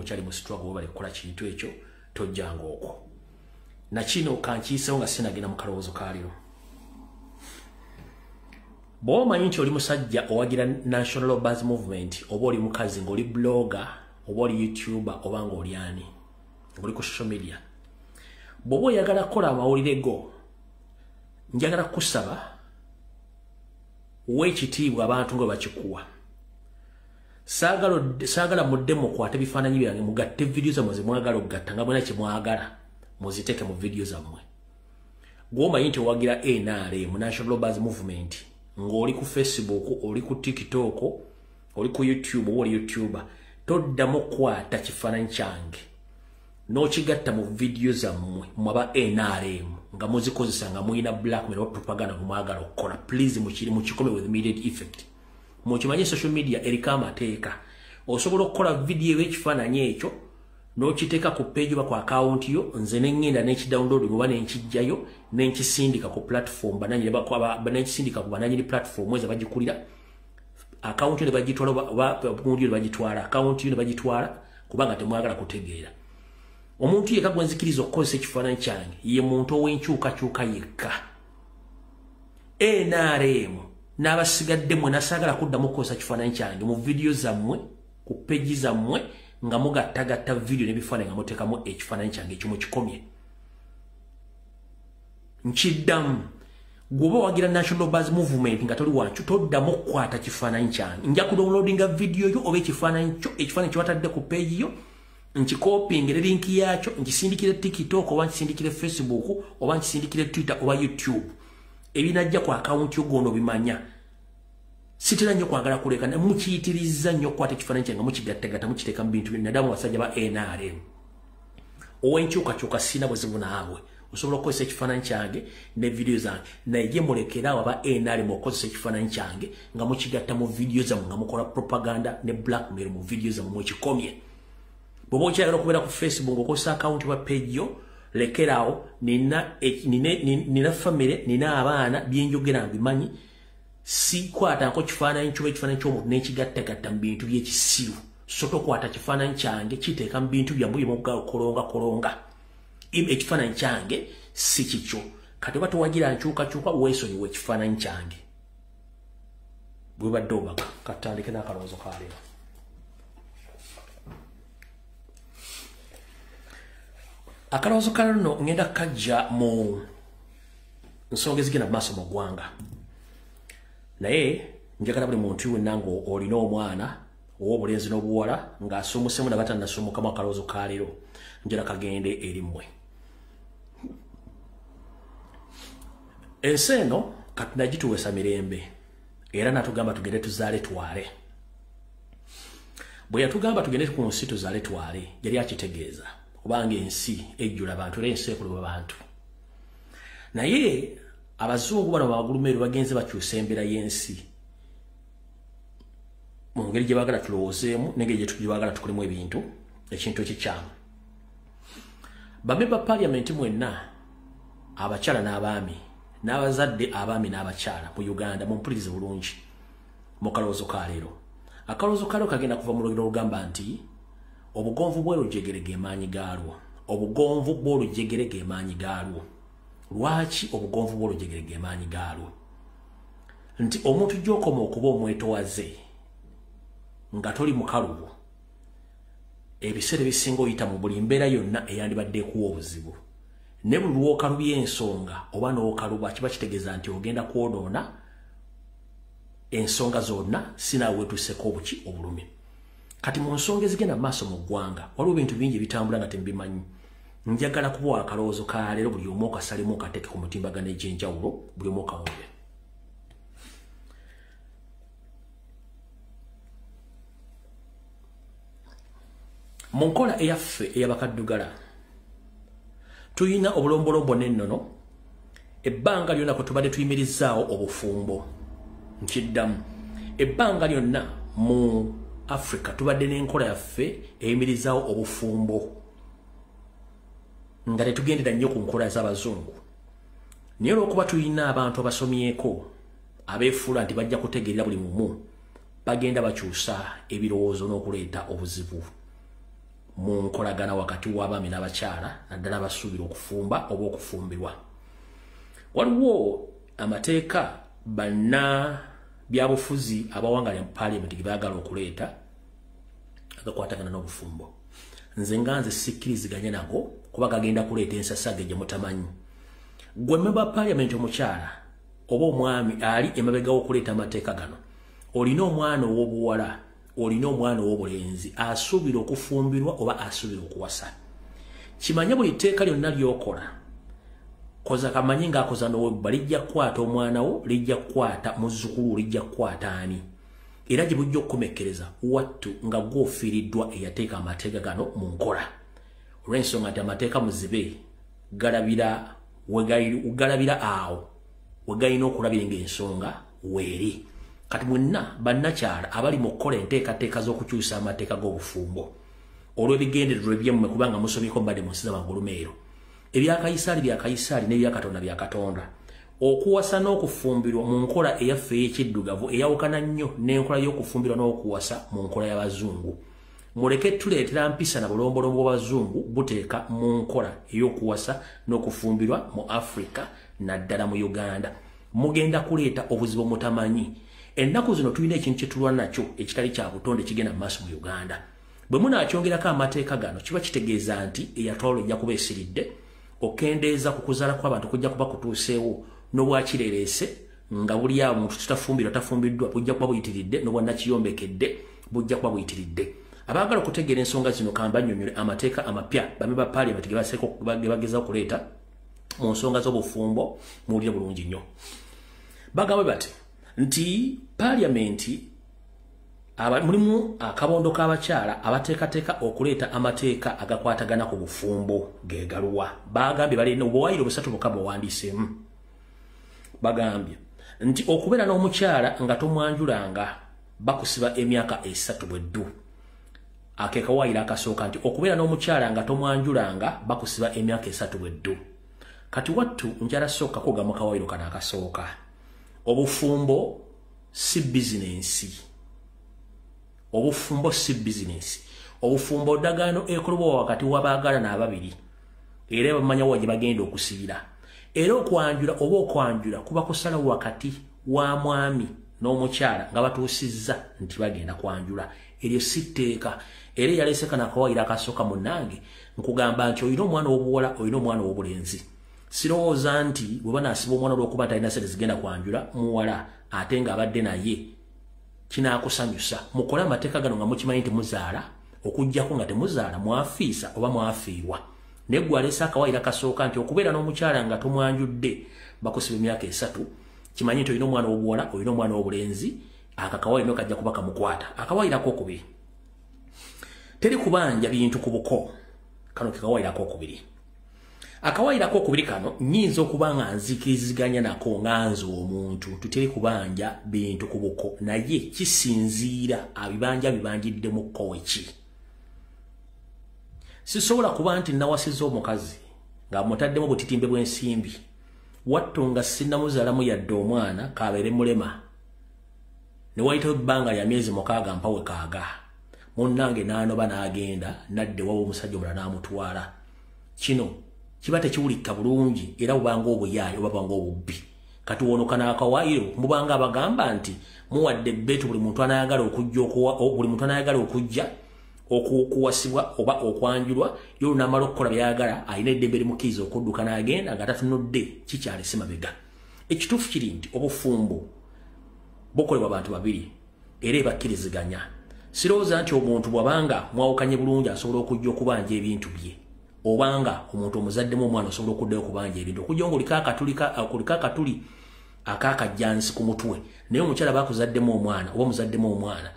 ng'okyali mu struggle webale kukola kintu ekyo tojjanga okwo. Na kino kankiisewo nga sinagenda mu kalowoozo ka leero. Bw'oba omanyi nti oli musajja owagira National Robbers Movement, oba oli mukazi ng'oli blogger, oba oli YouTuber, oba ng'oli ani, ng'oli ku social media, bw'oba oyagala kukola amawulire go, njagala kusaba weekitiibwa abantu nga bakikuwa. Saagala mudde mukwate bifaananyi byange mugatte vidiyo zammwe ze mwagala okugatta nga mwena kye mwagala muziteeke mu vidiyo zammwe. Gw'omanyi nti owagira NRM, National Robbers Movement, ng'oli ku Facebook, oli ku TikTok, oli ku YouTube, oba oli YouTuber, toddamu kukwata kifaananyi kyange n'okigatta mu vidiyo zammwe mwaba NRM nga muzikozesa nga mulina blackmail oba propaganda gwe mwagala okukola. Please mukikome with immediate effect. Mukimanye social media eriko amateeka. Osobola okukola vidiyo ekifaananyi ekyo n'okiteeka ku page oba ku account yo, nze ne ŋŋenda n'ekidownload oba n'enkijjayo n'enkisindika ku platform n'enkisindika ku bannannyini platform ezo abagikulira, account yo ne bagitwala oba gundi yo ne bagitwala, account yo ne bagitwala kubanga temwagala kutegeera. Omuntu yekka gwe nzikiriza okukozesa ekifaananyi kyange ye muntu ow'enkyukakyuka yekka. NRM n'abasigadde mmwe nasaagala kuddamu okukozesa kifaananyi kyange mu vidiyo zammwe, ku page zammwe, nga mugattagatta vidiyo n'ebifaananyi nga muteekamu ekifaananyi kyange ekyo mukikomye. Nkiddamu, gw'oba owagira National Robbers Movement nga toli wankyo, toddamu kukwata kifaananyi kyange. Nja kudownloadinga vidiyo yo oba ekifaananyi kyo, ekifaananyi kye watadde ku page yo, nkikopingire linki yakyo, nkisindikire TikTok oba nkisindikire Facebook oba nkisindikire Twitter oba YouTube. Ebinajja ku account yo gono bimanya. Sitera nnyo kwagala kuleka mukiyitiriza nnyo okukwata ekifaananyi kyange mukigattagatta mukiteeka mu bintu naddala mu basajja ba NRM. Ow'enkyukakyuka sirina buzibu naawe. Osobola okukozesa ekifaananyi kyange ne vidiyo zange, naye mulekere awo aba NRM okukozesa ekifaananyi kyange nga mukigatta mu vidiyo zammwe nga mukola propaganda ne blackmail mu vidiyo zammwe mukikomye. Bw'oba okyayagala okubeera ku Facebook ng'okozesa account oba page yo, lekeraawo. Nina famire, nina abaana, byenjogera mbimanyi. Sikwatako kifaananyi kyo ekifaananyi ky'omuntu n'ekigattagatta mu bintu by'ekisiru. So tokwata kifaananyi kyange kiteeka mu bintu byammwe bye kolonga. Ekifaananyi kyange si kikyo. Kati oba towagira nkyukakyuka, weesonyiwe ekifaananyi kyange. Bwebadde obubaka, katutandike n'akalowoozo ka leero. Akalowoozo ka leero nno ngenda kajja mu nsonga ezigenda mu maaso mu ggwanga. Naye njagala buli muntu wenna ng'olina omwana ow'obulenzi n'obuwala ng'asuumusemu nabatannasuumukamu akalowoozo ka leero, njagala kagende eri mmwe. Ensi eno Katonda gituweesa mirembe era n'atugamba tugende tuzaale twale. Bwe yatugamba tugende ku nsi tuzaale twale, yali akitegeeza kubanga ensi ejjula bantu era ensi ekolebwa bantu. Naye abazungu bano bagulumeeru bagenze bakyusa embeera y'ensi mu ngeri gye baagala tulowoozeemu n'engeri gye baagala tukolemu ebintu, ekintu ekikyamu. Bamemba parliament mwenna abakyala n'abaami n'abazadde abaami n'abakyala mu Uganda mumpulirize bulungi mu kalowoozo ka leero. Akalowoozo ka leero kagenda kuva mu lugero olugamba nti obugonvu bw'olujegere ge maanyi gaalwo. Obugonvu bw'olujegere ge maanyi gaalwo. Lwaki obugonvu bw'olujegere ge maanyi gaalwo? Nti omuntu gy'okoma okuba omwetowaze nga toli mukalubo, ebiseera ebisinga oyita mu buli mbeera yonna eyandibadde ekuwa obuzibu. Ne buli lw'okalubya ensonga oba n'okaluba kiba kitegeeza nti ogenda kwonoona ensonga zonna sinaawe weetuuseko obuki obulumi. Kati mu nsonga ezigenda mu maaso mu ggwanga waliwo ebintu bingi ebitambula nga temubimanyi. Njagala kubawa akalowoozo ka leero buli omu okasalemu okateeke ku mutimbagano egy'enjawulo buli omu okawulire. Mu nkola eyaffe ey'abakaddugala tuyina obulombolombo n'ennono ebbanga lyonna kwe tubadde tuyimirizaawo obufumbo. Nkiddamu, ebbanga lyonna mu Africa tubadde n'enkola yaffe eyimirizaawo obufumbo nga tetugendera nnyo ku nkola z'abazungu. Naye olw'okuba tulina abantu abasomyeko abeefuula nti bajja kutegeerera buli mumu, bagenda bakyusa ebirowoozo n'okuleeta obuzibu mu nkolagana wakati w'abaami n'abakyala, naddala abasuubira okufumba oba okufumbirwa. Waliwo amateeka banna byabufuzi abawangala mu parliament ge baagala okuleeta agakwatagana n'obufumbo. Nze nga nze sikkiriziganya nago kuba gagenda kuleeta ensasage gye mutamanyi. Gwe member parliament omukyala oba omwami ali emabega w'okuleeta amateeka gano, olina omwana ow'obuwala, olina omwana ow'obulenzi asuubira okufumbirwa oba asuubira okuwasa. Kimanye buli tteeka lyonna ly'okola, koza kamanyi ng'akoza n'owebba, lijja kukwata omwana wo, lijja kukwata muzzukulu, lijja kukwata ani. Era gye bujja okukomekkereza wattu nga gw'ofiiriddwa eyateeka amateeka gano mu nkola. Olw'ensonga nti amateeka muzibe galabira awo wegalina okulabira ng'ensonga weeri. Kati mwenna bannakyala abali mu kukola enteekateeka z'okukyusa amateeka g'obufumbo olw'ebigendererwa ebyemmwe, kubanga musomyeko mbadde mu nsi z'amagulumeero, ebya Kayisaali bya Kayisaali n'ebya Katonda bya Katonda. Okuwasa n'okufumbirwa mu nkola eyaffe ey'ekiddugavu eyawukana nnyo n'enkola y'okufumbirwa n'okuwasa mu nkola y'abazungu. Muleke tuleetera mpisa na bulombolombo bw'abazungu buteeka mu nkola ey'okuwasa n'okufumbirwa mu Afrika naddala mu Uganda. Mugenda kuleeta obuzibu mutamanyi. Ennaku zino tulina ekintu kye tulwana nakyo ekitali kya butonde kigenda mu maaso mu Uganda. Bwe munaakyongerako amateeka gano kiba kitegeeza nti eyatwalo ejja kuba esiridde, okendeeza ku kuzaala kw'abantu kujja kuba kutuuseewo, n'obwakireerese nga buli awo omuntu tutafumbirwa tafumbiddwa bujja kuba buyitiridde, n'obwannakiyombekedde bujja kuba buyitiridde. Abaagala okutegeera ensonga zino kamba nnyonnyole amateeka amapya bame ba parliament ge bagezaako okuleeta mu nsonga z'obufumbo, muwulire bulungi nnyo. Bagambye bati nti parliament mulimu akabondo k'abakyala abateekateeka okuleeta amateeka agakwatagana ku bufumbo ge galuwa. Bagambye balina obuwaayiro busatu bokka bwewandiiseemu. Bagambye nti okubeera n'omukyala nga tomwanjulanga bakusiba emyaka 3 bweddu. Akekawaayiro akasooka nti okubeera n'omukyala nga tomwanjulanga bakusiba emyaka 3 bweddu. Kati wattu njala sooka kugamba kawaayiro kano akasooka. Obufumbo si bizinensi. Obufumbo si bizinensi. Obufumbo ndagaano ekolebwa wakati w'abaagalana ababiri, era bamanya wa gye bagenda okusibira. Era okwanjula oba okwanjula kuba kusalawo wakati wa mwami n'omukyala nga batuusizza nti bagenda kwanjula. Eryo si tteeka. Era eyaleese kano akawaayiro akasooka munnange nkugamba nti olina omwana ow'obuwala, olina omwana ow'obulenzi. Sirowooza nti bwe banaasiba omwana olw'okuba talina ssente zigenda kwanjula muwala ate ng'abadde naye kinaakusanyusa. Mukole amateeka gano nga mukimanyi nti muzaala, okuggyako nga temuzaala mwafiisa oba mwafiirwa. Naye gwe aleese akawaayiro akasooka nti okubeera n'omukyala nga tomwanjudde bakusiba emyaka 3, kimanyi nti olina omwana ow'obuwala, olina omwana ow'obulenzi, akakawaayiro kajja kuba kamukwata. Akawaayiro akookubiri, teri kubanja bintu ku buko. Kano ke kawaayiro akookubiri. Akawaayiro akookubiri kano nnyinza okuba nga nzikiriziganya nako nga nze omuntu, tuteri kubanja bintu ku buko, naye kisinziira abibanja bibanjidde mu kkowe ki. Sisobola kuba nti nawasizza omukazi nga mutaddemu obutitimbe bw'ensimbi, wattu nga sinnamuzaalamu yadde omwana k'abeere mulema, ne wayitawo ebbanga lya myezi 6 mpawe kaaga, munnange n'anoba n'agenda n'adda ewaabwe omusajja omulala n'amutwala. Kino kiba tekiwulikika bulungi era bubanga obuyaaye oba bubanga obubbi. Kati wono kano akawaayiro mubanga abagamba nti muwadde ebbeetu buli muntu anayagala okujja buli muntu anayagala okujja okuwasibwa oba okwanjulwa, ye olunamala okukola by'ayagala alina eddembe limukkiriza okudduka n'agenda nga tatunudde kikyalese mabega. Ekituufu kiri nti obufumbo bukolebwa bantu babiri era ebakkiriziganya. Sirowooza nti omuntu bw'abanga mwawukanye bulungi asobola okujja okubanja ebintu bye, obanga omuntu omuzaddemu omwana osobola okuddayo okubanja ebintu, okujja ng'oliko akatuli akakajjansi ku mutwe. Naye omukyala bakuzaddemu omwana oba omuzaddemu omwana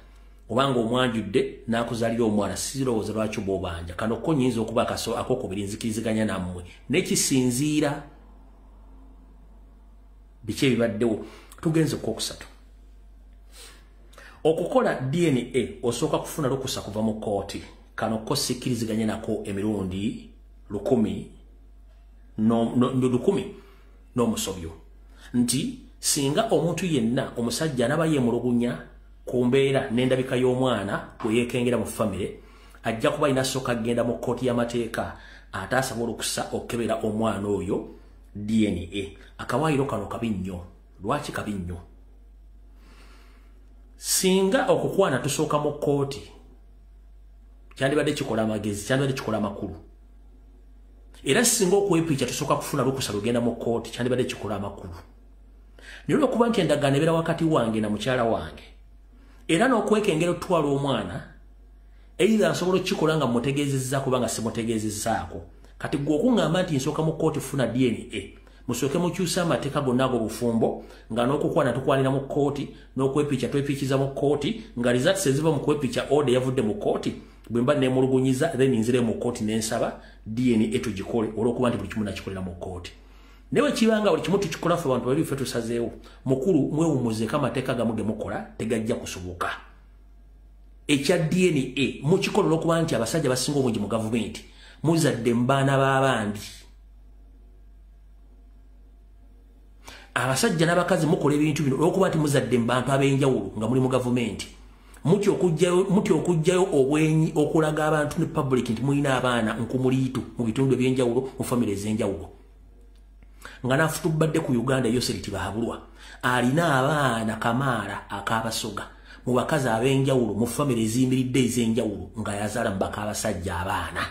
obanga omwanjudde n'akuzaalira omwana, sirowooza lwaki bw'obanja. Kano ko nnyinza okuba akookubiri nzikiriziganya nammwe, naye kisinziira biki ebibaddewo. Tugenze ku kwokusatu. Okukola DNA osooka kufuna lukusa kuva mu kkooti. Kano ko sikkiriziganya nako emirundi 1000 n'omusobyo. Nti singa omuntu yenna omusajja anaba yeemulugunya ku mbeera n'endabika y'omwana bwe yeekengera mu famire, Ajja kuba alina sooka agenda mu kkooti y'amateeka ate asobola okusa okukebera omwana oyo DNA. Akawaayiro kano kabi nnyo. Lwaki kabi nnyo? Singa okukwana tusooka mu kkooti, kyandibadde kikola amagezi, kyandibadde kikola amakulu. Era singa okwepicha tusooka kufuna lukusa lugenda mu kkooti, kyandibadde kikola amakulu. Naye olwokuba nti endagaano ebeera wakati wange na mukyala wange, era n'okwekengera otutwala omwana, either nsobola okukikola nga mmutegeezezzaako oba nga simutegeezezzaako. Kati ggwe okuŋŋamba nti nsooka mu kkooti funa DNA, musooke mukyuse amateeka gonna ag'obufumbo, nga n'okukwana tukwanira mu kkooti, n'okwepicha twepichiza mu kkooti, nga results eziva mu kwepicha order yavudde mu kkooti, bwe mba neemulugunyiza then nzire mu kkooti ne nsaba DNA tugikole, olw'okuba nti buli kimu nakikolera mu kkooti. Naye bwe kibanga buli kimu tukikola ffe abantu babiri ffe tusazeewo, mukulu mwewummuzeeko amateeka gamu ge mukola tegajja kusoboka. Ekya DNA mukikola olw'okuba nti abasajja basinga obungi mu gavumenti muzadde mu baana b'abandi. Abasajja n'abakazi mukola ebintu bino olw'okuba nti muzadde mu bantu ab'enjawulo nga muli mu gavumenti. Mutya okuggyayo obwenyi okulaga abantu ne public nti mulina abaana nkumuliitu mu bitundu eby'enjawulo, mu famire ez'enjawulo. Nga naafutubadde ku Uganda Yoseri Tibahabulwa alina abaana kamaala ak'abasoga mu bakazi ab'enjawulo mu famire eziyimiridde ez'enjawulo nga yazaala mu bak'abasajja abaana.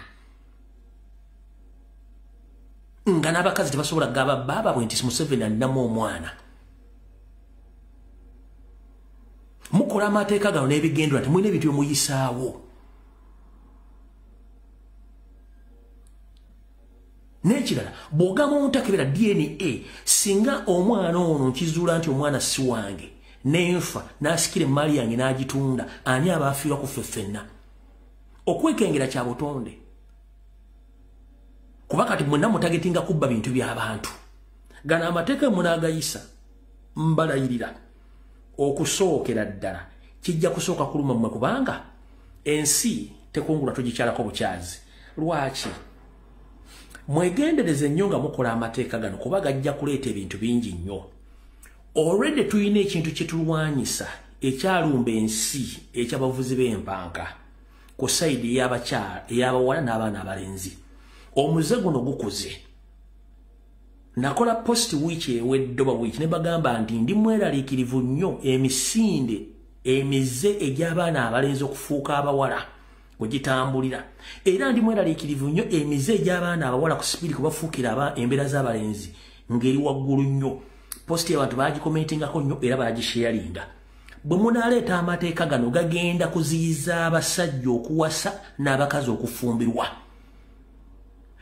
Nga n'abakazi tebasobola kugamba baabwe nti Museveni alinamu omwana. Mukola amateeka gano n'ebigendererwa nti mulina ebintu bye muyisaawo. N'ekirala, bw'ogamba omuntu akebera DNA, singa omwana ono nkizuula nti omwana si wange, n'enfa n'asikira emmaali yange n'agitunda, ani aba afiirwa ku ffe ffenna? Okwekengera kya butonde. Kuba kati mwenna mutagetinga kubba bintu by'abantu. Gano amateeka munaagayisa, mbalayirira okusookera ddala kijja kusooka kuluma mmwe, kubanga ensi tekungula tugikyalako bukyazi. Lwaki? Mwegendereze nnyo nga mukola amateeka gano, kuba gajja kuleeta ebintu bingi nnyo. Already tulina ekintu kye tulwanyisa ekyalumba ensi eky'abavuzi b'empanka ku sayidi ey'abakyala, ey'abawala n'abaana abalenzi. Omuze guno gukuze. Nakola post wiiki ewedde oba wiiki ne bagamba nti ndi mweraliikirivu nnyo emisinde emize egy'abaana abalenzi okufuuka abawala bwe gitambulira. Era ndi mweraliikirivu nnyo emize egy'abaana abawala ku sipiidi kwe bafuukira embeera z'abalenzi ng'eri waggulu nnyo. Post abantu baagikomentingako nnyo era baagisharinga. Bwe munaaleeta amateeka gano gagenda kuziyiza abasajja okuwasa n'abakazi okufumbirwa.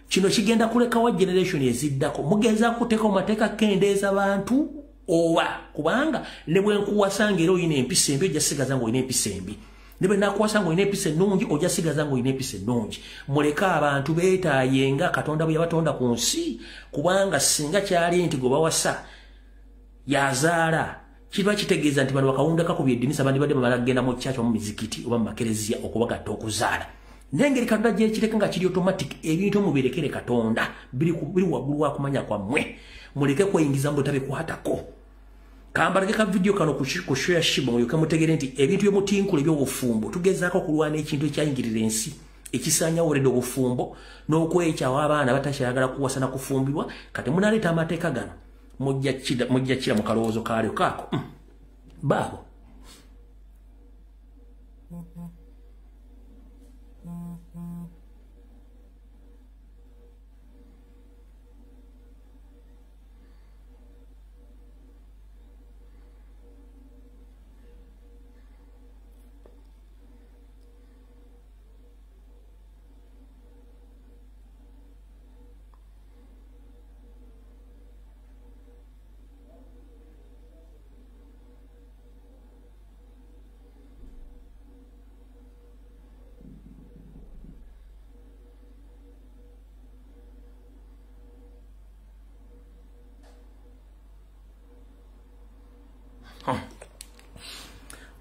Kino kigenda kulekawo generation eziddako. Mugezaako kuteeka mu mateeka kendeeza bantu oba, kubanga ne bwe nkuwasa ng'era olina empisa embi ojja sigaza ng'olina empisa embi. Ne bwe nakuwasa ng'olina empisa ennungi ojja sigaza ng'olina empisa ennungi. Muleke abantu beetaaye nga Katonda bwe yabatonda ku nsi, kubanga singa kyali nti gwe bawasa yazaala, kiba kitegeeza nti bano bakawunda kakubye eddinisa bandibadde bamala kugenda mu church oba mu mizikiti oba mu makereziya okubagatta okuzaala. N'engeri Katonda gy'ekireka nga kiri automatic, ebintu mubirekere Katonda biri waggulu wa kumanya kwammwe. Muleke kweyingiza mu butabikwatako. Kambalage ka video kano ku share shibo mulyoke mutegere nti ebintu by'omutinkula eby'obufumbo tugezaako okulwana ekintu ekyayingirira ensi ekisaanyawo already obufumbo n'okwekyawa abaana batakyayagala kuwasa na kufumbirwa. Kati munaaleeta amateeka gano mujja kira mu kalowoozo kaalyo kaako. Baabo.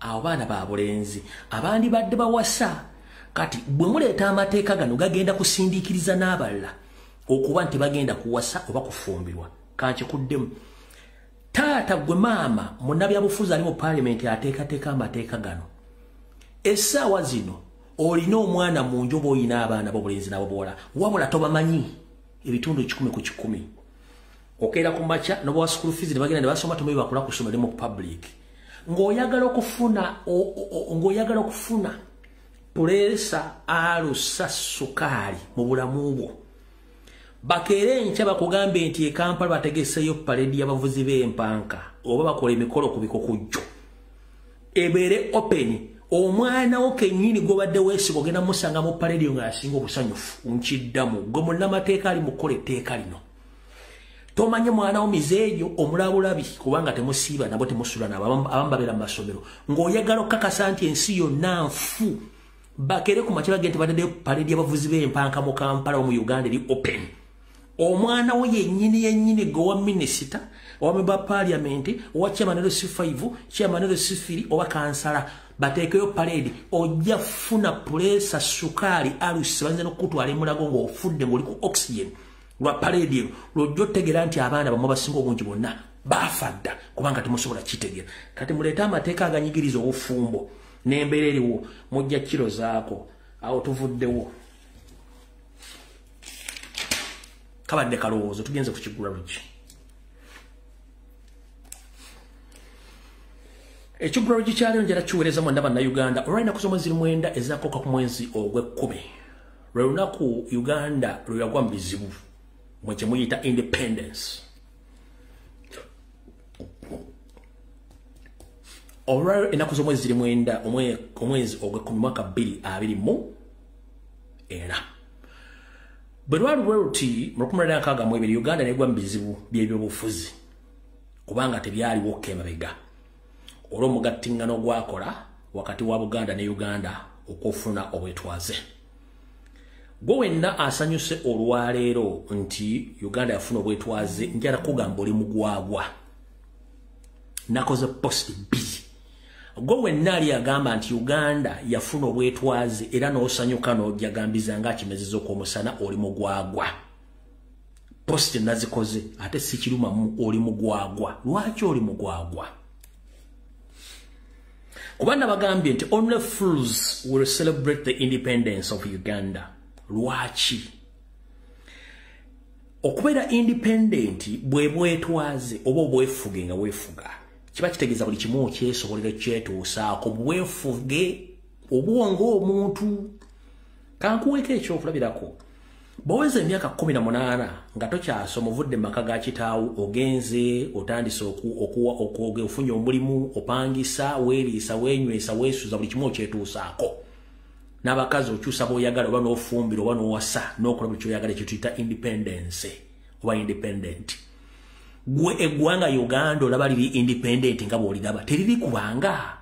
Abo baana ba bulenzi abandi badde bawasa. Kati bwe muleeta amateeka gano gagenda kusindiikiriza n'abalala okuba nti bagenda kuwasa oba kufumbirwa. Kankikuddemu, taata gwe maama munnabyabufuzi ali mu paalamenti ateekateeka amateeka gano. Essaawa zino Olina omwana mu nju oba oyina abaana b'obulenzi n'abobuwala, wabula tobamanyi ebitundu 100 ku 100. Okeera ku makya n'obawa school fees ne bagenda ne basoma, tomanyi bakula ku ssomero mu public. Ng'oyagala okufuna puleesa, alusa, sukaali mu bulamu bwo. Bakeere enkya bakugambe nti e Kampala bategeseeyo parade y'abavuzi b'empanka oba bakola emikolo ku bikokujjo. Ebeere open. Omwana wo kennyini gw'obadde weesiga ogenda musanga mu parade nga asinga obusanyufu. Nkiddamu, gwe munnamateeka ali mu kukola etteeka lino. Tomanye mwana wo mizeeyo omulabulabi kubanga temusiiba nabo temusula nabo, abamu babeera mu masomero. Ng'oyagala okukakasa nti ensi yonna nfu, bakeere ku makya bagende bataddeyo parade y'abavuzi b'empanka mu Kampala mu Uganda eri open. Omwana wo yennyini yennyini gwe owa minisita, owa member wa parliament, owa chairman LC5, chairman LC3 oba kansala, bateekeyo parade, ojja funa puleesa, sukaali, alusi, bayinza n'okukutwala emulago ng'ofudde ng'oli ku oxygen lwa parade eno. Lw'ojja otegeera nti abaana bammwe abasinga obungi bonna baafa dda kubanga temusobola kitegeera. Kati muleete amateeka aganyigiriza obufumbo n'embeera eriwo, mujja kirozaako. Awo tuvuddewo. Kabadde kalowoozo, tugenze ku kigula luggi. Ekigula luggi kyaleero njala kiweereza mwenna Bannayuganda olw'ennaku z'omwezi 9 ezakooka ku mwezi ogw'ekkumi. Lwe lunaku Uganda lwe yagwa mu bizibu mwe kye muyita independence. Olwaleero ennaku z'omwezi 9 omwezi ogw'ekkumi mwaka 2024. Bwe lwali bwe luti mu 1962 Uganda negwa mu bizibu by'ebyobufuzi kubanga tebyaliwo emabega olw'omugattingano gwakola wakati wa Buganda ne Uganda okufuna obwetwaze. Gwe wenna asanyuse olwaleero nti Uganda yafuna obwetwaze, njala kugamba oli mugwagwa. Nakoze post B. Gwe wenna ali agamba nti Uganda yafuna obwetwaze era n'osanyuka n'ojagambiza ng'akimezezza okw'omusana, oli mugwagwa. Post nazikoze ate sikirumamu, oli mugwagwa. Lwaki oli mugwagwa? Kubanga bagambye nti only fools will celebrate the independence of Uganda. Lwaki? Okubeera independent bwe bwetwaze oba obwefuge nga weefuga. Kiba kitegeeza buli kimu okyesobolera kyetuusaako, bwefuge obwongo omuntu. Kankuweeko ekyokulabirako. Bw'oweza emyaka 18 nga tokyasoma, ovudde mu maka ga kitaawo, ogenze otandise ofunye omulimu, opangisa, weeriisa, weenywesa, weesuza, buli kimu okyetuusaako. N'abakazi okyusa bw'oyagala oba n'ofumbira oba n'owasa n'okola buli ky'oyagala, ekyo tuyita independence oba independent. Gwe eggwanga Uganda olaba liri independent nga bw'oliraba? Teriri, kubanga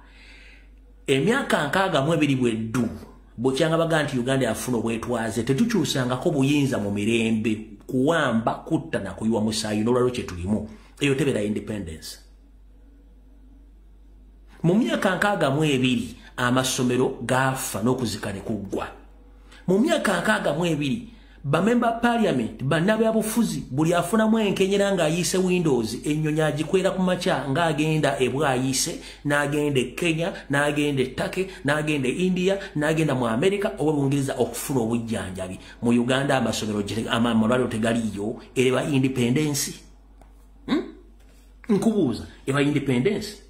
emyaka 62 bweddu bwekyanga baga nti Uganda yafuna obwetwaze, tetukyusangako buyinza mu mirembe, kuwamba, kutta na kuyiwa musaayi n'olwalwo kye tulimu. Eyo tebeera independence. Mu myaka 62 amasomero gaafa n'okuzika ne kuggwa. Mu myaka 62 bamemba parliament, bannabyabufuzi, buli afunamu enkenyera ng'ayiise Windows, ennyonyi agikwera ku makya ng'agenda ebwayise, n'agenda e Kenya, n'agenda e Turkey, n'agenda e India, n'agenda mu America oba Bungereza okufuna obujjanjabi. Mu Uganda amasomero, amalwaliro tegaliyo. Eba independence? Nkubuuza, eba independence?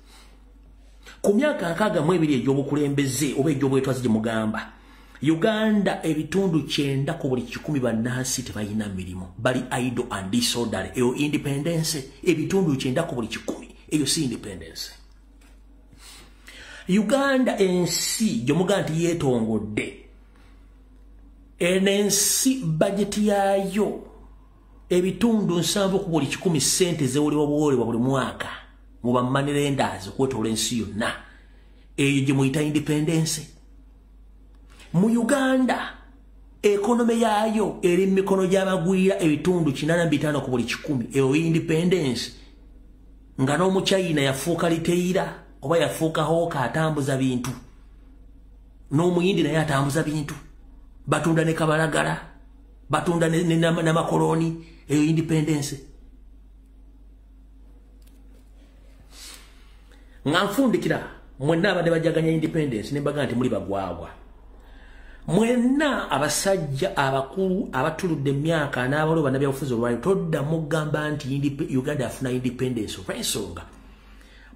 Ku myaka 62 egy'obukulembeze oba egy'obwetwaze gye mugamba, Uganda ebitundu 90 ku buli 100 bannansi tebalina mirimu, bali idle and disorderly. Eyo independence? Ebitundu 90 ku buli 100, eyo si independence. Uganda ensi gyemugaa nti yeetongodde, eno ensi bajeti yaayo ebitundu 70 ku buli 100 ssente zewolebwa buwolebwa buli mwaka mu ba money lenders okwetoola ensi yonna. Eyo gye muyita independence? Mu Uganda economy yaayo eri mu mikono gy'abagwira ebitundu 85 ku buli 100. Eyo independence? Nga n'omuchina yafuuka retailer oba yafuuka hawker, atambuza bintu, n'omuyindi naye atambuza bintu, batunda ne kabalagala, batunda n'amakoloni. Eyo independence? Nga nfundikira, mwenna abadde bajaganya independence ne mbaga nti muli bagwagwa. Mwenna abasajja abakulu abatuludde emyaka n'abalo bannabyabufuzi olwaleero toddamu kugamba nti Uganda yafuna independence olw'ensonga.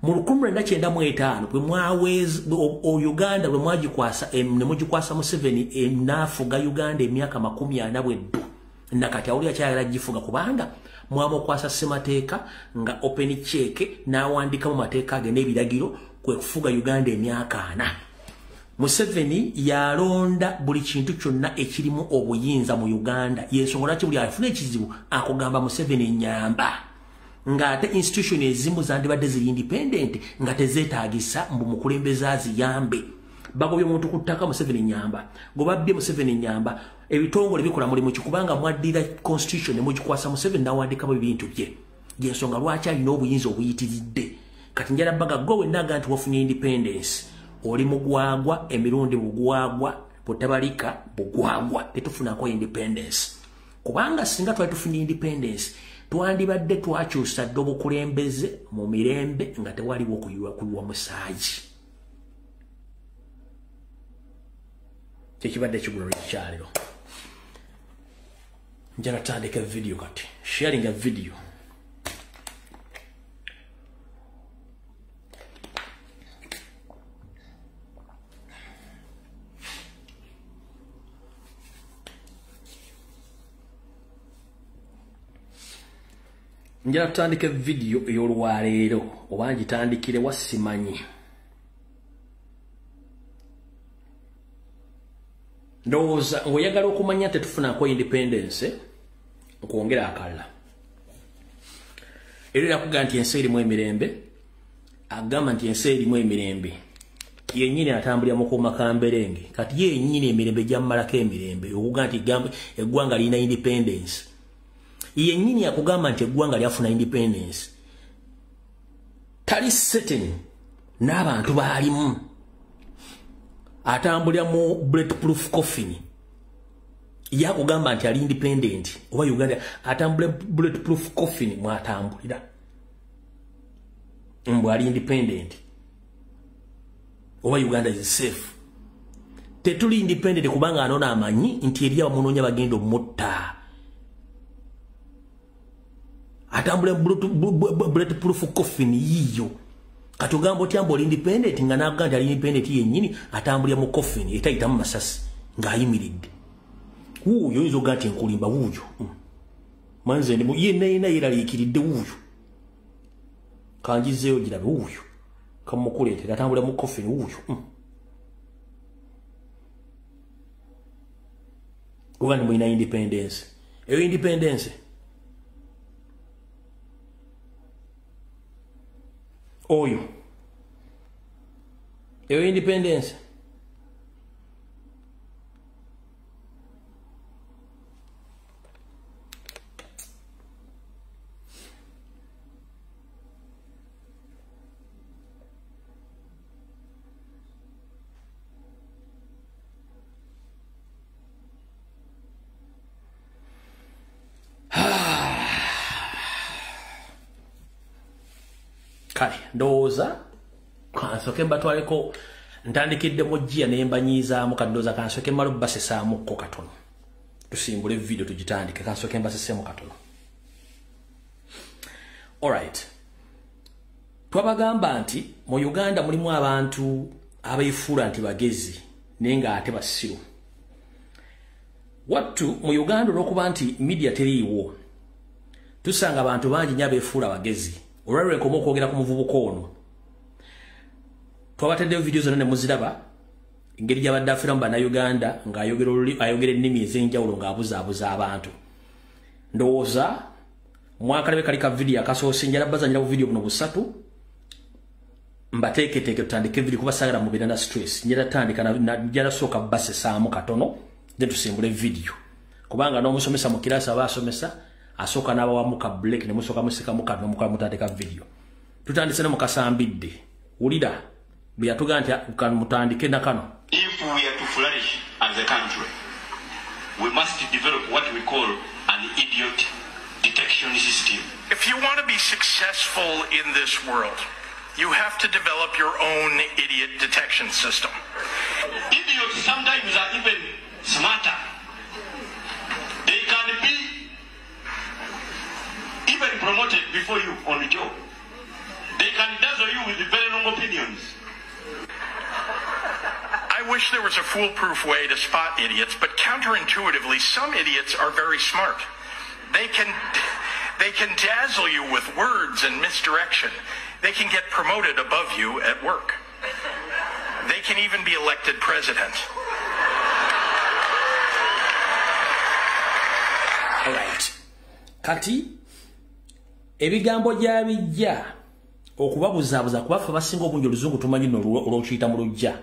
Mu 1995 bwe mwaweza Uganda bwe mwagikwasa ne mugikwasa Museveni n'afuga Uganda emyaka 40 bweddu. Nakati awulira kyayagala gifuga kubanga mwamukwasa ssemateeka nga open check n'awandika mu mateeka ge n'ebiragiro kwe kufuga Uganda emyaka 40. Museveni yalonda buli kintu kyonna ekirimu obuyinza mu Uganda. Yensonga lwaki buli afuna ekizibu akugamba Museveni nnyamba. Ng'ate institution ezimu zandibadde ziri independent nga tezeetaagisa mbu mukulembeze aziyambe. Bagobye omuntu ku ttaka Museveni nnyamba. Gobabbye Museveni nnyamba. Ebitongole bikola mulimu ki kubanga mwaddira constitution ne mugikwasa Museveni n'awandikamu ebintu bye. Yensonga lwaki alina obuyinza obuyitiridde. Kati njala baga gwe wenna aga nti wafunye independence. Oli mugwagwa emirundi bugwagwa butabalika bugwagwa tetufunako independence. Kubanga singa twali tufunye independence twandibadde twakyusa dda obukulembeze mu mirembe nga tewaliwo kuyiwa musaayi. Kyekibadde kigula lwekyaliro. Njala tandika video kati sharing a video. Njala tutandike video ey'olwaleero oba ngitandikire wa simanyi. Ndowooza ng'oyagala okumanya tetufunako independence okwongera akalala. Era yakugamba nti ensi erimu emirembe, agamba nti ensi erimu emirembe. Yennyini atambulira mu kuuma kamberenge. Kati ye yennyini emirembe gyammalako emirembe okugamba nti eggwanga lirina independence. Yennyini akugamba nti eggwanga lyafuna independence. Tali certain n'abantu baalimu. Atambulira mu bulletproof coffin. Yakugamba nti ali independent oba Uganda atambulira bulletproof coffin mwatambulira. Mbu ali independent. Oba Uganda is safe. Tetuli independent kubanga anona amanyi nti eri abamunoonya bagenda omutta. Atambula bulletproof coffin yiyo. Kati ogamba otya mbu oli independent nga n'agamba nti ali independent yennyini atambulira mu coffin etayitamu masasi ng'ayimiridde. Wuuyo oyinza okugamba nti nkulimba wuuyo. Manze ndi yenna yenna yeeraliikiridde wuuyo. Kangizeeyo girabe wuuyo. Kamukuleetera atambulira mu coffin wuuyo. Kuba ndi mulina independence. Eyo independence. Oyo. Eyo independence. Kale ndowooza kansooke mbatwaleko ntandikidde mu ggiya ne mbanyiizaamu kati ndowooza kansooke mmale obbasesaamuko katono. Tusimbule video tugitandike kansooke mbaseseemu katono. Alright. Twabagamba nti mu Uganda mulimu abantu abeefuula nti bagezi naye ng'ate basiru. Wattu mu Uganda olw'okuba nti media teriiwo tusanga abantu bangi nnyo abeefuula bagezi. Olwaleero nkoma okwogera ku muvubuka ono. Twabataddeyo vidiyo zonna ne muziraba engeri gy'abadde afiiramu Bannayuganda ng'ayogera ennimi ez'enjawulo ng'abuzaabuza abantu. Ndowooza mwakalabe kali ka vidiyo akasoose njala bazannyira bu vidiyo buno busatu mbateeketeeke tutandike vidiyo kuba saagala mubeera na stress. Njala tandika njala sooka basesaamu katono then tusimbule vidiyo. Kubanga n'omusomesa mu kiraasi aba asomesa asooka n'abawamu ka break ne musooka musekamu katono mukola mutandika vidiyo. Tutandise ne mu Kasambidde. Wulira bwe yatugamba nti mutandike na kano. If we are to flourish as a country, we must develop what we call an idiot detection system. If you want to be successful in this world, you have to develop your own idiot detection system. Idiots sometimes are even smarter. They can be even promoted before you on the job. They can dazzle you with very wrong opinions. I wish there was a foolproof way to spot idiots, but counterintuitively, some idiots are very smart. They can dazzle you with words and misdirection. They can get promoted above you at work. They can even be elected president. All right. Kati, ebigambo gyabijja okubabuzaabuza kuba basinga obungi oluzungu tumanyi olwokiyita mu lujja.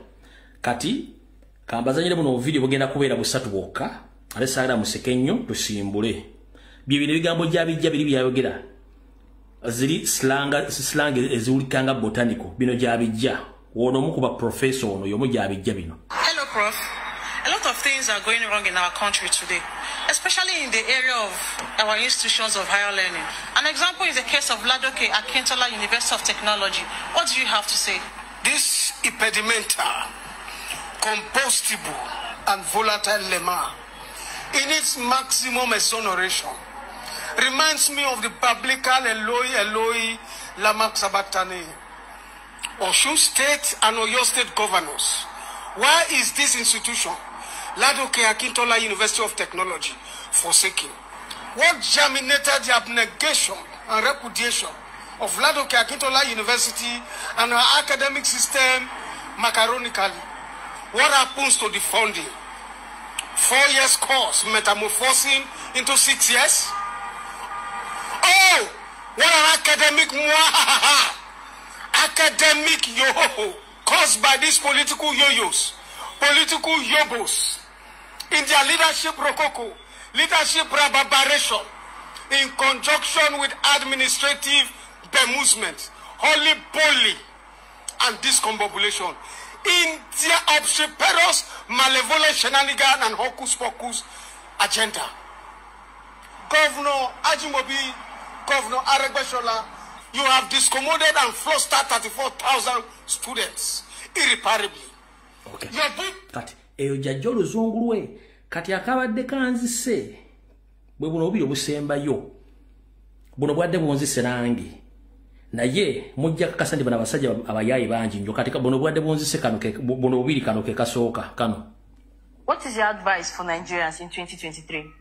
Kati, kambazanyire buno obuvidiyo bugenda kubeera busatu bwokka, ate saagala museke nnyo tusimbule. Bye bino ebigambo gyabijja biri byayogera. Ziri slang eziwulikanga botanical, bino gyabijja. Ono omu ku ba professor ono y'omu gyabijja bino. Hello, Prof. A lot of things are going wrong in our country today, especially in the area of our institutions of higher learning. An example is the case of Ladoke Akintola University of Technology. What do you have to say? This impedimenta, combustible and volatile lemma, in its maximum exoneration, reminds me of the biblical Eloi, Eloi, lama sabachthani. Osun State and Oyo State governors, why is this institution, Ladoke Akintola University of Technology, forsaken? What germinated the abnegation and repudiation of Ladoke Akintola University and our academic system macaronically? What happens to the funding? 4 years course metamorphosing into 6 years? Oh, what an academic mwahaha, academic yo-ho, caused by these political yo-yos, political yobos, in their leadership rococo, leadership reverberation, in conjunction with administrative bemusement, holy bully, and discombobulation, in their obstreperous, malevolent shenanigan and hocus pocus agenda. Governor Ajimobi, Governor Aregbesola, you have discommoded and flustered 34,000 students irreparably. Okay. Kati eyo jajja oluzungu lwe kati akabadde kanzise bwe buno obubiri obusembayo buno bwadde bunzise nange naye mujja kakasa nti bano abasajja abayaayi bangi nnyo kati buno bwadde bunzise kano buno bubiri kano ke kasooka kano. What is your advice for Nigerians in 2023?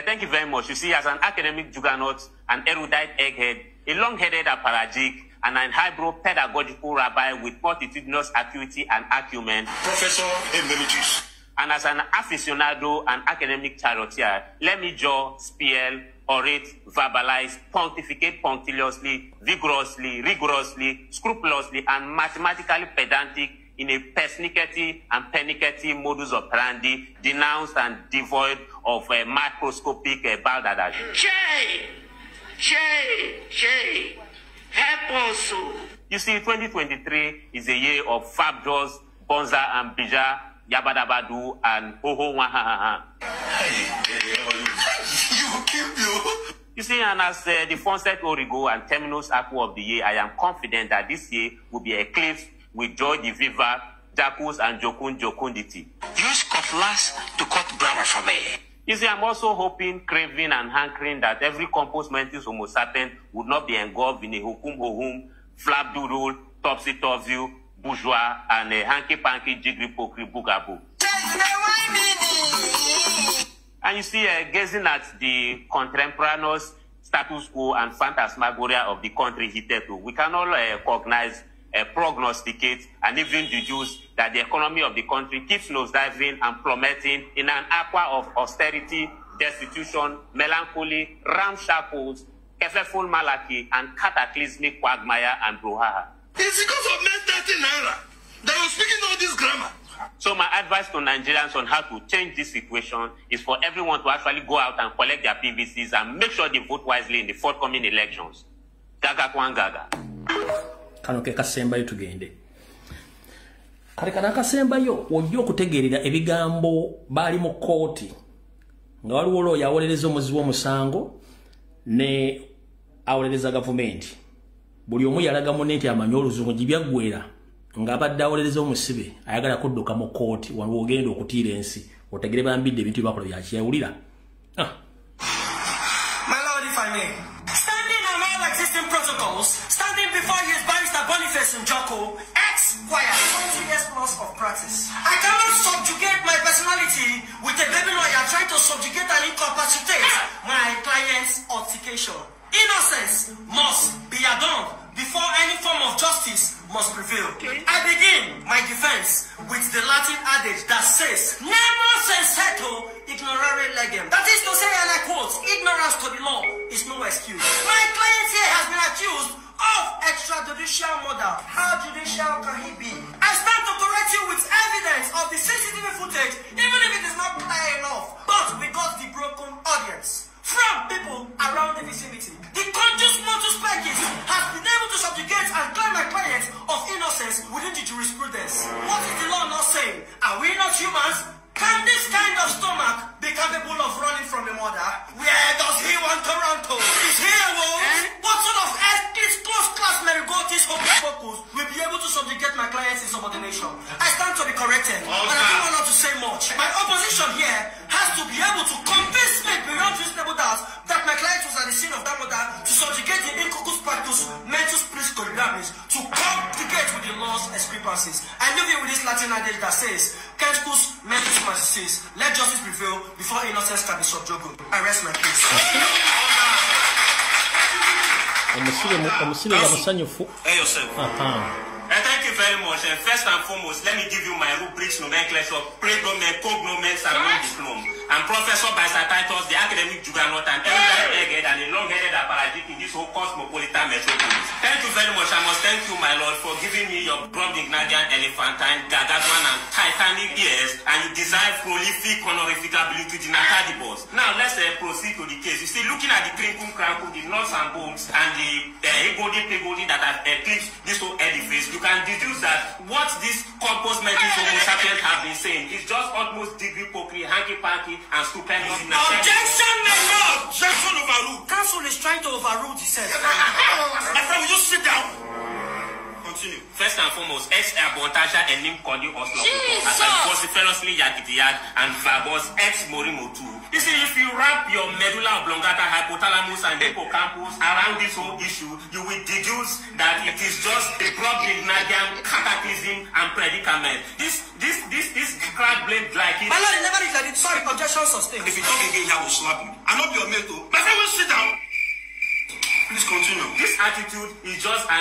Thank you very much. You see, as an academic juggernaut, an erudite egghead, a long-headed apparatchik, and an highbrow pedagogical rabbi with multitudinous acuity and acumen, Professor Emeritus, and as an aficionado and academic charioteer, let me jaw, spiel, orate, verbalize, pontificate punctiliously, vigorously, rigorously, scrupulously, and mathematically pedantic in a persnickety and pernickety modus operandi, denounced and devoid of a macroscopic balderdash. J, J, J, help us. You see, 2023 is a year of Fabjors, Bonza and Bija, Yabadabadu, and Ho Ho Wahahaha. You keep you. You see, and as the Fonset Origo and Terminus Aqua of the year, I am confident that this year will be eclipsed with Joy de Viva, Jacuz, and Jokun Jokunditi. Use cutlass to cut grammar for me. You see, I'm also hoping, craving, and hankering that every compos mentis homo sapien would not be engulfed in a hokum hohum, flapdoodle, topsy-turvy, bourgeois, and a hanky-panky, jiggly-pokey boogaboo. And you see, gazing at the contemporaneous status quo and phantasmagoria of the country hitherto, we can all cognize, prognosticate, and even deduce that the economy of the country keeps nosediving and plummeting in an aqua of austerity, destitution, melancholy, ramshackles, careful malarkey, and cataclysmic quagmire and brouhaha. It's because of 930 naira that you're speaking all this grammar. So my advice to Nigerians on how to change this situation is for everyone to actually go out and collect their PVCs and make sure they vote wisely in the forthcoming elections. Gaga kwangaga. Kano ke kasembayo tugende. Kale kana kasembayo ojja okutegeerera ebigambo baali mu kkooti nga waliwo looya awolereza omuzi w'omusango ne awolereza gavumenti. Buli omu yalaga munne nti amanyi oluzungu gibyaggwera ng'abadde awolereza omusibe ayagala kudduka mu kkooti wano w'ogenda okutiira ensi Otegere bambidde ebintu bye bakola bya kyewulira. My lord, if I may. Standing on all existing protocols, standing before you is Barrister Boniface Njoku, Esquire, 20 years plus of practice. I cannot subjugate my personality with a baby lawyer trying to subjugate and incapacitate my client's altercation. Innocence must be adorned before any form of justice must prevail. I begin my defense with the Latin adage that says, Nemo senseto ignorare legem. That is to say, and I quote, ignorance to the law is no excuse. My client here has been accused of extrajudicial murder. How judicial can he be? I stand to correct you with evidence of the CCTV footage, even if it is not clear enough. But we got the broken audience from people around the vicinity. The conscious motus pecus has been able to subjugate and claim my client of innocence within the jurisprudence. What is the law not saying? Are we not humans? Can this kind of stomach be capable of running from a murder? Where does he want to run to? Is he a wolf? What sort of close class merigotis hocus pocus will be able to subjugate my client's insubordination? I stand to be corrected, and I don't want to say much. My opposition here has to be able to convince me beyond reasonable doubt that my client was at the scene of that murder to subjugate the incocus practus mentus prisco to complicate with the law's discrepancies. I leave you with this Latin adage that says, Kentus mentus masis, let justice prevail before innocence can be subjugated. I rest my case. Hey yourself. Thank you very much. And first and foremost, let me give you my rubrics, nomenclature, prenomen, cognomen, and diploma. I'm Professor Barrister Titus, the academic juggernaut and erudite egghead and a long-headed apparatchik in this whole cosmopolitan metropolis. Thank you very much. I must thank you, my lord, for giving me your Brobdingnagian, elephantine, gargantuan, and titanic ears, and you desire prolific honorificability to the Natadibos. Now, let's proceed to the case. You see, looking at the crinkle crankle, the nuts and bolts, and the egodi pegodi that have eclipsed this whole edifice, you can deduce that what this compost mentis homo sapiens have been saying is just utmost degree pokery, hanky-panky, and stupendous. Objection, my lord! Objection overruled. Counsel is trying to overrule the self. My friend, will you sit down? Continue. First and foremost, ex abontaja enim kondi oslo as vociferously yakitiyad and verbose ex morimotu. You see, if you wrap your medulla oblongata, hypothalamus, and hippocampus around this whole issue, you will deduce that it is just a Brobdingnagian cataclysm and predicament. This crack blade like it. My lord, it never is like it. Sorry, objection sustained. If you talk again, I will slap you. I'm not your mate, though. My friend will sit down. Please continue. This attitude is just a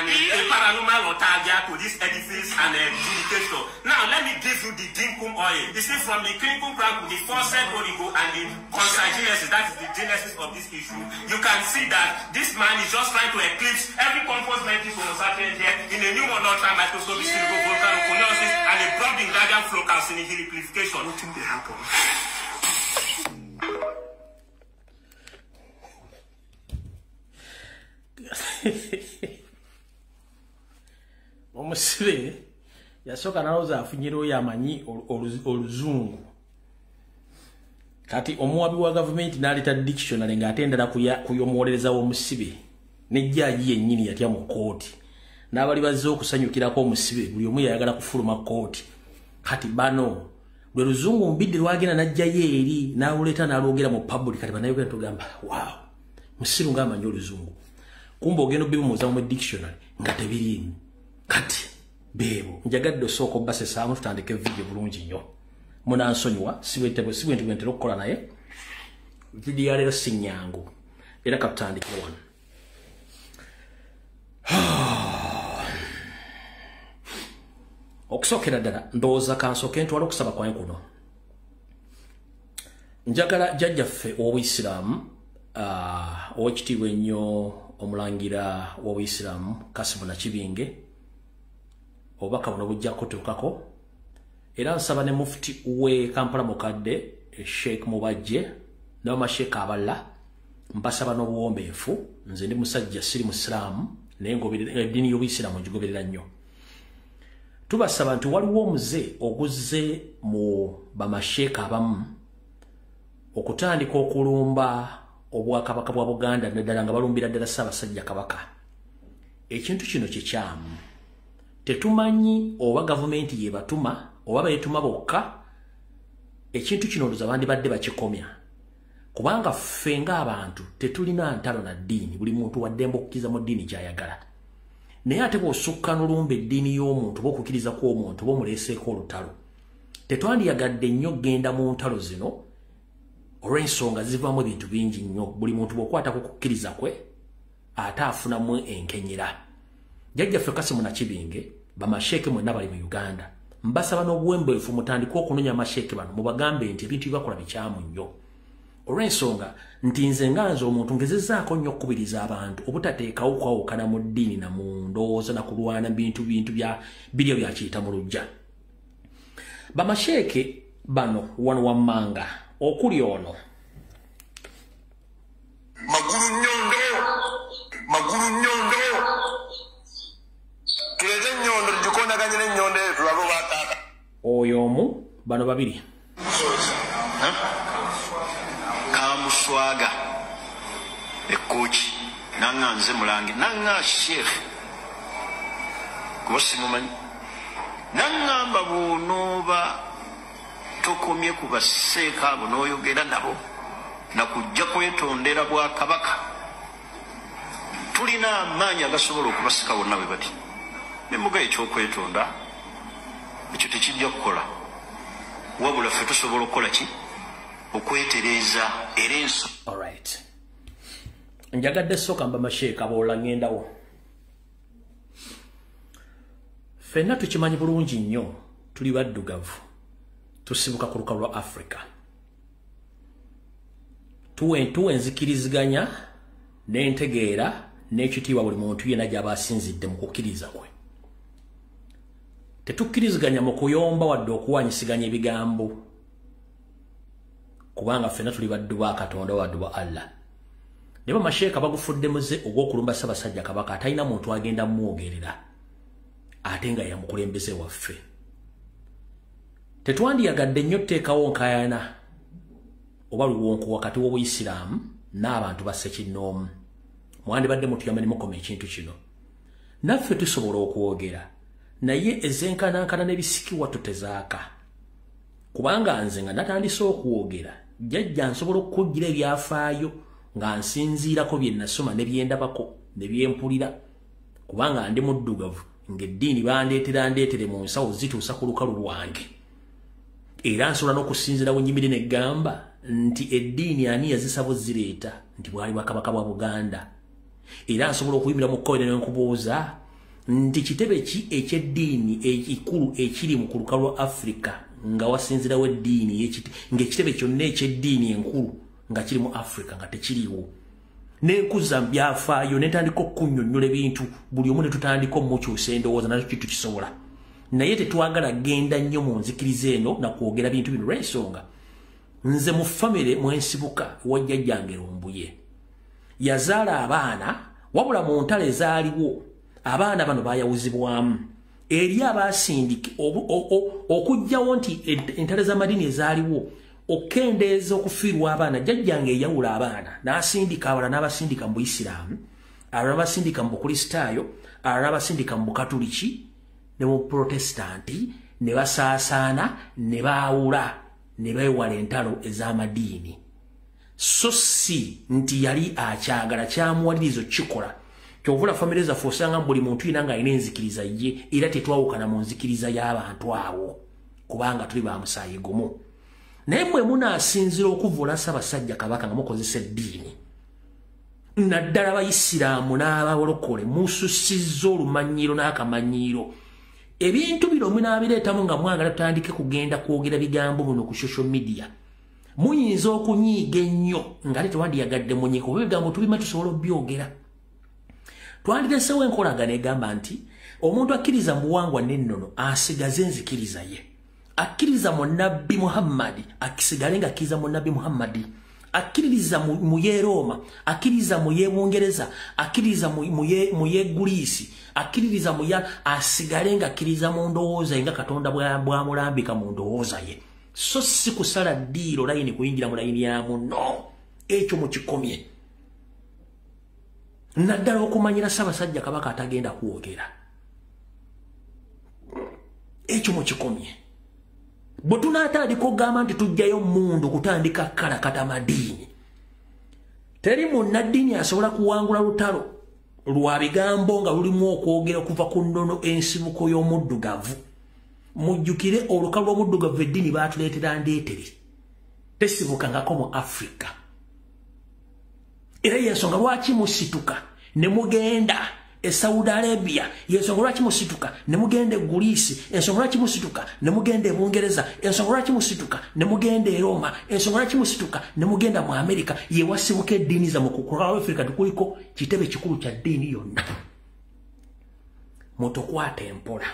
paranormal nostalgia to this edifice and adjudication. Now, let me give you the dinkum oil. You see, from the crinkum crankum, the faucet origo, and the consanguinesis, that is the genesis of this issue, you can see that this man is just trying to eclipse every compost mentis homo sapiens here in a new ultra microscopic silico volcanoconiosis and a Brobdingnagian flocalcinihiliplification. What thing they happen? Omusibe yasooka n'alowooza afunyira oyo amanyi oluzungu. Kati omuwabi wa gavumenti n'aleeta dictionary ng'ate endala ku y'omuwolereza w'omusibe ne jjaaji yennyini yatya mu kkooti. N'abali bazze okusanyukirako omusibe buli omu yayagala kufuluma kkooti. Kati bano lwe luzungu Mbidde lwagenda n'ajjayo eri n'aluleeta n'alwogera mu public. Kati bannayuganda tugamba wow, musiru ng'amanyi oluzungu. Kumbe ogenda obimuuza mu dictionary nga tebiriimu. Kati beebo njagadde osooka obbasesaamu tutandike vidiyo bulungi nnyo. Munansonyiwa si bwe ntera okukola naye vidiyo ya leero si nnyangu era katutandike wano. Okusookera ddala ndowooza kansooke ntwala okusaba kwange kuno. Njagala jjajjaffe ow'Obuyisiraamu ow'ekitiibwa ennyo omulangira w'Obuyisiraamu Kasimu Nakibinge, obubaka buno bujja kutuukako. Era nsaba ne mufti we Kampala Mukadde Sheikh Mubajje n'abamasheeka abalala, mbasaba n'obuwombeefu. Nze ndi musajja siri musiraamu naye eddiini y'Obuyisiraamu ngigoberera nnyo. Tubasaba nti waliwo omuze oguzze mu bamasheeka abamu okutandika okulumba obwakabaka bwa Buganda naddala nga balumbira ddala Ssaabasajja Kabaka. Ekintu kino kikyamu. Tetumanyi oba gavumenti yebatuma oba beetuma bokka. Ekintu kino ndowooza bandibadde bakikomya, kubanga ffe ng'abantu tetulina ntalo na ddiini. Buli muntu waddembe okukkiriza mu ddiini gy'ayagala, naye ate bw'osukka n'olumba eddiini y'omuntu oba okukkiriza kw'omuntu oba omuleeseeko olutalo. Tetwandiyagadde nnyo genda mu ntalo zino olw'ensonga zivaamu ebintu bingi nnyo. Buli muntu bw'okwatako kukkiriza kwe ate afunamu enkenyera. Jjajjaffe Kasimu Nakibinge, bamasheeke mwenna bali mu Uganda, mbasaba n'obuwembeefu mutandike okunoonya amasheeke bano, mubagambe nti ebintu bye bakola bikyamu nnyo, olw'ensonga nti nze nga nze omuntu ngezezzaako nnyo okukubiriza abantu obutateekawo kwawukana mu ddiini na mu ndowooza na kulwana bintu bya biryo byakiyita mu luggya. Bamasheeke bano wano wammanga okuli ono Magulu Nyondo, Magulu Nyondo, tuleete ennyondo tugikonaganye n'ennyondo eyo tulabe oba taata. Oyo omu, bano babiri. Kamuswaga ekooki nanga nze mulange nanga sheikh kuba simumanyi, naŋŋamba bw'onooba tokomye ku baseeka abo n'oyogera nabo nakujja kwetondera bwakabaka, tulina amaanyi agasobola okubasika bonna bwe bati. Nemuga ekyokwetonda ekyo tekijja kukola, wabula ffe tusobola okukola ki? Okwetereeza era enso. Alright, njagadde sooka mba masheeka boola ŋŋendawo. Ffenna tukimanyi bulungi nnyo tuli baddugavu, tusibuka ku lukalu lwa Africa. Tuwe enzikiriziganya n'entegeera n'ekitiibwa buli muntu yenna gy'aba asinzidde mu kukkiriza kwe. Tetukkiriziganya mu kuyomba wadde okuwanyisiganya ebigambo, kubanga ffenna tuli baddu ba Katonda, baddu ba Allah. Naye bamasheeka bagufudde muze ogw'okulumba Ssaabasajja Kabaka atalina muntu agenda mumwogerera, ate nga yamukulembeze waffe. Tetwandiyagadde nnyo tteekawo nkaayana oba luwonko wakati w'obuyisiraamu n'abantu ba ssekinnoomu. Mwandibadde mutuyamba ne mukoma ekintu kino. Naffe tusobola okwogera, naye ez'enkanankana n'ebisikiwa tutezaaka, kubanga nze nga natandise okwogera, jjajja nsobola okukugira ebyafaayo nga nsinziirako bye nasoma ne byendabako ne byempulira, kubanga ndi muddugavu ng'eddiini bandeetera ndeetere mu nsawo zituusa ku lukalu lwange. Era nsobola n'okusinziira wennyimire neggamba nti eddiini ani yazisaba zireeta, nti bwali bwakabaka bwa Buganda. Era nsobola okuyimira mu kkowe ne nkubuuza nti kitebe ki eky'eddiini ekikulu ekiri mu lukalu lwa Africa nga wasinziirawo eddiini, ng'ekitebe kyonna eky'eddiini enkulu nga kiri mu Africa nga tekiriiwo. Nenkuza byafaayo netandika okunnyonnyola ebintu buli omu ne tutandika omukyusa endowooza, nakyo kintu kisobola. Naye tetwagala genda nnyo mu nzikiriza eno nakwogera bintu bino lw'ensonga nze mu famire mwensibuka wajjajjange Lumbuye yazaala abaana, wabula mu ntalo ezaaliwo abaana bano bayawuzibwamu eri abasindika okuggyawo nti entalo z'amadiini ezaaliwo okkendeeza okufiirwa abaana. Jjajjange eyawula abaana n'asindika abalala n'abasindika mu Buyisiraamu, abalala n'abasindika mu Bukristaayo, abalala n'abasindika mu Bukatuliki ne mu Protesitanti, ne basaasaana ne baawula ne beewala entalo ez'amadiini. So si nti yali akyagala kyamuwalirizo kikola. Kyovula famire zaffe osanga buli muntu yenna ng'alina enzikiriza ye, era tetwawukana mu nzikiriza y'abantu abo kubanga tuli ba musaayi gumu. Naye mmwe munaasinziira okuvvoola Ssaabasajja Kabaka nga mukozesa eddiini, naddala Abayisiraamu n'abalokole, mususizza olumanyiiro n'akamanyiiro. Ebintu bino munaabireetamu nga mwagala tutandike kugenda kwogera bigambo bino ku social media. Muyinza okunyiiga ennyo nga ate tewandiyagadde munyiiga, oba ebigambo tubima tusobola obyogera. Twandiresewo enkolagana egamba nti omuntu akkiriza mu buwangwa n'ennono asigaze enzikiriza ye, akkiriza mu Nabbi Muhammadi akisigale nga akkiriza mu Nabbi Muhammadi, akkiririza mu ye Roma, akkiririza mu ye Bungereza, akkiririza mu ye Guriisi, akkiririza mu ya, asigale nga akkiriza mu ndowooza ye nga Katonda bw'amulambika mu ndowooza ye. So si kusala ddiiro layini kuyingira mu layini ya munno, ekyo mukikomye. Naddala okumanyira Ssaabasajja Kabaka atagenda kwogera, ekyo mukikomye. Bwe tunaatandika okugamba nti tujjayo mundu kutandika kalakata madiini, teri munnaddiini asobola kuwangula lutalo lwa bigambo nga lulimu okwogera okuva ku nnono ensibuko y'omuddugavu. Mujjukire olukalu lw'omuddugavu eddiini baatuleetera ndeetere, tesibukangako mu Afrika. Era y'ensonga lwaki musituka ne mugenda e Saudi Arabia, y'ensonga lwaki musituka ne mugenda e Gulisi, ensonga lwaki musituka ne mugenda e Bungereza, ensonga lwaki musituka ne mugenda e Roma, ensonga lwaki musituka ne mugenda mu Amerika. Yewasibuka eddiini zammwe ku Afrika tukuliko kitebe kikulu kya ddiini yonna. Mutukwate empola.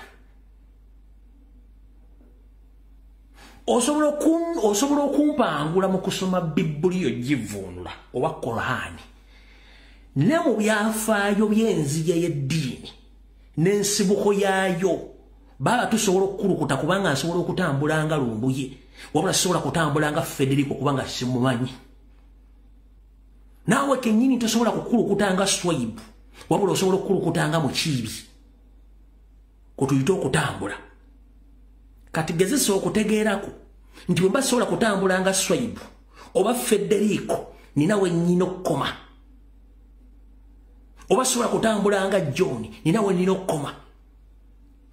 Osobola okumpangula mu kusoma Bibuli yo givvuunula oba Korani, ne mu byafaayo by'enzija y'eddiini n'ensibuko yaayo baba tusobola okukulukuta, kubanga nsobola okutambula nga Lumbuye, wabula sisobola kutambula nga Federico kubanga simumanyi. Naawe kennyini tosobola kukulukuta nga Swaibu, wabula osobola okukulukuta nga Mukiibi, kutuyite okutambula. Kati gezesa okutegeerako nti bwe mba sobola kutambula nga Swaibu oba Federico, nina we nnyina okukoma. Oba sobola kutambula nga John, nina we nina okukoma.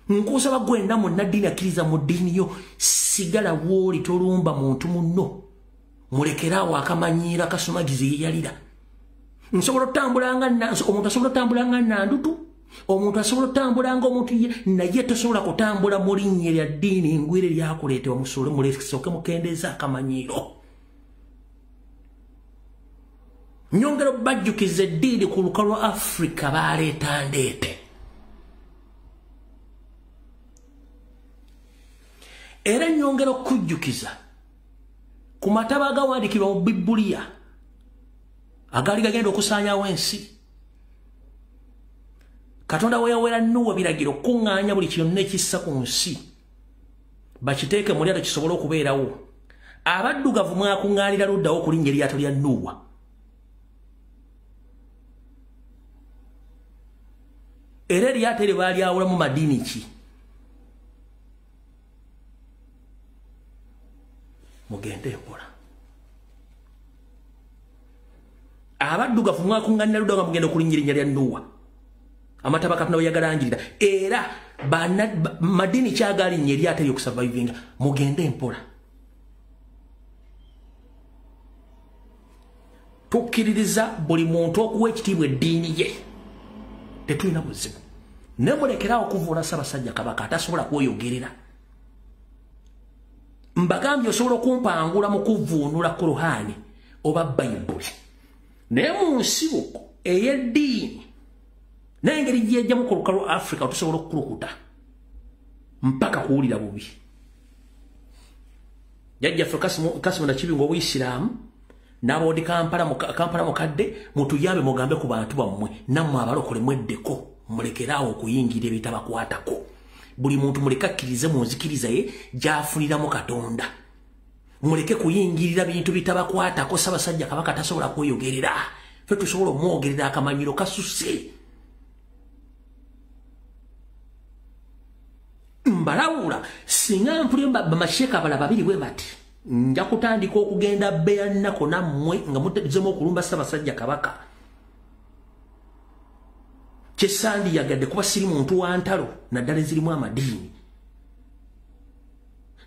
Nkusaba gwenda munnaddiini akkiriza mu ddiini yo, sigala w'oli, tolumba muntu munno, mulekeraawo akamanyiira kasumagizi yeyalira. Nsobola otambula nga omuntu asobola otambula nga Nandutu, omuntu asobola otambula nga omuntu, naye tosobola kutambula mu linnya lya ddiini ngwire lyakuleetebwa. Musole mulesooke mukendeeza akamanyiiro. Nyongera bajjukiza eddiini ku lukalu lwa Afrika baleeta ndeete. Era nyongera okujjukiza ku mataba agawandiikibwa mu Bibuliya agaali gagenda okusaanyaawo ensi. Katonda we yawera Nuwa biragiro okuŋŋaanya buli kyonna ekissa ku nsi bakiteeke mu lyato kisobole okubeerawo. Abaddugavu mwakuŋŋaanira luddawo ku linnya eryato lya Nuwa. Era eryato eryo baalyawulamu madiini ki? Mugende mpola. Abaddugavu mwakuŋŋaanira luddawo nga mugenda okulinnya erinnya lya Nuwa. Amataba Katonda we yagalangirira. Era madiini kyagalinnya eryato eryo okusurvivinga. Mugende mpola. Tukkiririza buli muntu okuwa ekitiibwa eddiini ye, tetulina buzibu. Naye mulekeraawo okuvuula Ssaabasajja Kabaka atasobola kweyogerera. Mbagambye osobola okumpangula mu kuvvuunula Kuruhaani oba Bayibuli, naye mu nsibuko ey'eddiini n'engeri gyejjamu ku lukalu lwa Afrika tusobola okukulukuta mpaka kuwulira bubi. Jjajjaffe Kasimu Nakibinga Obuyisiraamu n'aboodi Kampala mukadde, mutuyambe mugambe ku bantu bammwe, nammwe abalokole mweddeko, mulekeraawo okuyingira ebitabakwatako. Buli muntu muleke akkirize mu nzikiriza ye gy'afuniramu Katonda. Muleke kuyingirira bintu bitabakwatako. Ssaabasajja Kabaka tasobola kweyogerera, ffe tusobola omwogerera akamanyiro kasusse. Mbalawula singa mpulira bamasheeka abalala babiri bwe bati, nja kutandika okugenda bbeya nnako nammwe nga mutezemu okulumba Ssaabasajja Kabaka. Kyesandiyagadde kuba siri muntu wa ntalo naddala ezirimu amadiini.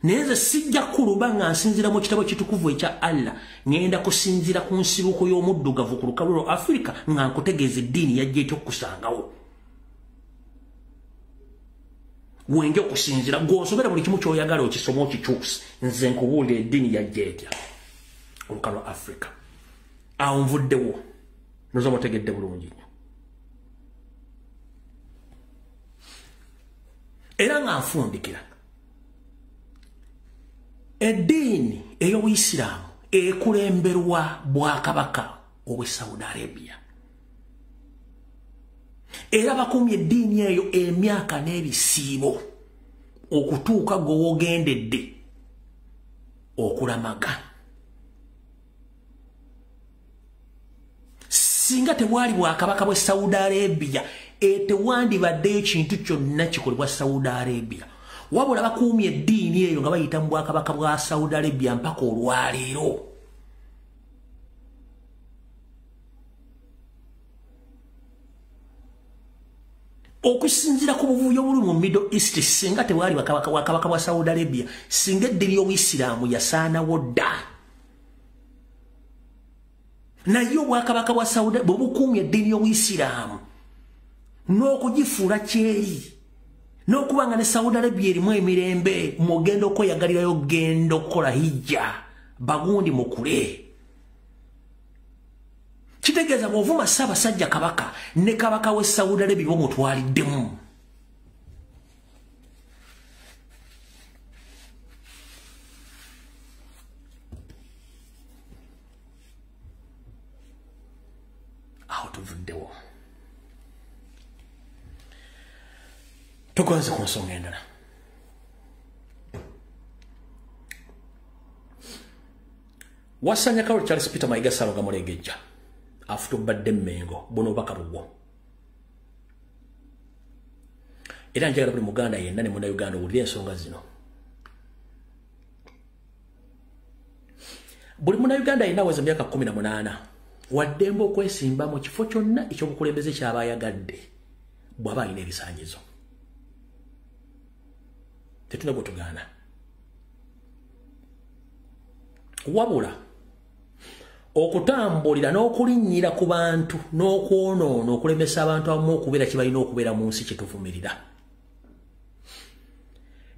Naye nze sijja kulumba nga nsinziira mu kitabo kitukuvu ekya Allah, ŋŋenda kusinziira ku nsibuko y'omuddugavu ku lukalu lwa Afrika nga nkutegeeza eddiini yajja etya okukusangawo. Wenja okusinziira gw'osobera buli kimu ky'oyagala okisoma okikyuse, nze nkubuulira eddiini yajja etya olukalu lwa Afrika. Awo nvuddewo, noza mutegedde bulungi nnyo. Era nga nfundikira, eddiini ey'Obuyisiraamu ekulemberwa bwakabaka obw'e Saudi Arabia. Era bakumye eddiini eyo emyaka n'ebisiibo okutuuka gwe wogendedde okulamaga. Singa tebwali bwakabaka bw'e Saudi Arabia, tewandibaddeyo kintu kyonna kikolebwa Saudi Arabia. Wabula bakuumye eddiini eyo nga bayita mu bwakabaka bwa Saudi Arabia mpaka olwaleero. Okusinziira ku buvuyo obuli mu Middle East, singa tewali bwakabaka bwa Saudi Arabia, singa eddiini y'Obuyisiraamu yasaanawo dda. Naye obwakabaka bwa Saudi bwe bukuumye eddiini y'Obuyisiraamu n'okugifuula kyeri, n'okuba nga ne Saudi Arabia erimu emirembe, mugenda okweyagalirayo genda okukola hijja, bagundi mukule. Kitegeeza bw'ovuma Ssaabasajja Kabaka ne kabaka w'e Saudi Arabia bomutwaliddemu. Awo tuvuddewo, tugonze ku nsonga endala. Wasanya Karoli Charles Peter Mayiga Ssaalongo Mulegejja afutubadde Mmengo, buno obubaka bubwo. Era njagala buli Muganda yenna ne Munnayuganda owulire ensonga zino. Buli Munnayuganda yenna aweza emyaka 18 waddembe okwesimba mu kifo kyonna eky'obukulembeze ky'aba ayagadde bw'aba alina ebisaanyizo. Tetulina gwe tugaana. Wabula okutambulira n'okulinnyira ku bantu n'okwonoona okulemesa abantu abamu okubeera kye balina okubeera mu nsi kyetuvumirira.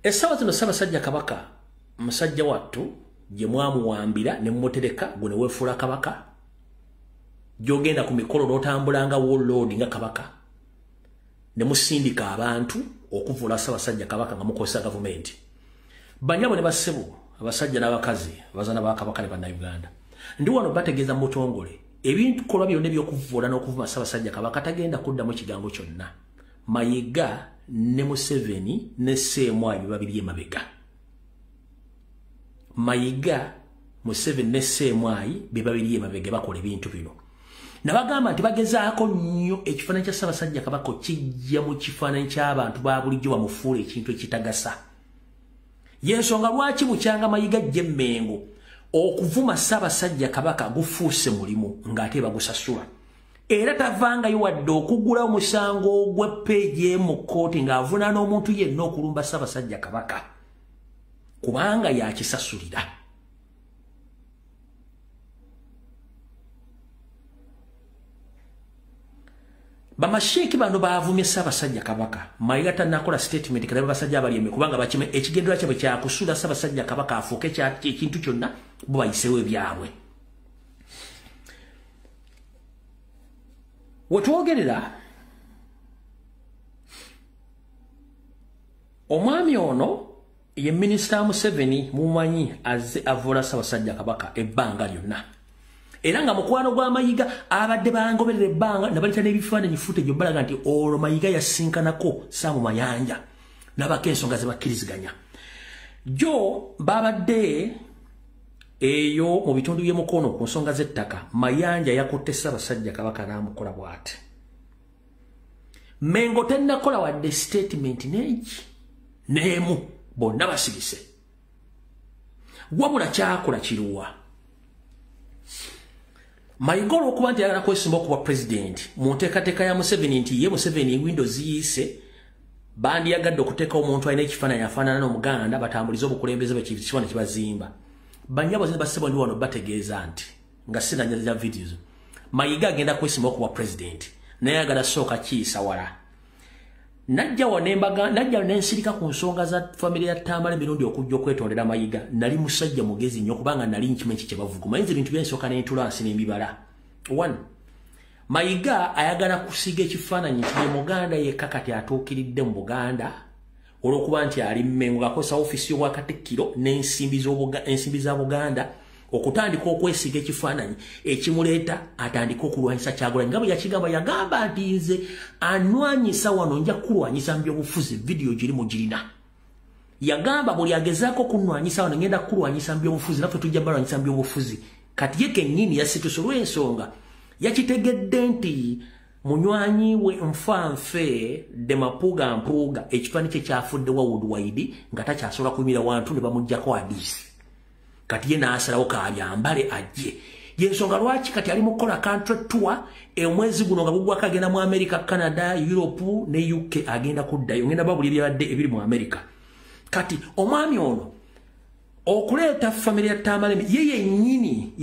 Essaawa zino Ssaabasajja Kabaka musajja wattu gye mwamuwambira ne mumutereka gwe ne weefuula kabaka, gy'ogenda ku mikolo n'otambula nga warlord nga kabaka, ne musindika abantu okuvula Ssaabasajja Kabaka nga mukozesa gavumenti. Bannyabo ne bassebo, abasajja n'abakazi, abazaana ba Kabaka ne Bannayuganda, ndi wano bategeeza mu butongole ebintu kolwa byonna eby'okuvvoola n'okuvuma Ssaabasajja Kabaka tagenda kuddamu kigambo kyonna. Mayiga ne Museveni ne Sseemwayi be babiri emabega. Mayiga, Museveni ne Sseemwayi be babiri emabega bakola ebintu bino. Nabagamba nti bagezaako nnyo ekifaananyi kya Ssaabasajja Kabaka kijja mu kifaananyi ky'abantu ba bulijjo bamufuula ekintu ekitagasa. Y'ensonga lwaki bukyanga Mayiga ajja Mmengo okuvuma Ssaabasajja Kabaka gufuuse mulimu ng'ate bagusasula. Era tavangayo wadde okugula omusango ogw'eppeegi mu kkooti ng'avunaana omuntu yenna okulumba Ssaabasajja Kabaka, kubanga yakisasulira. Bamasheeki bano baavumye Ssaabasajja Kabaka. Mayiga tannakola statement kalabe basajja abali kubanga bakime ekigendererwa kyabwe kyakusuula Ssaabasajja Kabaka afuuke ekintu kyonna bo bayiseewo ebyabwe. Wetwogerera omwami ono ye Minisita Museveni mumanyi azze avoola Ssaabasajja Kabaka ebbanga lyonna. Era nga mukwano gwa Mayiga abadde bangoberera ebbanga nabaleta n'ebifaananyi footage balaga nti olwo Mayiga yasinkanako Saamu Mayanja n'abako ensonga ze bakkiriziganya. Jo babadde eyo mu bitundu by'e Mukono ku nsonga z'ettaka, Mayanja yakutte Ssaabasajja Kabaka n'amukola bw'ati. Mmengo tennakola wadde statement n'egi n'emu, bonna basirise. Wabula kyakola kiruwa. Mayiga olw'okuba nti ayagala kwesimba okuba pulezidenti mu nteekateeka ya Museveni nti ye Museveni windows ziyiise, bandiyagadde okuteekawo omuntu alina ekifaananyi afaanana n'Omuganda batambulize obukulembeze bwe kifaananyi kibazimba. Bannyabo ne bassebo ndi wano bategeeza nti nga sinanyaza videos, Mayiga agenda kwesimba okuba pulezidenti naye ayagala sooka kiyisa wala. Najja wanembaga najja nensirika ku nsonga za family ya Tamale mirundi okujja okwetondera Mayiga. Nali musajja mugezi nnyo kubanga nali nkimanyi kye bavuga. Mayinza ebintu byensooka n'entula nsi n'embibala. One, Mayiga ayagala kusiga ekifaananyi nti ye Muganda yekka kati atuukiridde mu Buganda olw'okuba nti ali Mmengo akozesa ofiisi y'Obwakatikkiro n'ensimbi za Buganda okutandika okwesiga ekifaananyi ekimuleeta atandika okulwanyisa Kyagulanyi. Nga bwe yakigamba, yagamba nti nze anwanyisa wano nja kulwanyisa mu byobufuzi, vidiyo giri mugirina. Yagamba buli agezaako kunwanyisa wano ngenda kulwanyisa mu byobufuzi, naffe tujja balwanyisa mu byobufuzi. Kati ye kennyini yasituse olw'ensonga yakitegedde nti Munywanyi we nfanfe demapuga mpuga ekifaananyi kye kyafudde wa Woodwide nga takyasobola kuyimira wantu ne bamuggyako adiisi. Kati ye n'asalawo kabyambale ajje. Yensonga lwaki kati ali mu kukola country tour omwezi guno nga gugwako agenda mu America, Canada, Europe ne UK agenda kuddayo. Ngenda babuli ebyabadde ebiri mu America. Kati omwami ono okuleeta family ya Tamale ye yennyini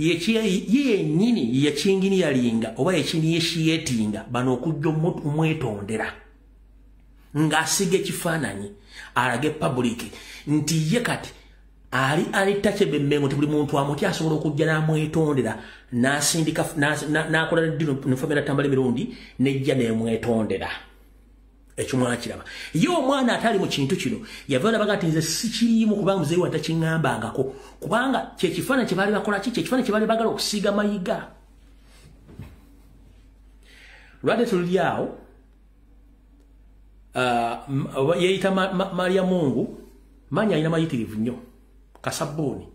yakinginyalinga oba yakiniyeshiyetinga bano okujja omwetondera ng'asiga ekifaananyi alage public nti ye kati ali alitachebe Mengo nti buli muntu amutya asobola okujja n'amwetondera n'asindika n'akola ne family ya Tamale Mirundi nejja n'emwetondera. Ekyo mwakiraba. Ye omwana atali mu kintu kino yava n'abaga nti nze sikiriimu kubanga muzeeyi wange takiŋŋambangako, kubanga kye kifaananyi kye baali bakola ki, kye kifaananyi kye baali baagala okusiiga Mayiga. Lwadde tuli awo yeeyita Maria Mungu, maanyi alina mayitirivu nnyo, kasabbuuni.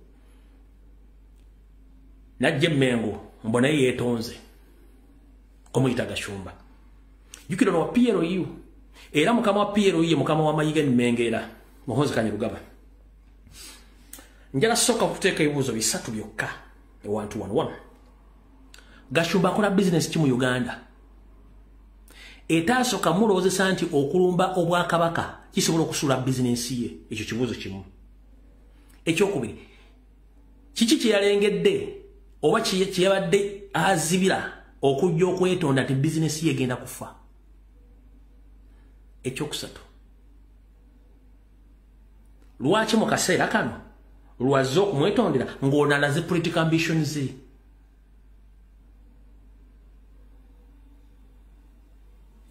Najja Mengo mbu naye yeetonze kumuyita Gashumba. Jjukira ono wa PLU. Era mukama wa PLU ye mukama wa Mayiga Mmengo Muhoozi Kainerugaba. Njala sooka okuteeka ebibuuzo bisatu byokka ewantu wano wano. Gashumba akola bizinesi ki mu Uganda? Etaasooka mulowoozesa nti okulumba obwakabaka kisobola okusuula bizinesi ye. Ekyo kibuuzo kimu. Ekyokubiri, kiki kye yalengedde oba kye yabadde azibira okujja okwetonda nti bizinesi ye egenda kufa? Ekyokusatu, lwaki mu kaseera kano lwazze okumwetondera ng'ono alaze political ambitions?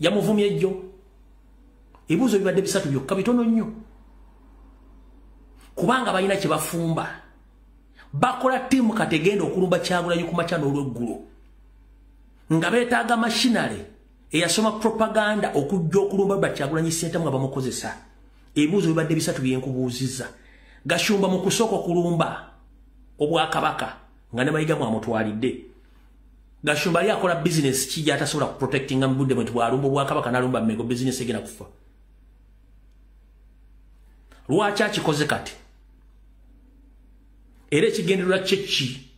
Yamuvumye ejjo. Ebibuuzo bibadde bisatu byokka, bitono nnyo, kubanga balina kye bafumba. Bakola ttiimu kati egenda okulumba Kyagulanyi ku makya n'olweggulo nga beetaaga machinery eyasoma propaganda okujja okulumba Kyagulanyi Ssentamu nga bamukozesa. Ebibuuzo bibadde bisatu bye nkubuuzizza. Gashumba mu kusooka okulumba obwakabaka nga ne Mayiga mwamutwalidde, Gashumba ali akola bizinesi ki gy'atasobola kuprotectinga mu budde bwe nti bw'alumba obwakabaka n'alumba Mengo bizinesi egenda kufa? Lwaki akikoze kati? Era ekigendererwa kye ki?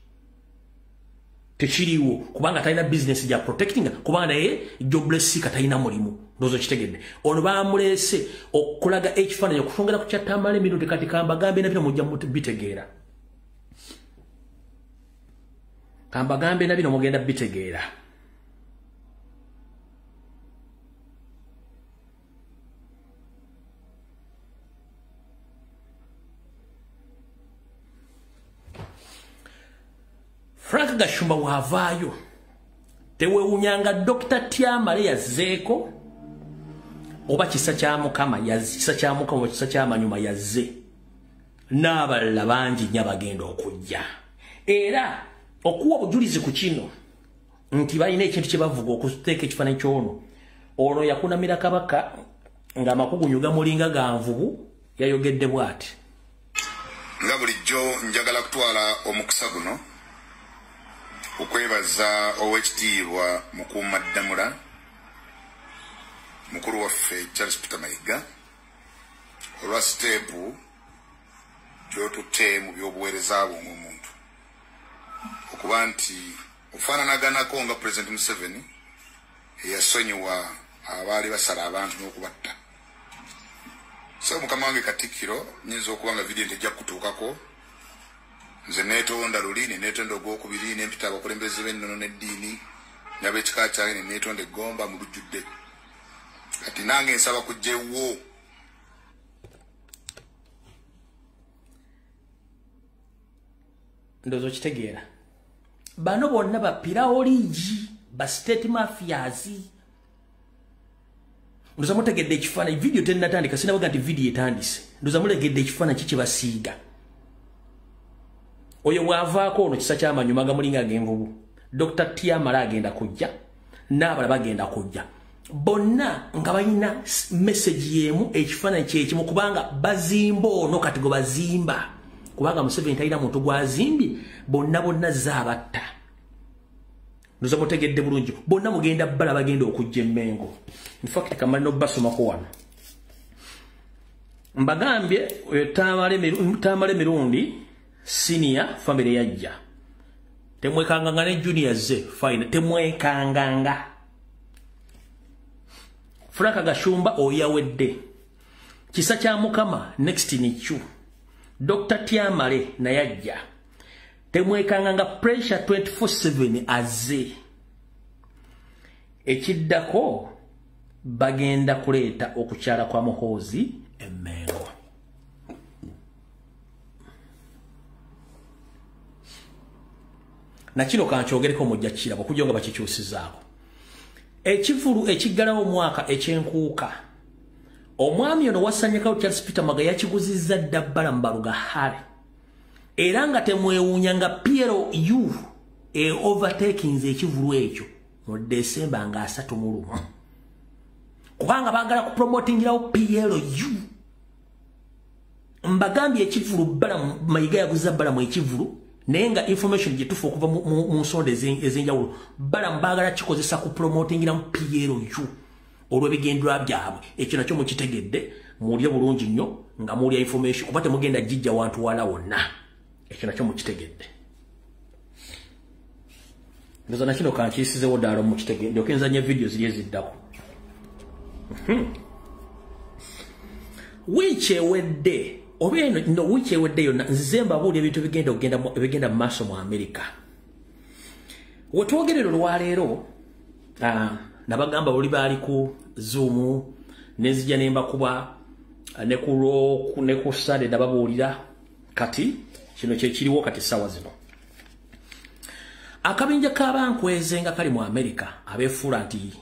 Tekiriiwo, kubanga talina bizinesi gya protectinga, kubanga naye jobless seeker talina mulimu. Ndowooza okitegedde. Ono baamuleese okulaga ekifaananyi okusongera ku kya Tamale Mirundi. Kati kambagambe na bino mujja bitegeera. Kambagambe na bino mugenda bitegeera. Frank Gashumba wavaayo tewewunyanga Dr. Tamale yazzeeko oba kisa kya Mukama, kisa kya Mukama oba kisa kya Manyuma yazze, n'abalala bangi nnyo abagenda okujja. Era okuwa obujulizi ku kino nti balina ekintu kye bavuga okuteeka ekifaananyi ky'ono. Ono yakunamira Kabaka ng'amakugunyu gamulinga ga nvubu, yayogedde bw'ati. Nga bulijjo njagala kutwala omukisa guno okwebaza owekitiibwa Mukuumaddamula mukulu waffe Charles Peter Mayiga olwa siteepu gy'otutte mu by'obuweereza bwo ng'omuntu, okuba nti ofaananaganako nga Pulezidenti Museveni eyasonyiwa abaali basala abantu n'okubatta. So mukama wange Katikkiro, nnyinza okuba nga vidiyo tejja kukutuukako. Nze neetonda luli ne neetonda ogwokubiri ne mpita abakulembeze b'ennono n'eddiini n'ab'ekika kyange ne neetonda eggomba mu lujjudde. Kati nange nsaba kujja ewuwo. Ndowooza okitegeera. Bano bonna ba piraoligi, ba state mafias. Ndowooza mutegedde ekifaananyi. Vidiyo tennatandika, sinnabaga nti vidiyo etandise. Ndowooza mutegedde ekifaananyi ki kye basiiga. Oyo bw'avaako ono kisa ky'amanyuma gamulinga ag'envubu. Dr. Tamale agenda kujja, n'abalala bagenda kujja. Bonna nga balina message y'emu, ekifaananyi kye kimu, kubanga bazimba ono kati gwe bazimba. Kubanga Museveni talina muntu gw'azimbye, bonna bonna zaabatta. Ndoza mutegedde bulungi. Bonna mugenda bbala bagenda okujja emmengo. In fact kamali n'obbasomako wano. Mbagambye Tamale Mirundi senior family yajja. Temwekanganga ne junior ze fine temwekanganga. Frank Gashumba oyawedde. Kisa kya Mukama next ni chu. Dr. Tiamale na yajja. Temwekanganga pressure 24/7 aze. Ekiddako bagenda kuleeta okukyala kwa Muhoozi emmengo. Na kino kankyogereko mujja kiraba okujja nga bakikyusizaako. Ekivulu ekiggalawo omwaka ekyenkuuka. Omwami ono wasanyekawo Charles Peter Maga yakiguzizza dda Balaam Barugahare. Era nga temwewuunya nga PLU e overtakings ekivulu ekyo mu December nga 31. Kubanga baagala kupromotingirawo PLU. Mbagambye ekivulu Balaam Mayiga yaguza Balaam ekivulu naye nga information gye tufa okuva mu nsonda ez'enjawulo Balaam baagala kikozesa ku promotingiramu PLU olw'ebigendererwa byabwe. Ekyo nakyo mukitegedde muwulire bulungi nnyo nga muwulira information kuba temugenda gijja wantu wala wonna. Ekyo nakyo mukitegedde. Ndoza na kino kankiyisizeewo ddala mukitegedde okenzanya video ziri eziddako. Wiiki ewedde oba eno no wiiki ewedde yonna nzize mbabuulira ebintu ebigenda mu maaso mu Amerika. Wetwogerera olwaleero nabagamba buli baali ku Zoom nenzija ne mbakuba ne ku ne ku Sunday nababuulira. Kati kino kye kiriwo kati ssaawa zino. Akabinja k'abankweze nga kali mu Amerika abeefuula nti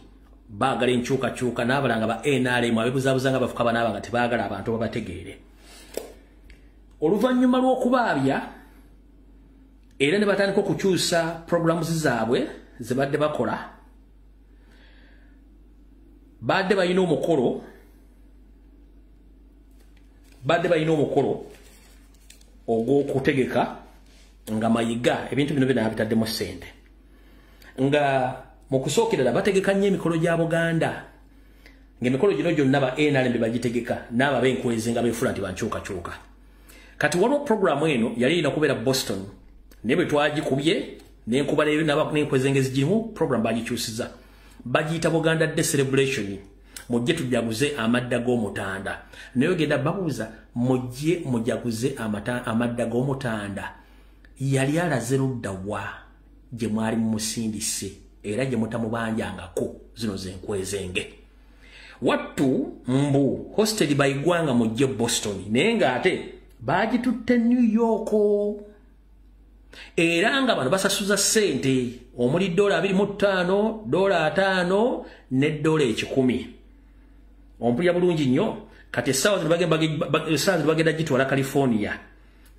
baagala enkyukakyuka n'abalanga ba NRM abeebuzaabuza nga bafuka banaaba nga tebaagala abantu babategeere. Oluvannyuma lw'okubaabya era ne batandika okukyusa programs zaabwe ze badde bakola, badde balina omukolo ogw'okutegeka nga Mayiga ebintu bino byonna bitaddemu ssente. Nga mu kusookera bategeka nnyo emikolo gya Buganda, ng'emikolo gino gyonna ba NRM be bagitegeka n'abo ab'enkwezi nga beefuula nti bankyukakyuka. Kati waliwo programu eno yali erina kubeera Boston, naye bwe twagikubye n'enkuba n'enkwezi ng'ezigirimu program bagikyusiza. Bagiyita Buganda Day Celebration. Mujje tujaguze amadda g'omutanda. Naye ogenda babuuza mujje mujaguze amadda g'omutanda. Yali alaze ludda wa gye mwali mumusindise era gye mutamubanjangako zino zenkwezenge. Wattu mbu hosted by Gwanga mujje Boston, naye ng'ate bagitutte New York. Era nga bano basasuza ssente omuli $25, $5 ne $100. Ompulira bulungi nnyo. Kati essaawa zino bagenda gitwala California.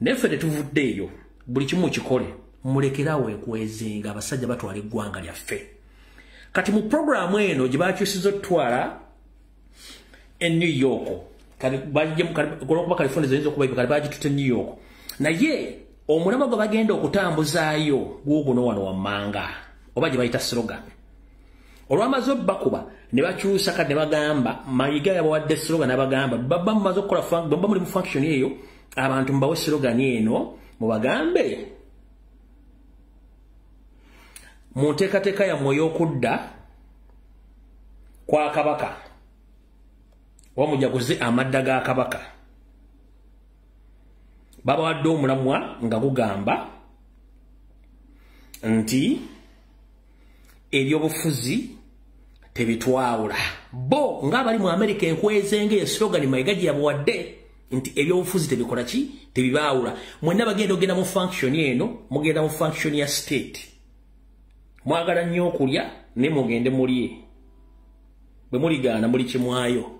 Naye ffe tetuvuddeeyo, buli kimu kikole mulekerawo ekwezenga abasajja batwala eggwanga lyaffe. Kati mu programu eno gye bakyusiza otutwala e New York, olwokuba California ziyinza okuba kati bagitutte New York, naye omulamwa gwe bagenda okutambuzaayo guuguno wano wammanga oba gye bayita slogan. Olwamaze obbakuba ne bakyusa kati ne bagamba Mayiga yabawadde slogan, n'abagamba baba mumaze okukola baba muli mu function eyo abantu mubawe slogan eno mubagambe mu nteekateeka yammwe ey'okudda kwa Kabaka oba mujaguze amadda ga Kabaka. Babawadde omulamwa nga gugamba nti ebyobufuzi tebitwawula. Bo ng'abali mu Amerika enkwezenge eslogan Mayiga gye yabawadde nti ebyobufuzi tebikola ki? Tebibaawula. Mwenna bagenda ogenda mu function eno, mugenda mu function ya state. Mwagala nnyo okulya naye mugende mulye. Bwe muligaana muli kimwayo.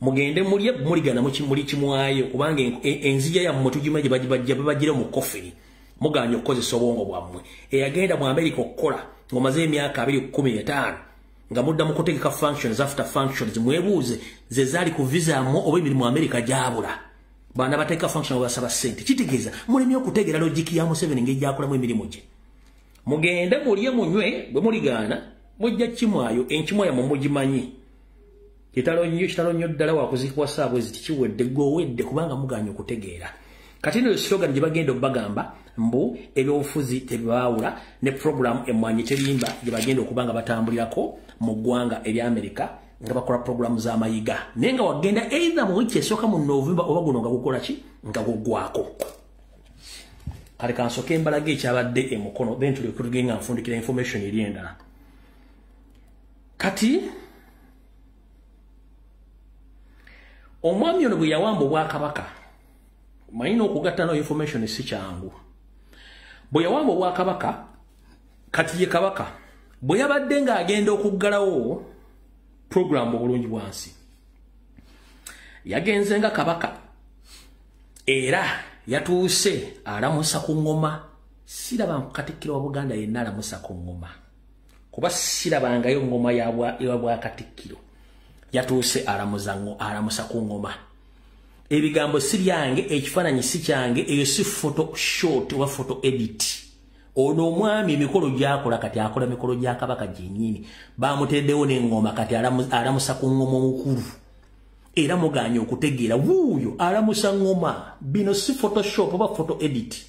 Mugende mulye, muligaana muli kimwayo kubanga enzija yammwe tugima gye bajja babagira mu kofini. Mugaanye okukozesa obwongo bwammwe. Eyagenda mu Amerika okukola ng'omaze emyaka 2015 nga mudda mu kutegeka functions after functions, mwebuuze ze zaali ku visa yammwe oba emirimu Amerika gyabula. Bana bateeka function basaba ssente. Kitegeeza mulemye okutegeera logic ya Museveni ng'ejjakolamu emirimu gye. Mugende mulye munywe bwe muligaana mujja kimwayo enkimwa yammwe mugimanyi. Kitalo nnyo ddala wakuziikibwa Ssaabwezi tikiwedde gw'owedde kubanga muganye okutegeera. Kati eno slogan gye bagenda obbagamba mbu ebyobufuzi tebibaawula ne program Emmwanyi Terimba gye bagenda okuba nga batambulirako mu ggwanga erya Amerika nga bakola program z'amayiga. Naye nga wagenda either mu wiiki esooka mu November oba guno nga gukola ki nga guggwako. Kale kansooke mbalaga ekyabadde e Mukono then tulyoke tugende nga nfundikira information eri endala. Kati omwami ono bwe yawamba obwakabaka, manyi n'okugatta no information si kyangu. Bwe yawamba obwakabaka, kati ye kabaka bwe yabadde ng'agenda okuggalawo program obulungi bwansi, yagenze nga kabaka era yatuuse alamusa ku ngoma. Siraba Katikkiro wa Buganda yenna alamusa ku ngoma, kuba sirabangayo ngoma ya bwakatikkiro. Yatuuse alamusa ku ngoma. Ebigambo si byange, ekifaananyi si kyange, eyo si photo shot oba photo edit. Ono omwami emikolo gy'akola kati akola mikolo gya kabaka gyennyini. Bamuteddewo n'engoma kati alamusa ku ngoma omukulu. Era muganye okutegeera wuuyo alamusa ngoma. Bino si photoshop oba photo edit.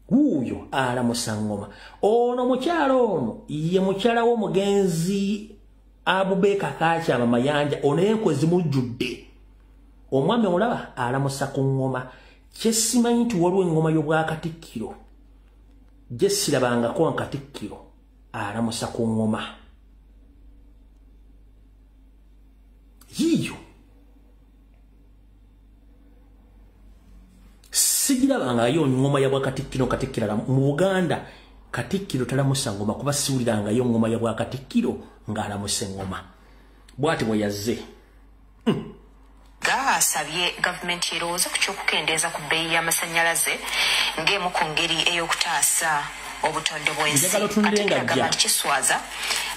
Wuuyo alamusa ngoma. Ono mukyala ono ye mukyala w'omugenzi Abubaker Kakyama Mayanja. Ono enkwe zimujjudde. Omwami omulaba alamusa ku ngoma. Kyesimanyi nti waliwo engoma y'obwakatikkiro gye sirabangako nkatikkiro alamusa ku ngoma. Yiyo sigirabangayo ngoma ya bwakatikkiro. Katikkiro mu Buganda katikkiro talamusa ngoma, kuba siwulirangayo ngoma ya bwakatikkiro ng'alamusa engoma. Bw'ati bwe yazze. Asabye gavumenti erowooza ku ky'okukendeeza ku bbeeyi y'amasannyalaze ng'emu ku ngeri ey'okutaasa obutonde bw'ensi. Katikkiro agamba nti kiswaza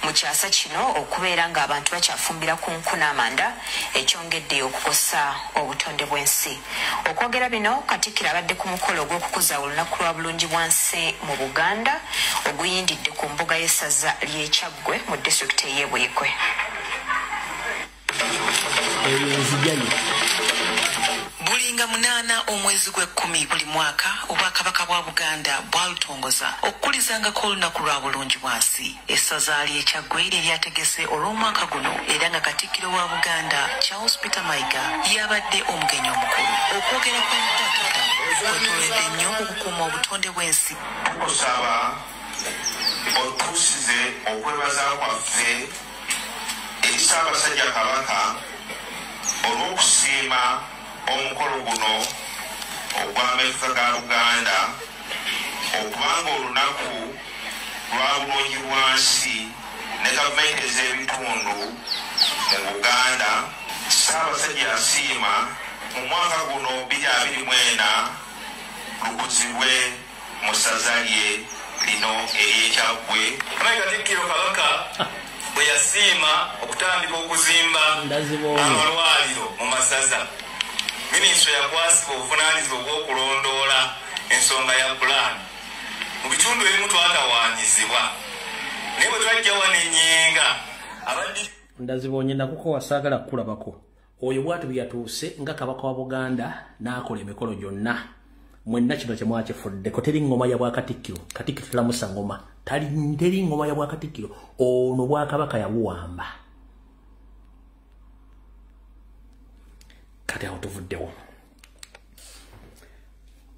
mu kyasa kino okubeera ng'abantu bakyafumbira ku nku n'amanda, ekyongedde okukosa obutonde bw'ensi. Okwogera bino Katikkiro abadde ku mukolo ogw'okukuza olunaku lwa bulungi bwansi mu Buganda oguyindidde ku mbuga y'essaza ly'e Kyaggwe mu disitulikiti ey'e Buikwe. Bulinga 8 omwezi gw'ekumi buli mwaka obwakabaka bwa Buganda bwalutongoza okukulizangako olunaku lwa bulungi bwansi. Essaza ly'e Kyaggwe lye lyategese olw'omwaka guno era nga Katikkiro wa Buganda Charles Peter Mayiga yabadde omugenyi omukulu. Okwogera kw'enkwatagano kwetoolodde nnyo okukuuma obutonde bw'ensi. Tukusaba otuusize okwebaza kwaffe eri Ssaabasajja Kabaka olw'okusiima omukolo guno ogw'amefuga ga Buganda okubanga olunaku lwa bulungi bwansi ne gavumenti ez'ebitundu mu Buganda. Ssaabasajja yasiima mu mwaka guno 2024 lukuzibwe mu ssaza lye lino ery'Ekyaggwe. Katikkiro Kabaka bwe yasiima okutandika okuzimba amalwaliro mu masaza, minisitule yakwasibwa obuvunaanyizibwa obw'okulondoola ensonga ya pulaani. Mu bitundu ebimu twatawaanyizibwa, naye bwe twajja wano ennyenga abaddi Ndazibonye nakukowa saagala kukulabako. Oyo bw'ati bwe yatuuse nga kabaka wa Buganda n'akola emikolo gyonna. Mwenna kino kye mwakifuddeko teri ngoma ya bwakatikkiro. Katikkiro tulamusa ngoma. Teri ngoma ya bwakatikkiro. Ono bwakabaka yabuwamba. Kati awo tuvuddewo.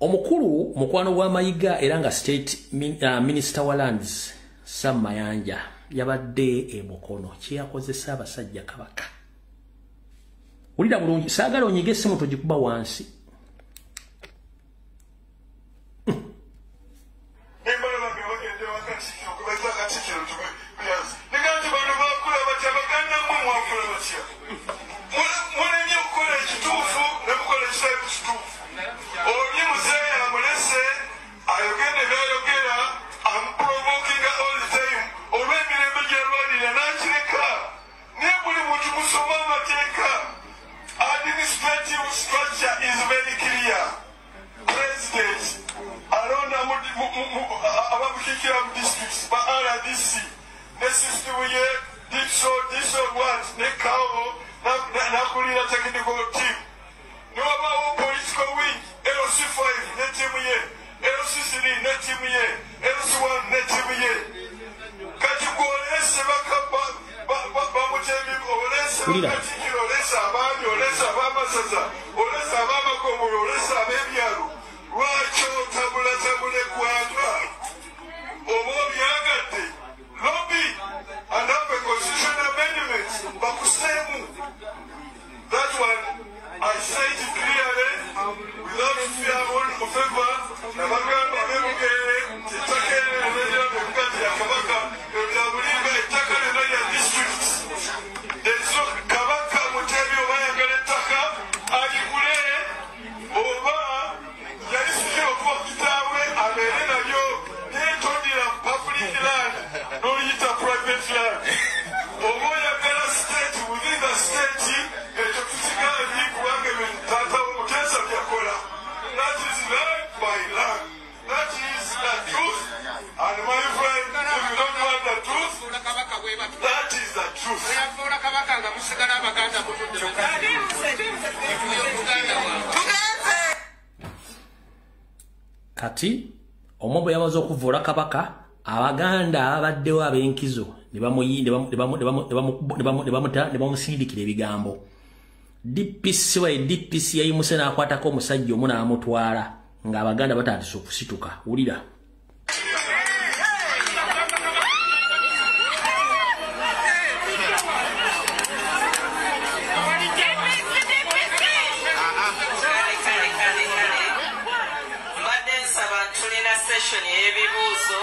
Omukulu mukwano gwa Mayiga era nga state minister wa lands Sam Mayanja yabadde e Mukono kyeyakoze Ssaabasajja Kabaka. Wulira bulungi, saagala onyige essimu togikuba wansi. Administrative structure is very RDC ne system ye DISO what ne kawo nakulira technical team. Niwabaawo political wing LC5 ne tiimu ye, LC3 ne tiimu ye, LC1 ne tiimu ye. Kati gw'olese bamutebi, olese bakatikiro, olese abaami, olese ab'amasaza, olese ab'amagombolola, olese ab'ebyalo. Lwaki otabulatabula eggwanga? Oba obyagadde lobby and have a constitutional amendment bakuseemu. That one I say it clearly without fear or favor. Nabagamba ab'ebugere ettaka eryo lyonna ebugati ya Kabaka lya Bulimba, ettaka lyonna lya district. Ezo Kabaka Mutebi oba ayagala ettaka aligule, oba yalisikira okuva ku kitaawe abeere nalyo, naye tondira public land n'oliyita private land. Oba oyagala state within the state, ekyo tukigaanyi kubanga ebyo taata w'Omuteesa byakola. That is land by land. That is the truth. And my friend, if you don't want the truth, that is the truth. Kati omu bwe yamaze okuvvoola Kabaka, Abaganda ababaddewo ab'enkizo ne bamusindikira ebigambo. DPC wa DPC yayimuse n'akwatako omusajja omu n'amutwala ng'Abaganda batandise okusituka. Wulira. Mbadde nsaba tulina session y'ebibuuzo.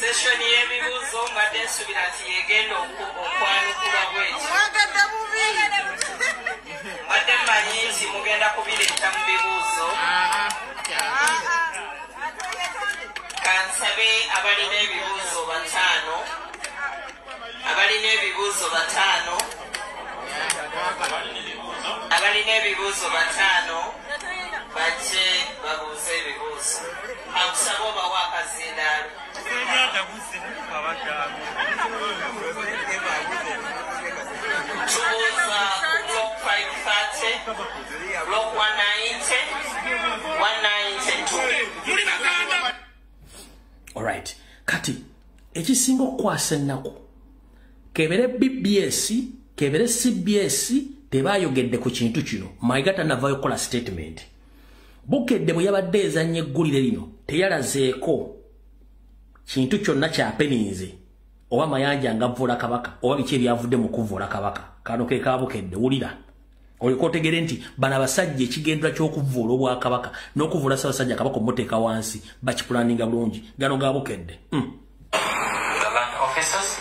Session y'ebibuuzo mbadde nsuubira nti yegenda okwanukula bw'etyo. Mbadde mmanyi nti mugenda kubireeta mu bibuuzo. Kansabe abalina ebibuuzo bataano. Abalina ebibuuzo bataano. Abalina ebibuuzo bataano bajje babuuze ebibuuzo. Akusaba obawo akazindaalo. Tubuuza ku block 530, block 190, 192. Alright. Kati ekisinga okukwasa ennaku, kebere BBS, kebere CBS tebayogedde ku kintu kino. Mayiga tannavaayo kukola statement. Bukedde bwe yabadde ezannya eggulire lino teyalazeeko kintu kyonna kyapeninze oba Mayanja ng'avvoola Kabaka oba biki ebyavudde mu kuvvoola Kabaka. Kano ke ka Bukedde. Wulira. Olyoka otegere nti bano abasajja ekigendera ky'okuvvoola Obwakabaka n'okuvvoola Ssaabasajja Kabaka omuteeka wansi bakipulaninga bulungi. Gano ga Bukedde. The land officers.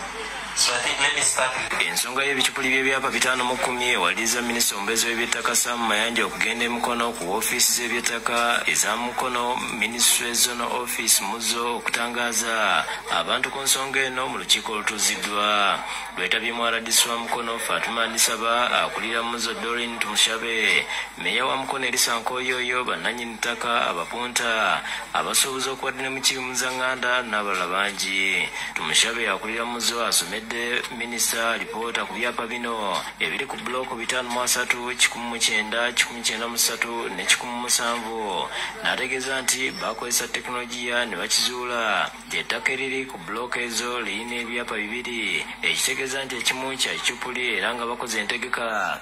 So I think let me start with Ensonga y'ebicupuli by'ebyapa 510 ewaliriza minisita omubeezi w'ebyettaka Sam Mayanja okugenda e Mukono ku woofiisi z'ebyettaka eza Mukono Ministry Zonal Office Muzo okutangaaza abantu ku nsonga eno mu lukiiko olutuuziddwa. Lwetabyemu RDC wa Mukono Fatuma Ndisaba, akulira Muzo Doreen Tumushabe, meeya wa Mukono Elisa Nkoyoyo, bannannyini ttaka, abapunta, abasuubuzi okubadde ne Mukiibi Muzanganda n'abalala bangi. Tumushabe akulira Muzo asomedde minisita alipoota ku byapa bino ebiri ku bulooku 503, 190, 193 ne 107 n'ategeeza nti bakozesa tekinologiya ne bakizuula ettaka eriri ku bulooku ezo lirina ebyapa bibiri, ekitegeeza nti ekimu kya kicupuli era nga bakoze entegeka.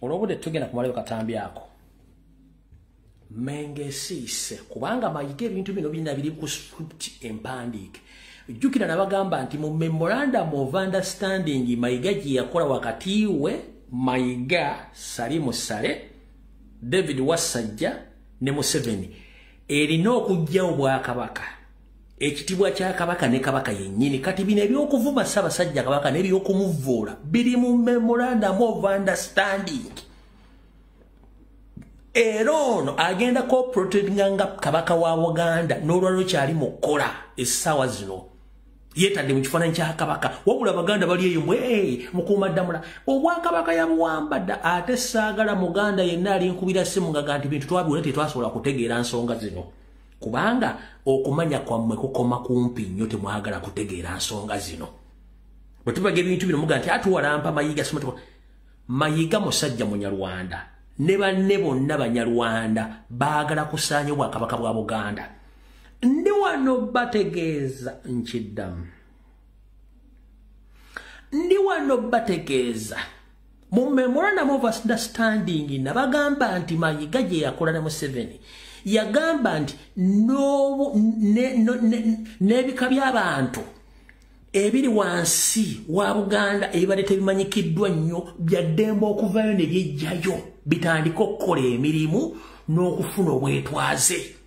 Olw'obudde tugenda kumalayo katambi ako. Menge siise kubanga Mayiga ebintu bino birina biri ku script empandiike. Jjukira nabagamba nti mu memorandum of understanding Mayiga gye yakola wakati we Mayiga, Salimu Saleh, David Wasajja ne Museveni erina okuggyawo Bwakabaka, ekitiibwa kya Kabaka ne Kabaka yennyini. Kati bino eby'okuvuma Ssaabasajja Kabaka n'ebyokumuvvoola biri mu memorandum of understanding. Era ono agenda cooperatinga nga Kabaka wa Buganda n'olwaliro kyali mu kukola essaawa zino. Yeetadde mu kifaananyi kya Kabaka. Wabula Abaganda bali eyo mwe mukuumaddamula. Obwakabaka yabuwamba dda, ate saagala Muganda yenna alinkubira ssimu nga nti bintu twabiwona tetwasobola kutegeera nsonga zino. Kubanga okumanya kwammwe kukoma kumpi nnyo, temwagala kutegeera nsonga zino. Bwe tubaga ebintu bino muga nti atuwalampa Mayiga, Mayiga musajja Munyarwanda ne banne bonna Banyarwanda baagala kusaanya obwakabaka bwa Buganda. Ndi wano bategeeza, nkiddamu, ndi wano bategeeza mu memorandum of understanding nabagamba nti Mayiga gye yakola ne Museveni, yagamba nti n'ebika by'abantu ebiri wansi wa Buganda ebibadde tebimanyikiddwa nnyo bya ddembe okuvayo ne byejjayo bitandika okukola emirimu n'okufuna obwetwaze.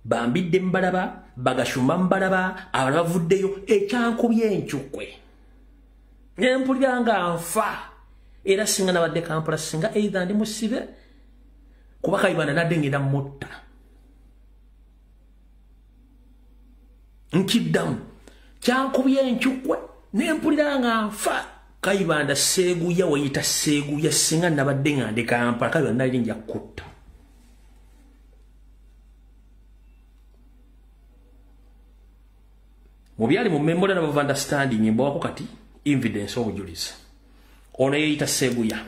Bambidde mbalaba, Bagashumba mbalaba, abalala bavuddeyo. Ekyankubye encukwe ne mpulira nga nfa, era singa nabadde Kampala singa either ndi musibe kuba Kayibanda nadde ngenda mutta. Nkiddamu, kyankubye encukwe ne mpulira nga nfa. Kayibanda Seeguya weyita Seeguya, singa nabadde nga ndi Kampala Kayibanda nali nja kutta. Mu byali mu memorandum of understanding mbawako kati evidence obujulizi. Ono yeyita Seeguya.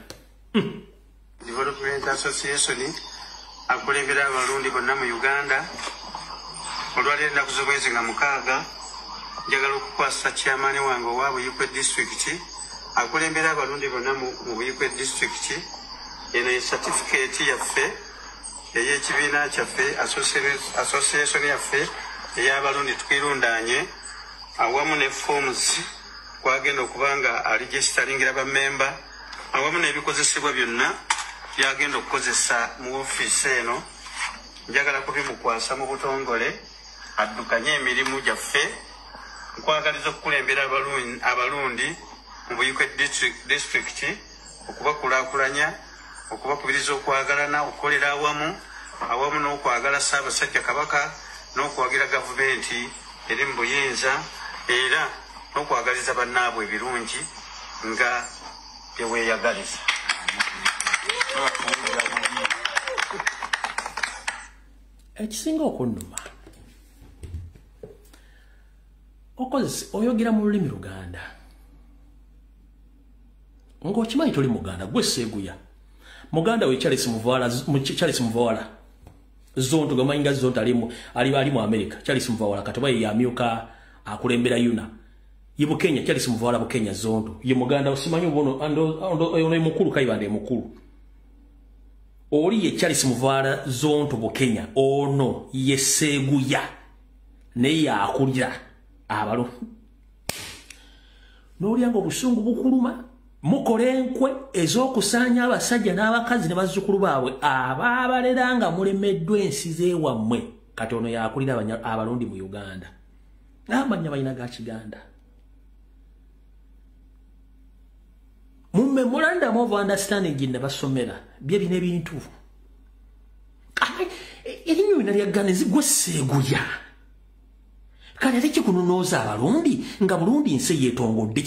Development Association akulembera abalundi bonna mu Uganda. Olwaleero ennaku z'omwezi nga 6 njagala okukwasa chairman wange owa Buikwe district akulembera abalundi bonna mu Buikwe district. Eno ye certificate yaffe ey'ekibiina kyaffe, association yaffe ey'abalundi twirundanye awamu ne forms kwagenda okuba nga aregisteringira bammemba awamu n'ebikozesebwa byonna byagenda okukozesa mu ofiisi eno. Njagala kubimukwasa mu butongole addukanye emirimu gyaffe. Nkwagaliza okukulembera abalundi mu Buikwe district, okubakulaakulanya, okubakubiriza okwagalana, okukolera awamu awamu n'okwagala Ssaabasajja Kabaka n'okuwagira gavumenti eri mu buyinza, era n'okwagaliza bannaabwe ebirungi nga bye weeyagaliza. Ekisinga okunnuma, okozesa oyogera mu lulimi Luganda ng'okimanyi toli Muganda. Gwe Seeguya muganda we Charles Muvawala, Charles Muvawala Zonto gamanyi nga Zonto ali mu America. Charles Muvawala kati ye yamyuka akulembera UNA ye Bukenya. Charles Muvawala Bukenya Zonto ye muganda, osimanyi obono ono mukulu Kayibanda mukulu. Oli ye Charles Muvawala Zonto Bukenya, ono ye Seeguya naye yakulira abalo. N'olyanga obusungu bukuluma, mukola enkwe ez'okusaanya abasajja n'abakazi ne bazzukulu baabwe abaabalera nga mulemeddwa ensi z'ewammwe. Kati ono yakulira abalundi mu Uganda, n'amannya balina ga Kiganda. Mu memorandum of understanding gye nabasomera bye bino ebintu erinnya bina lya gwe Seeguya. Kale ate kikunonooza abalundi nga Burundi nsi yeetongodde.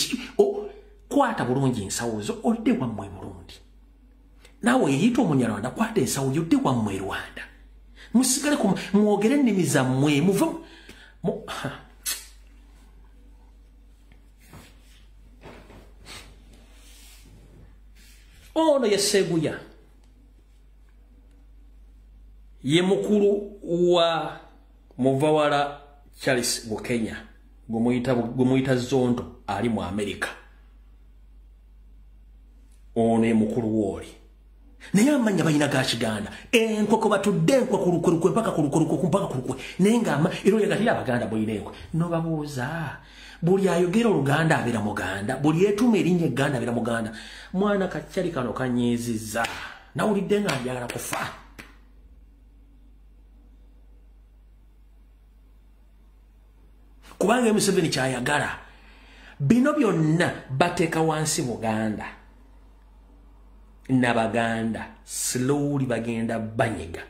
Kwata bulungi ensawo zo odde wammwe Burundi. Naawe eyita Omunyarwanda, kwata ensawo yo odde wammwe Rwanda. Musigale mwogere ennimi zammwe muve. Ono ye Seeguya ye mukulu wa Muvawala Charles Bukenya gwe muyita Zonto ali mu America. Ono ye mukulu wooli, naye amannya balina ga Kiganda. Enkoko batudde enkwe ku lukwe mpaka ku lukwe mpaka ku lukwe, naye nga era oyagatira Abaganda bolina enkwe. Nobabuuza, buli ayogera Oluganda abeera Muganda, buli yeetuma erinnya Egganda abeera Muganda. Mwana kakyali kano kanyiizizza, nawulidde nga njagala kufa. Kubanga Museveni kyayagala bino byonna bateeka wansi Buganda n'Abaganda slowly bagenda banyega.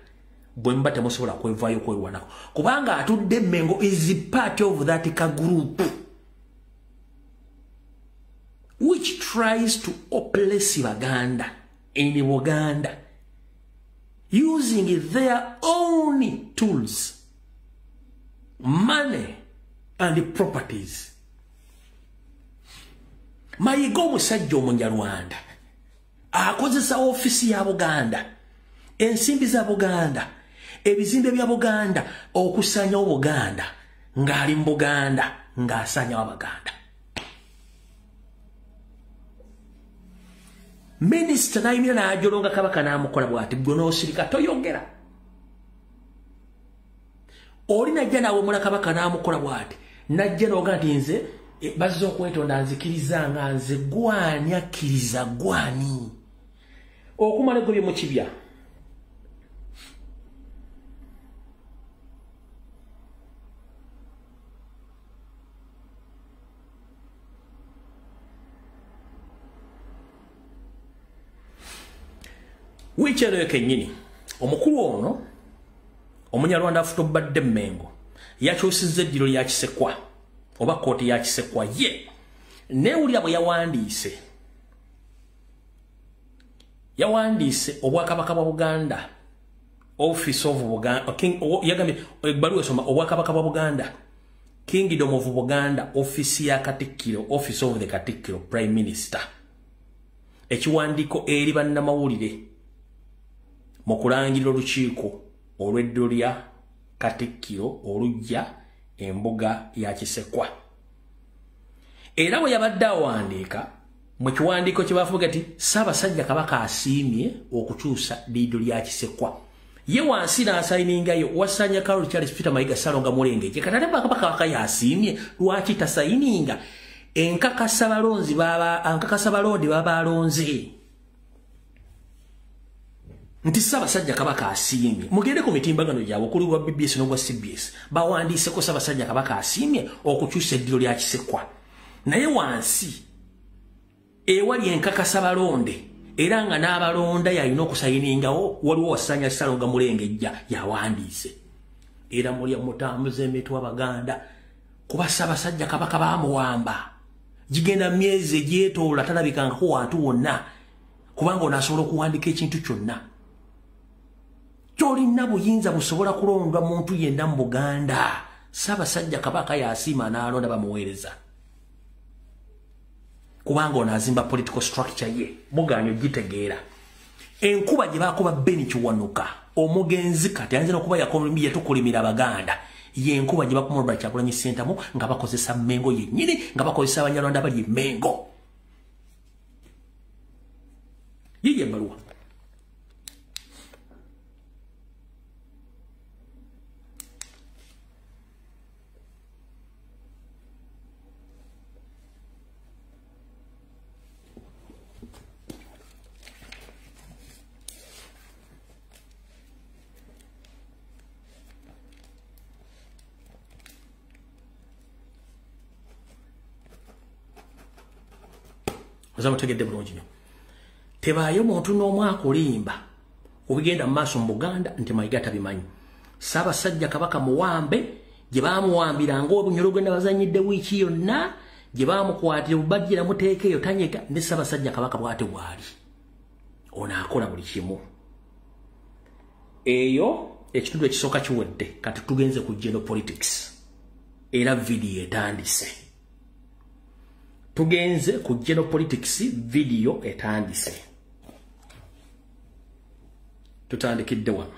Bwe muba temusobola kwevaayo kwerwanako, kubanga atudde Mengo is part of that group which tries to oppress Baganda in Buganda using their own tools. Money and properties. Mayiga omusajja omunyarwanda akozesa ofisi ya Buganda, ensimbi za Buganda, ebizimbe bya Buganda okusanyawo Buganda, ng'ali mu Buganda ng'asanyawo Abaganda. Minisita n'ayimira n'ajolonga Kabaka n'amukola bw'ati, gwe n'osirika toyogera. Oli najja n'awemula Kabaka n'amukola bw'ati, najja n'oga nti nze bazze okwetonda nzikiriza nga nze gwani akkiriza gwani. Okumala egobye mu kibya. Wiiki eno kennyini omukulu ono omunyarwanda afutobadde Mmengo yakyusizza eddiro lya Kisekwa oba kkooti ya Kisekwa ye neewulira bwe yawandiise. Yawandiise Obwakabaka bwa Buganda, Office of Buganda, yagambye ebbaluwa esoma Obwakabaka bwa Buganda, Kingdom of Buganda, Office ya Katikkiro, Office of the Katikkiro, Prime Minister. Ekiwandiiko eri bannamawulire mu kulangirira olukiiko olw'eddiro lya Katikkiro olujja embuga ya Kisekwa. Era bwe yabadde awandiika mu kiwandiiko kye bafuga nti Ssaabasajja Kabaka asiimye okukyusa ddiido lya Kisekwa. Ye wansi n'asayiningayo wasanya Karoli Charles Peter Mayiga Ssalonga Mulengejje. Kati ate Kabaka yasiimye lwaki tasayininga? Enkakasa balonzi baba ankakasa balondi baba alonze nti Ssaabasajja Kabaka asiimye. Mugende ku mitimbagano gyabwe okuli gwa BBS n'ogwa CBS bawandiiseko Ssaabasajja Kabaka asiimye okukyusa eddiro lya Kisekwa. Naye wansi ewali enkakasa balonde era nga n'abalonda yalina okusayiningawo waliwo wasanya Ssalonga Mulengejja yawandiise. Era mulya mutambuza emitwe Abaganda kuba Ssaabasajja Kabaka baamuwamba. Gigenda myezi egyetoola talabikangako wantu wonna kubanga onaasobola okuwandika ekintu kyonna. Tolina buyinza busobola kulondwa muntu yenna mu Buganda. Ssaabasajja Kabaka yasiima n'alonda bamuweereza. Kubanga ono azimba political structure ye mugaanyo gitegeera. Enkuba gye baakuba Benny Kiwanuka omugenzi kati ayinza n'okuba yatukulimira Abaganda, ye enkuba gye bakuba Robert Kyagulanyi Ssentamu nga bakozesa Mmengo yennyini, nga bakozesa Abanyarwanda bali e Mmengo. Yiye ebbaluwa. Ozamutegedde bulungi nnyo. Tebaayo muntu n'omu akulimba obigenda mu maaso mu Buganda nti Mayiga tabimanyi. Ssaabasajja Kabaka muwambe gye baamuwambira ng'obunyolo gwe nabazannyidde wiiki yonna gye baamukwatira bubajjira muteeka eyo tanyega ne Ssaabasajja Kabaka bw'ate bw'ali. Ono akola buli kimu. Eyo ekitundu ekisooka kiwedde, kati tugenze ku general politics. Era vidiyo etandise. Tugenze ku general politics, video etandise. Tutandikidde wano.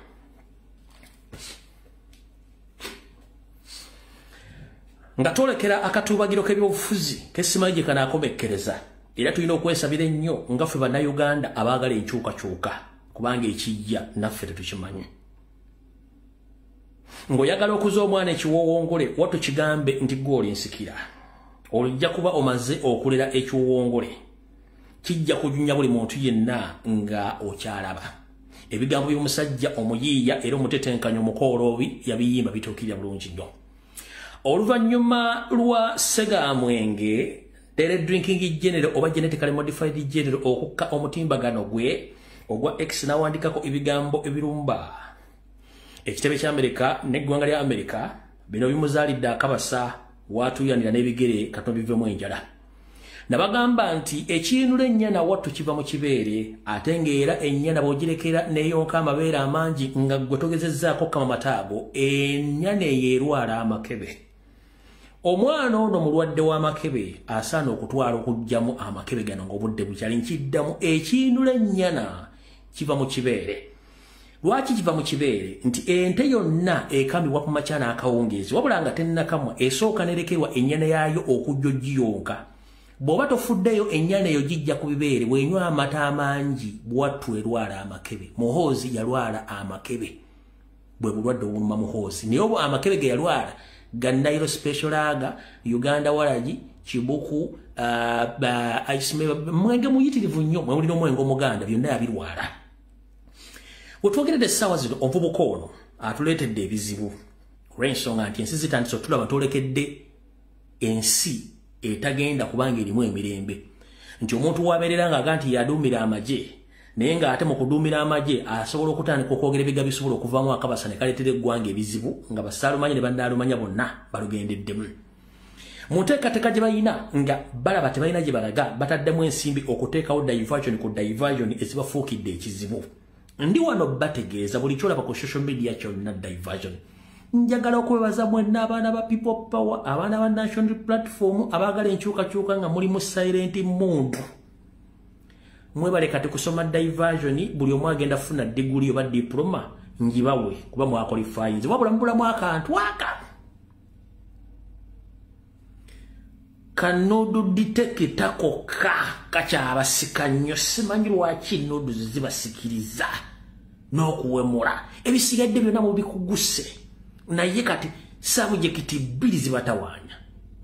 Nga twolekera akatuubagiro k'ebyobufuzi kesimanyi gye kanaakomekkereza, era tulina okwesabira ennyo nga ffe Bannayuganda abaagala enkyukakyuka, kubanga ekijja naffe tetukimanyi. Ng'oyagala okuza omwana ekiwowongole, watukigambe nti ggwe oli nsikira. Olijja kuba omaze okulera ekiwowongole kijja kujunya buli muntu yenna nga okyalaba. Ebigambo by'omusajja omuyiiya era omutetenkanya omukooloobi yabiyimba bituukirira bulungi nnyo. Oluvannyuma lwa Ssegamwenge Daily Drinking General oba Genetically Modified General okukka omutimbagano gwe ogwa X n'awandikako ebigambo ebirumba ekitebe kya Amerika n'eggwanga lya Amerika, bino bimuzaalidde akabasa watuuyanira n'ebigere katono bivemu enjala. Nabagamba nti ekiyinula ennyana wattu kiva mu kibeere, ate ng'era ennyana bw'ogirekera n'eyonka amabeere amangi nga ggwe togezezzaako kama mataago, ennyana eyo erwala amakebe. Omwana ono mulwadde w'amakebe asaana okutwala okuggyamu amakebe gano ng'obudde bukyali. Nkiddamu, ekiyinula ennyana kiva mu kibeere. Lwaki kiva mu kibeere? Nti ente yonna ekamibwa ku makya n'akawungeezi, wabula nga tennakamwa esooka n'erekerwa ennyana yaayo okujja ogiyonka. Bw'oba tofuddeyo ennyana eyo gijja ku bibeere, bw'enywa amata amangi bwattu erwala amakebe. Muhoozi yalwala amakebe, bwe bulwadde obuluma Muhoozi. Naye obo amakebe ge yalwala ga Nile Special Lager, Uganda Waragi, Kibuku, mwenge muyitirivu nnyo, mwewulira omwenge omuganda, byonna yabirwala. Wetwogeredde essaawa zino omuvubuka ono atuleetedde ebizibu olw'ensonga nti ensi zitandise otulaba twolekedde ensi etagenda kubanga erimu emirembe. Nti omuntu wabeerera ng'aga nti yaduumira amagye, naye ng'ate mu kuduumira amagye asobola okutandika okwogera ebiga bisobola okuvaamu akabasa ne kaleetera eggwanga ebizibu nga basaalumanya ne bannaalumanya bonna balugendeddemu. Mu nteekateeka gye balina nga balaba tebalina gye balaga, bataddemu ensimbi okuteekawo diversion ku diversion ezibafuukidde ekizibu. Ndi wano bategeeza buli kyolaba ku social media kyonna diversion. Njagala okwebaza mwenna abaana ba People Power, abaana ba National Platform, abaagala enkyukakyuka nga muli mu silent mode. Mwebale kati kusoma diversion, buli omu agenda kufuna diguli oba diploma ngibawe kuba mwaqualifyinze. Wabula mubulamu akantu aka kanodo detector kokka kakyabasika nnyo. Simanyi lwaki nodo zibasikiriza n'okuwemula, ebisigadde byonna mubikuguse. Naye kati subject bbiri zibatawaanya,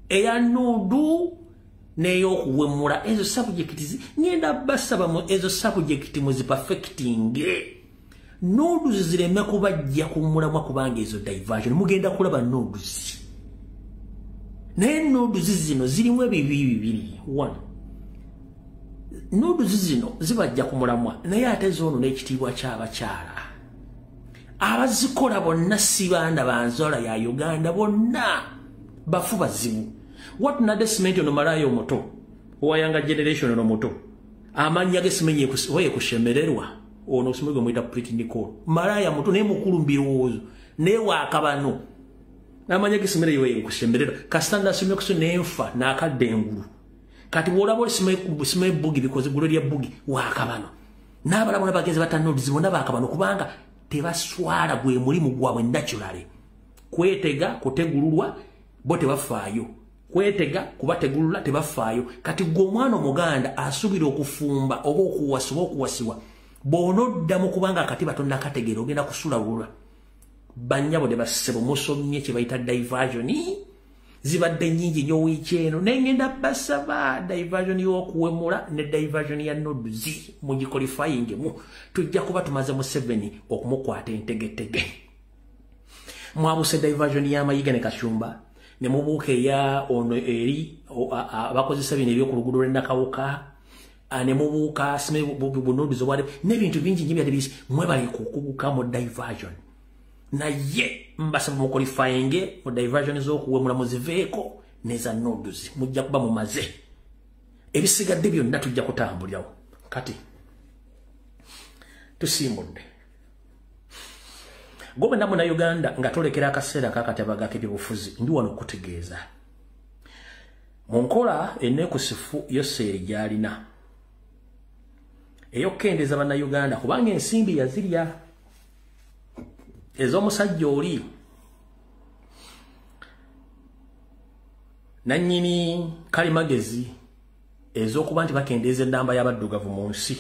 eya nudu n'ey'okuwemula. Ezo subject ngenda basaba mu ezo subject muziperfectinge, nudu zireme kubajja ku mulamwa, kubanga ezo diversion mugenda kulaba nuduzi. Naye nuduzi zino zirimu ebibi bibiri. One, nuduzi zino zibajja ku mulamwa, naye ate zoono n'ekitiibwa ky'abakyala abazikola bonna si baana banzola ya Uganda, bonna bafu bazibu. Watunadde simenti ono malaaya omuto owa younger generation ono muto, amannya ge simenye oye kushemererwa ono simenye gwe muyita Pretty Nicole, malaaya muto naye mukulu mbirowoozo naye waakabano, amannya ge simenye oye kushemererwa kasita nasomye kuso n'enfa n'akadda engulu. Kati bw'olaba oli simenye bugi bikoze gulo lya bugi waakabano, n'abalala bonna bagenze batannuulizi bonna baakabano, kubanga tebaswala gwe mulimu gwabwe naturally. Kwetega kutegululwa bo tebafaayo, kwetega kubategulula tebafaayo. Kati gwe omwana omuganda asuubira okufumba oba okuwasa oba okuwasibwa, bw'onoddamu kubanga akati batonnakategeera ogenda kusulawula. Bannyabo ne bassebo musomye kye bayita diversion, zibadde nnyingi nnyo wiiki eno, naye ngenda basaba diversion y'okuwemula ne diversion ya nuduzi mugiqualifyingemu. Tujja kuba tumaze Museveni okumukwata entegetege. Mwabuse diversion y'Amayiga ne Kashumba, ne mubuuka eya ono eri abakozesa bino eby'okuluguudo lw'e Nakawuka, ne mubuuka sime bunuduzi obwale n'ebintu bingi nnyo byadde biyise. Mwebale kukuguka mu diversion, naye mbasaba muqualifyinge mu diversion z'okuwemula muziveeko n'eza nuduzi, mujja kuba mumaze. Ebisigadde byonna tujja kutambulirawo. Kati tusimbudde gwe mwenna Munnayuganda nga tolekera akaseera kakatabaga k'ebyobufuzi. Ndi wano okutegeeza mu nkola enneekusifu Yoseeri gy'alina ey'okukendeeza Bannayuganda, kubanga ensimbi yazirya ez'omusajja oli nannyini kalimagezi ez'okuba nti bakendeeza ennamba y'abaddugavu mu nsi.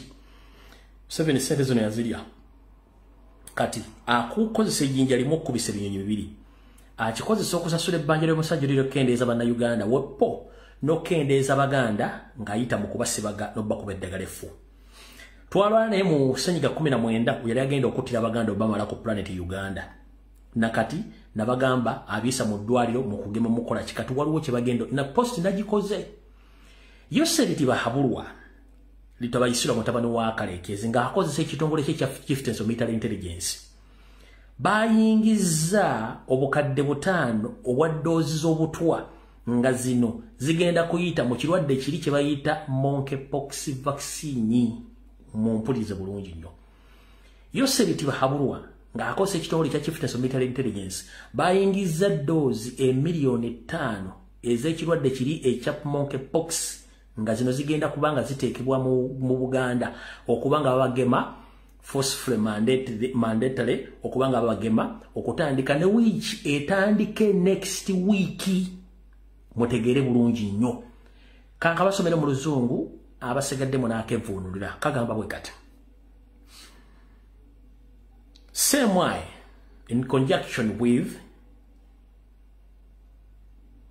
Museveni ssente zino yazirya. Kati akukozesa ejjinja limu okukubisa ebinyonyi bibiri, akikozesa okusasula ebbanja ly'omusajja oli ly'okukendeeza Bannayuganda wepo n'okukendeeza Baganda ng'ayita mu kubasibaga n'okubakuba eddagala effu. Twalwana naye mu ssenyiga 19 yali agenda okuttira Abaganda obamala ku planet Uganda. Nakati nabagamba abiisa mu ddwaliro mu kugema mukola kikati waliwo kye bagenda na post nagikoze. Yoseri Tibahabulwa litabayisirwa mutabani wa Kalekezi ng'akozesa ekitongole kye ekya Chieftains of Military Intelligence. Bayingizza obukadde 5 obwa ddoozi z'obutwa Nga zino zigenda kuyita mu kirwadde kiri kye bayita monkeypox vaccine. Mumpulirize bulungi nnyo. Yoseri Tibahaburwa ng'akosa ekitongole kya Chief Military Intelligence bayingiza doozi 5,000,000 ez'ekirwadde kiri ekya monkeypox, nga zino zigenda kubanga ziteekebwa mu Buganda okubanga babagema forcefully mandatory, okubanga babagema okutandika ne wiiki etandike next week. Mutegere bulungi nnyo. Kanka basomere mu Luzungu, abasigadde munaakevuunulira. Kagamba bwe kati: Same way, in conjunction with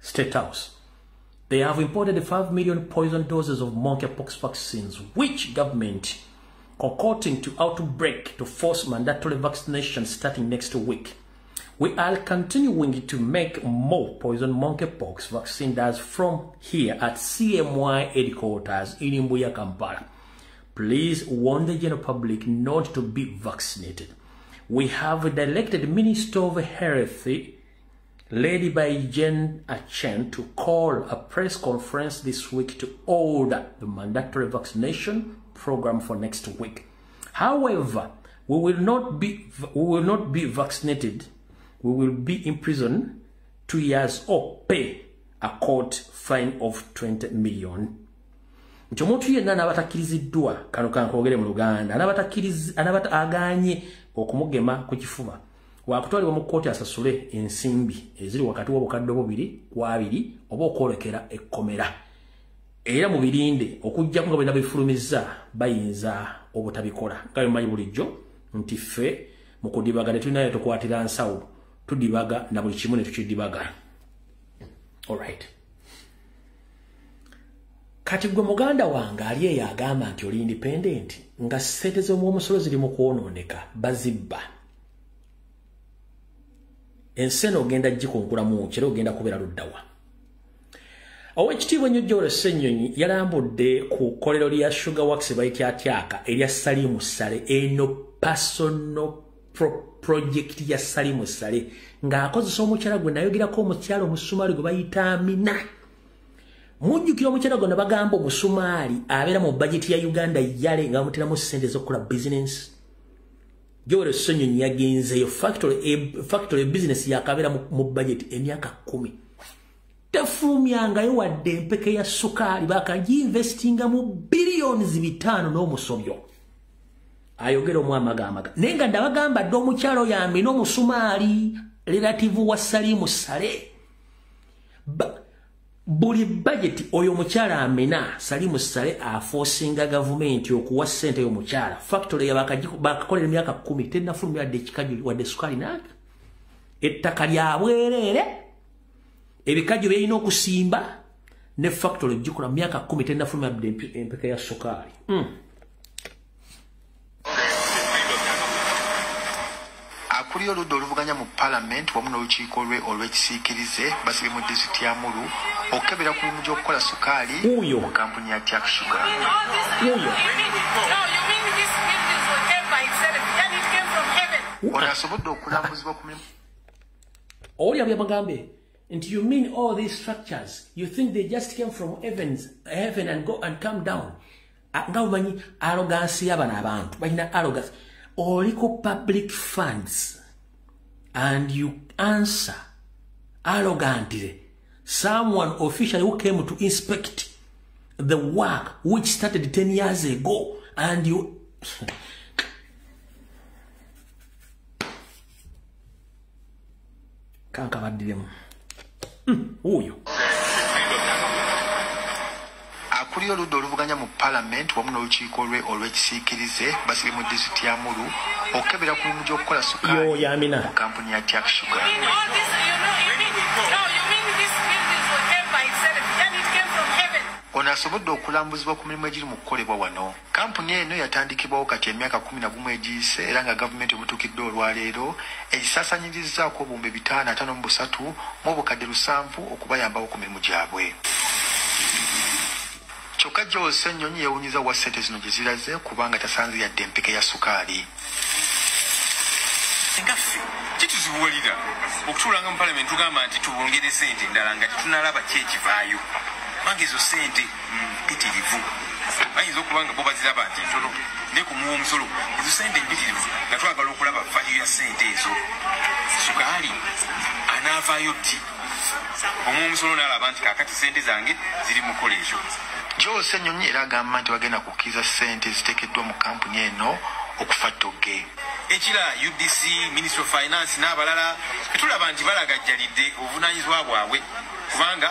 State House, they have imported 5 million poison doses of monkeypox vaccines, which government concocting to outbreak to force mandatory vaccination starting next week. We are continuing to make more poison monkeypox vaccine doses from here at CMY headquarters in Mbuya, Kampala. Please warn the general public not to be vaccinated. We have directed Minister of Health, led by Jen Achen, to call a press conference this week to order the mandatory vaccination program for next week. However, we will not be vaccinated. We will be in prison 2 years or pay a court fine of 20 million. Nti omuntu yenna n'abatakkiriziddwa, kano kankoogere mu Luganda, anabata aganye okumugema ku kifuba wakutwalibwa mu kkooti asasule ensimbi eziri wakati w'obukadde 2 ku 2 oba okwolekera ekkomera. Era mubirinde, okuggyako nga bwe nabifulumizza bayinza obutabikola. Nga bwe bulijjo nti ffe mu kudibaga tetulinayo tukwatira nsawo, tudibaga na buli kimu ne tukidibaga. Alright. Kati gwe muganda wange ali eyo agamba nti oli independent, nga ssente z'omuwomusolo ziri mu kwonooneka, bazibba. Ensi eno ogenda gikunkulamu ki, era ogenda kubeera luddawa? Owekitiibwa ennyo Joel Ssenyonyi yalambudde ku kkolero lya Sugar Works bayityatyaka erya Salimu Sale. Eno personal project ya Salimu Sale ng'akozesa omukyala gwe nayogerako, omukyala omusumaali gwe bayita Amina. Mujjukira omukyala gwe nabagamba omusumaali abeera mu bajeti ya Uganda yale nga bamuteramu ssente ez'okukola bizinensi? Joel Ssenyonyi yagenzeeyo. Factory business yakabeera mu budget emyaka 10, tefulumyangayo wadde empeke ya sukaali. Bakagiinvestinga mu 500 billion n'omusobyo. Ayogera omwamagamaga, naye nga ndabagamba dde omukyalo oyo Amina omusumaali, relative wa Salimu Sale. Buli budget oyo omukyala Amina, Salimu Sale aforcinga gavumenti okuwa ssente y'omukyala. Factory bakakolera emyaka 10, tennafulumya wadde ekikajjo, wadde sukaali naaka. Ettaka lyabwereere, ebikajjo byerina okusimba ne factory gikola myaka 10, tennafulumya wadde empeka ya sukaali. Akulira oludda oluvuganya mu palamenti wamu n'olukiiko lwe olw'ekisiikirize basibye mu disitulikiti ya Mulu okukebera ku mirimu gy'okukola sukaali mu kampuni ya Tiak Sugar. Wuuyo. Ono asobodde okulambuzibwa ku mirimu. Oli abyabagambe nti, "You mean all these structures, you think they just came from heaven and go and come down?" Nga omanyi arrogance y'abano abantu, balina arrogance. Oli ku public funds and you answer arrogantly someone officially who came to inspect the work which started 10 years ago, and you kankabaddiremu. Wuuyo. Akulira oludda oluvuganya mu palamenti wamu n'olukiiko lwe olw'ekisiikirize basibye mu disitulikiti ya Mulu okukebera ku mirimu gy'okukola sukaali Yo Yamina. mu kampuni ya Tiak Sugar. Ono asobodde okulambuzibwa ku mirimu egiri mu kukolebwa wano. Kampuni eno yatandikibwawo kati emyaka 11 egiyise, era nga gavumenti ebutuukidde olwaleero egisaasaanyirizaako 553,700 okubayambako ku mirimu gyabwe. Kyokka Joel Ssenyonyi yeewunyiza wa ssente zino gye ziraze, kubanga tasanze yadde empeke ya sukaali. Singa ffe kituzibuwalira okutuulanga mu palamenti tugamba nti tubongere sente endala nga tetunalaba ki ekivaayo, kubanga ezo sente mpitirivu. Bayinza okuba nga bo baziraba nti ntono, naye kumuwa omusolo ezo sente mpitirivu, nga twagala okulaba value ya sente ezo. Sukaali anaavaayo ddi? Omuwa omusolo n'alaba nti kaakati sente zange ziri mu kukola ekyo. Joel Ssenyonyi era agamba nti bagenda kukkiriza ssente eziteekeddwa mu kampuni eno okufa ttogge. Ekira UDC, Ministry of Finance n'abalala tetulaba nti balagajjalidde obuvunaanyizibwa bwabwe, kubanga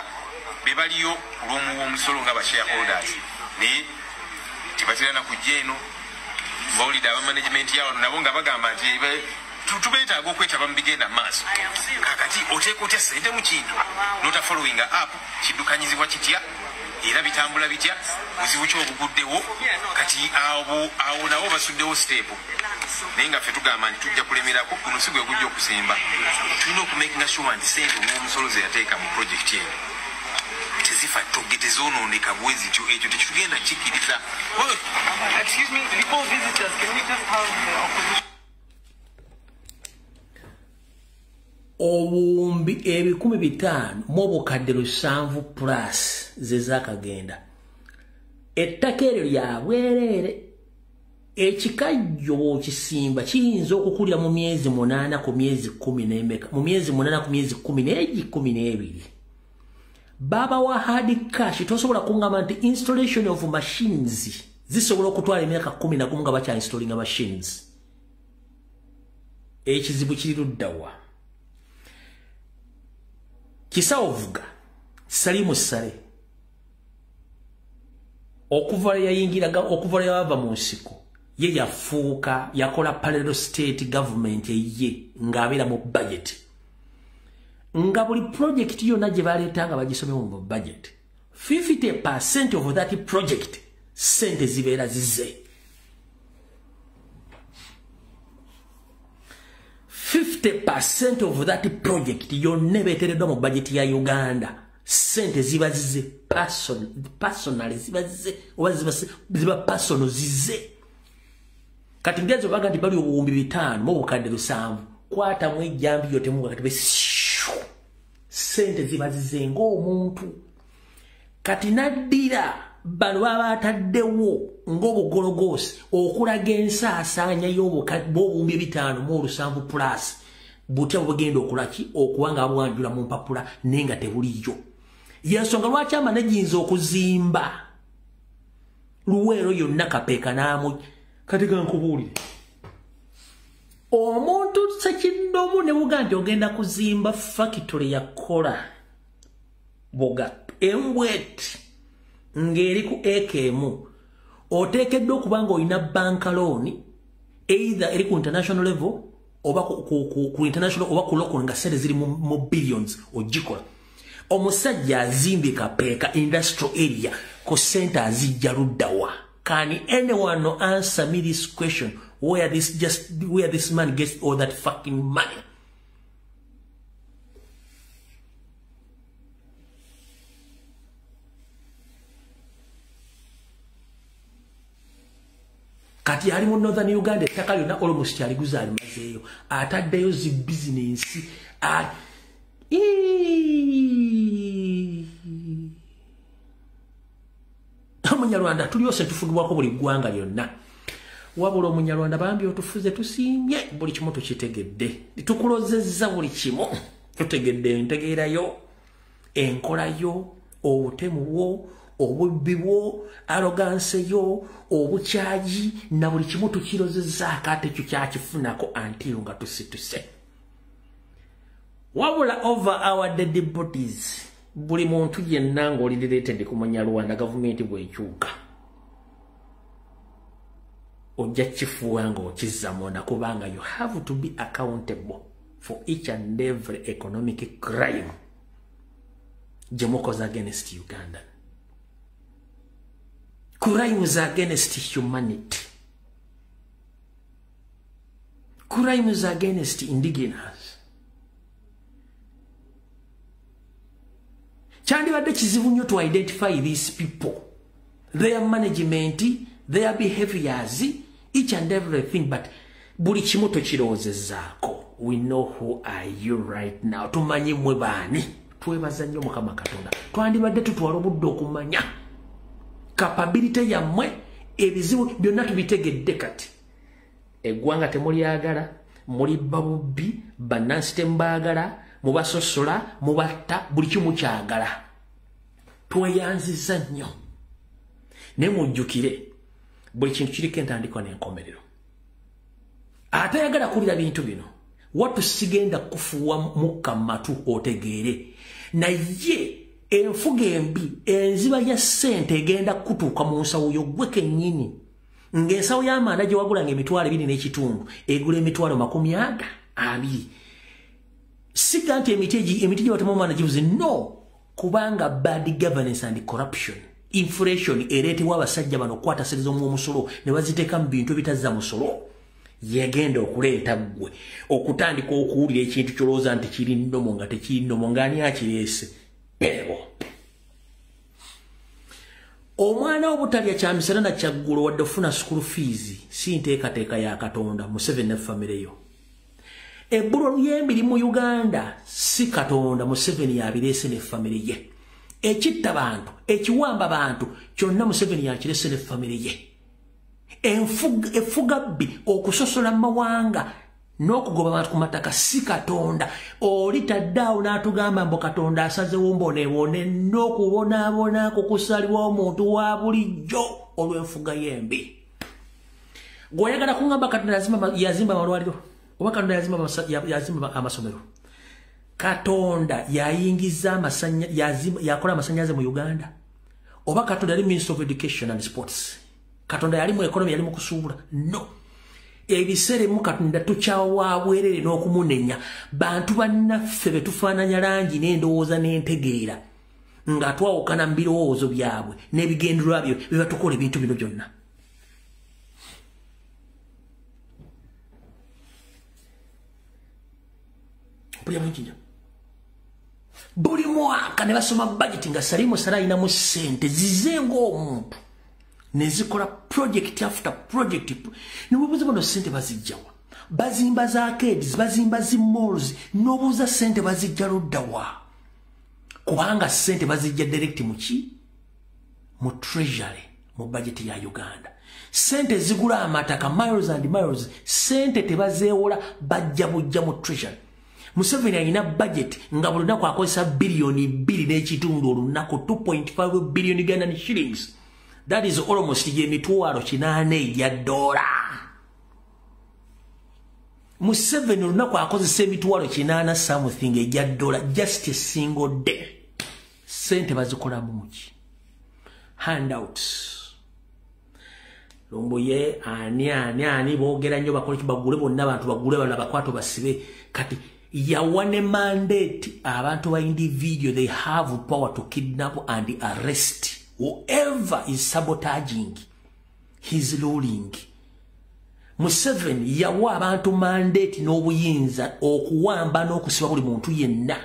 be baliyo olw'omuwa omusolo nga ba shareholders, naye tebatera na kujja eno. Bawulidde aba management ya wano nabo nga bagamba nti tubeetaaga okwetaba mu bigenda mu maaso. Kaakati oteeka otya ssente mu kintu n'ota following up, kiddukanyizibwa kitya era bitambula bitya, buzibu ki obuguddewo? Kati awo nabo basuddewo step, naye nga ffe tugamba nti tujja kulemerako, guno si gwe gujja okusemba. Tulina okumakinga sure nti ssente ow'omusolo ze yateeka mu project eno tezifa ttogge, tezoonooneka bwe zityo. Ekyo tekitugenda kikkiriza. Excuse me, before visitors, can we just have the opposition? Obuwumbi 5,700 plus ze zaakagenda. Ettaka eryo lya bwereere. Ekikajjo bw'okisimba kiyinza okukulira mu myezi 8 ku myezi 10 n'emeka, mu myezi 8 ku myezi 10 12. Babawa hard cash. Tosobola kungamba nti installation of machines zisobola okutwala emyaka 11 nga bakya installinga machines. Ekizibu kiri luddawa? Kisawo vuga Salimu Sale okuva yayingiraga, okuva yava mu nsiko, ye yafuuka yakola parallel state government ye ng'abeera mu budget, nga buli project yonna gye baleeta nga bagisomye mu budget, 50% of that project sente zibeera zize. 50% of that project yonna ebeetereddwa mu budget ya Uganda, sente ziba zize personal, ziba zize oba ziba personal zize. Kati ngezo baga nti bali 5,700, kwatamu ejjambi yo temuga kati sente ziba zize ng'omuntu. Kati naddira bano baba bataddewo ng'obugologoosi okulaga ensaasaanya y'obuwumbi 5,700 plus butya bwegenda okulaki okuba nga babwanjula mu mpapula naye nga tebuliyo. Yensonga lwaki amanejinza okuzimba Luweero yonna Kapeeka n'amu. Kati gankubuulire, omuntu ssekinnoomu ne buga nti ogenda kuzimba factory yakola boga embweti ng'eri ku eka emu, oteekeddwa okuba ng'olina bank loan either eri ku international level oba ku international oba ku local, nga sente ziri mu billions ogikola. Omusajja azimbye Kapeeka industrial area ku sente azijja luddawa? Can anyone answer me this question? Where this man gets all that fucking money? Kati ali mu Northern Uganda ettaka lyonna almost aliguza alimazeeyo, ataddeyo zi bizinensi. Omunyarwanda tulyose tufugibwako buli ggwanga lyonna. Wabula Omunyarwanda bambi otufuze tusiimye, buli kimu tukitegedde, tukulozezza buli kimu tutegedde, entegeerayo, enkolayo, obutemu bwo, obubbi bwo, arrogance yo, obukyayi na buli kimu tukirozezzaako, ate ekyo kyakifunako until nga tusituse. Wabula over our dead bodies, buli muntu yenna ng'oli related ku Munyarwanda gavumenti bw'ekyuka ojja kifuwa ng'okizza munda, kubanga you have to be accountable for each and every economic crime gye mukoze against Uganda. Crimes against humanity, crimes against indigenous. Kyandibadde kizibu nnyo to identify these people, their management, their behaviors, each and everything, but buli kimu tokirowoozezzaako. We know who are you right now. Tumanyi mwe baani. Twebaza nnyo Mukama Katonda. Twandibadde tutwala obudde okumanya capability yammwe, ebizibu byonna tubitegedde kati. Eggwanga temulyagala, mulibba bubbi, bannansi tembaagala, mubasosola, mubatta, buli kimu kyagala. Tweyanziza nnyo. Ne mujjukire, buli kintu kiriko entandikwa n'enkomerero. Atayagala kuwulira bintu bino, watu sigenda kufuuwa mukka mu matu otegeere. Naye enfuga embi, enziba ya ssente egenda kutuuka mu nsawo yo ggwe kennyini. Ng'ensawo y'amanda gye wagulanga 2,500 egula 220,000. Siga nti emiti gye batema omwana gibuze, no, kubanga bad governance and corruption, inflation ereetebwa abasajja bano okukwata ssente z'omuwomusolo ne baziteeka mu bintu ebitazza musolo. Yegenda okuleeta ggwe okutandika okuwulira ekintu ky'olowooza nti kiri nnomo nga tekiri nnomo, ng'ani akireese? Beebo. Omwana obutalya kyamisana na kyaggulo wadde ofuna school fees si nteekateeka ya Katonda. Museveni ne famire yo. Ebbulo ly'emirimu Uganda si Katonda, Museveni yabireese ne famire ye. Ekitta bantu, ekiwamba bantu, kyonna Museveni yakirese ne famire ye. Enfuga bbi, okusosola mawanga n'okugoba abantu ku mataka si Katonda. Oli taddaawo n'atugamba mbu Katonda asazewo mboneebone n'okubonaabona kukusalibwa omuntu wa bulijjo olw'enfuga y'embi. Gw'oyagala kuŋŋamba Katonda yazimba amalwaliro oba Katonda yazimba amasomero? Katonda yayingiza yakola amasannyalaze mu Uganda? Oba Katonda yali Minister of Education and Sports? Katonda yali mu economy, yali mu kusuubula? No. Ebiseera ebimu Katonda tukyawa bwerere n'okumunenya. Bantu bannaffe be tufaananya langi n'endowooza n'entegeera, nga twawukana mu birowoozo byabwe n'ebigendererwa byo, biba tukola ebintu bino byonna. Buli mwaka ne basoma budget nga Salimu Sala alinamu ssente zize ng'omuntu, ne zikola project after project. Ne buuza bano ssente bazijjawa? Bazimba za arcades, bazimba zi malls, n'obuuza ssente bazijja luddawa? Kubanga ssente bazijja direct mu ki? Mu treasury, mu budget ya Uganda. Ssente zigula amataka miles and miles, ssente tebazeewola, bajja bujja mu treasury. Museveni alina budget nga buli lunaku akozesa 2.5 billion olunaku, 2.5 billion Ugandan shillings. That is almost $800 egya dola. Museveni olunaku akozesa $800 something egya dola, just a single day. Ssente bazikolamu muki? Handouts. Lumbuye ani ani ani boogera nnyo, bakola ki, bagule bonna abantu, bagule bano abakwato basibe. Kati yawa ne mandate abantu ba individual, they have power to kidnap and arrest whoever is sabotaging his ruling. Museveni yawa abantu mandate n'obuyinza okuwamba n'okusiba buli muntu yenna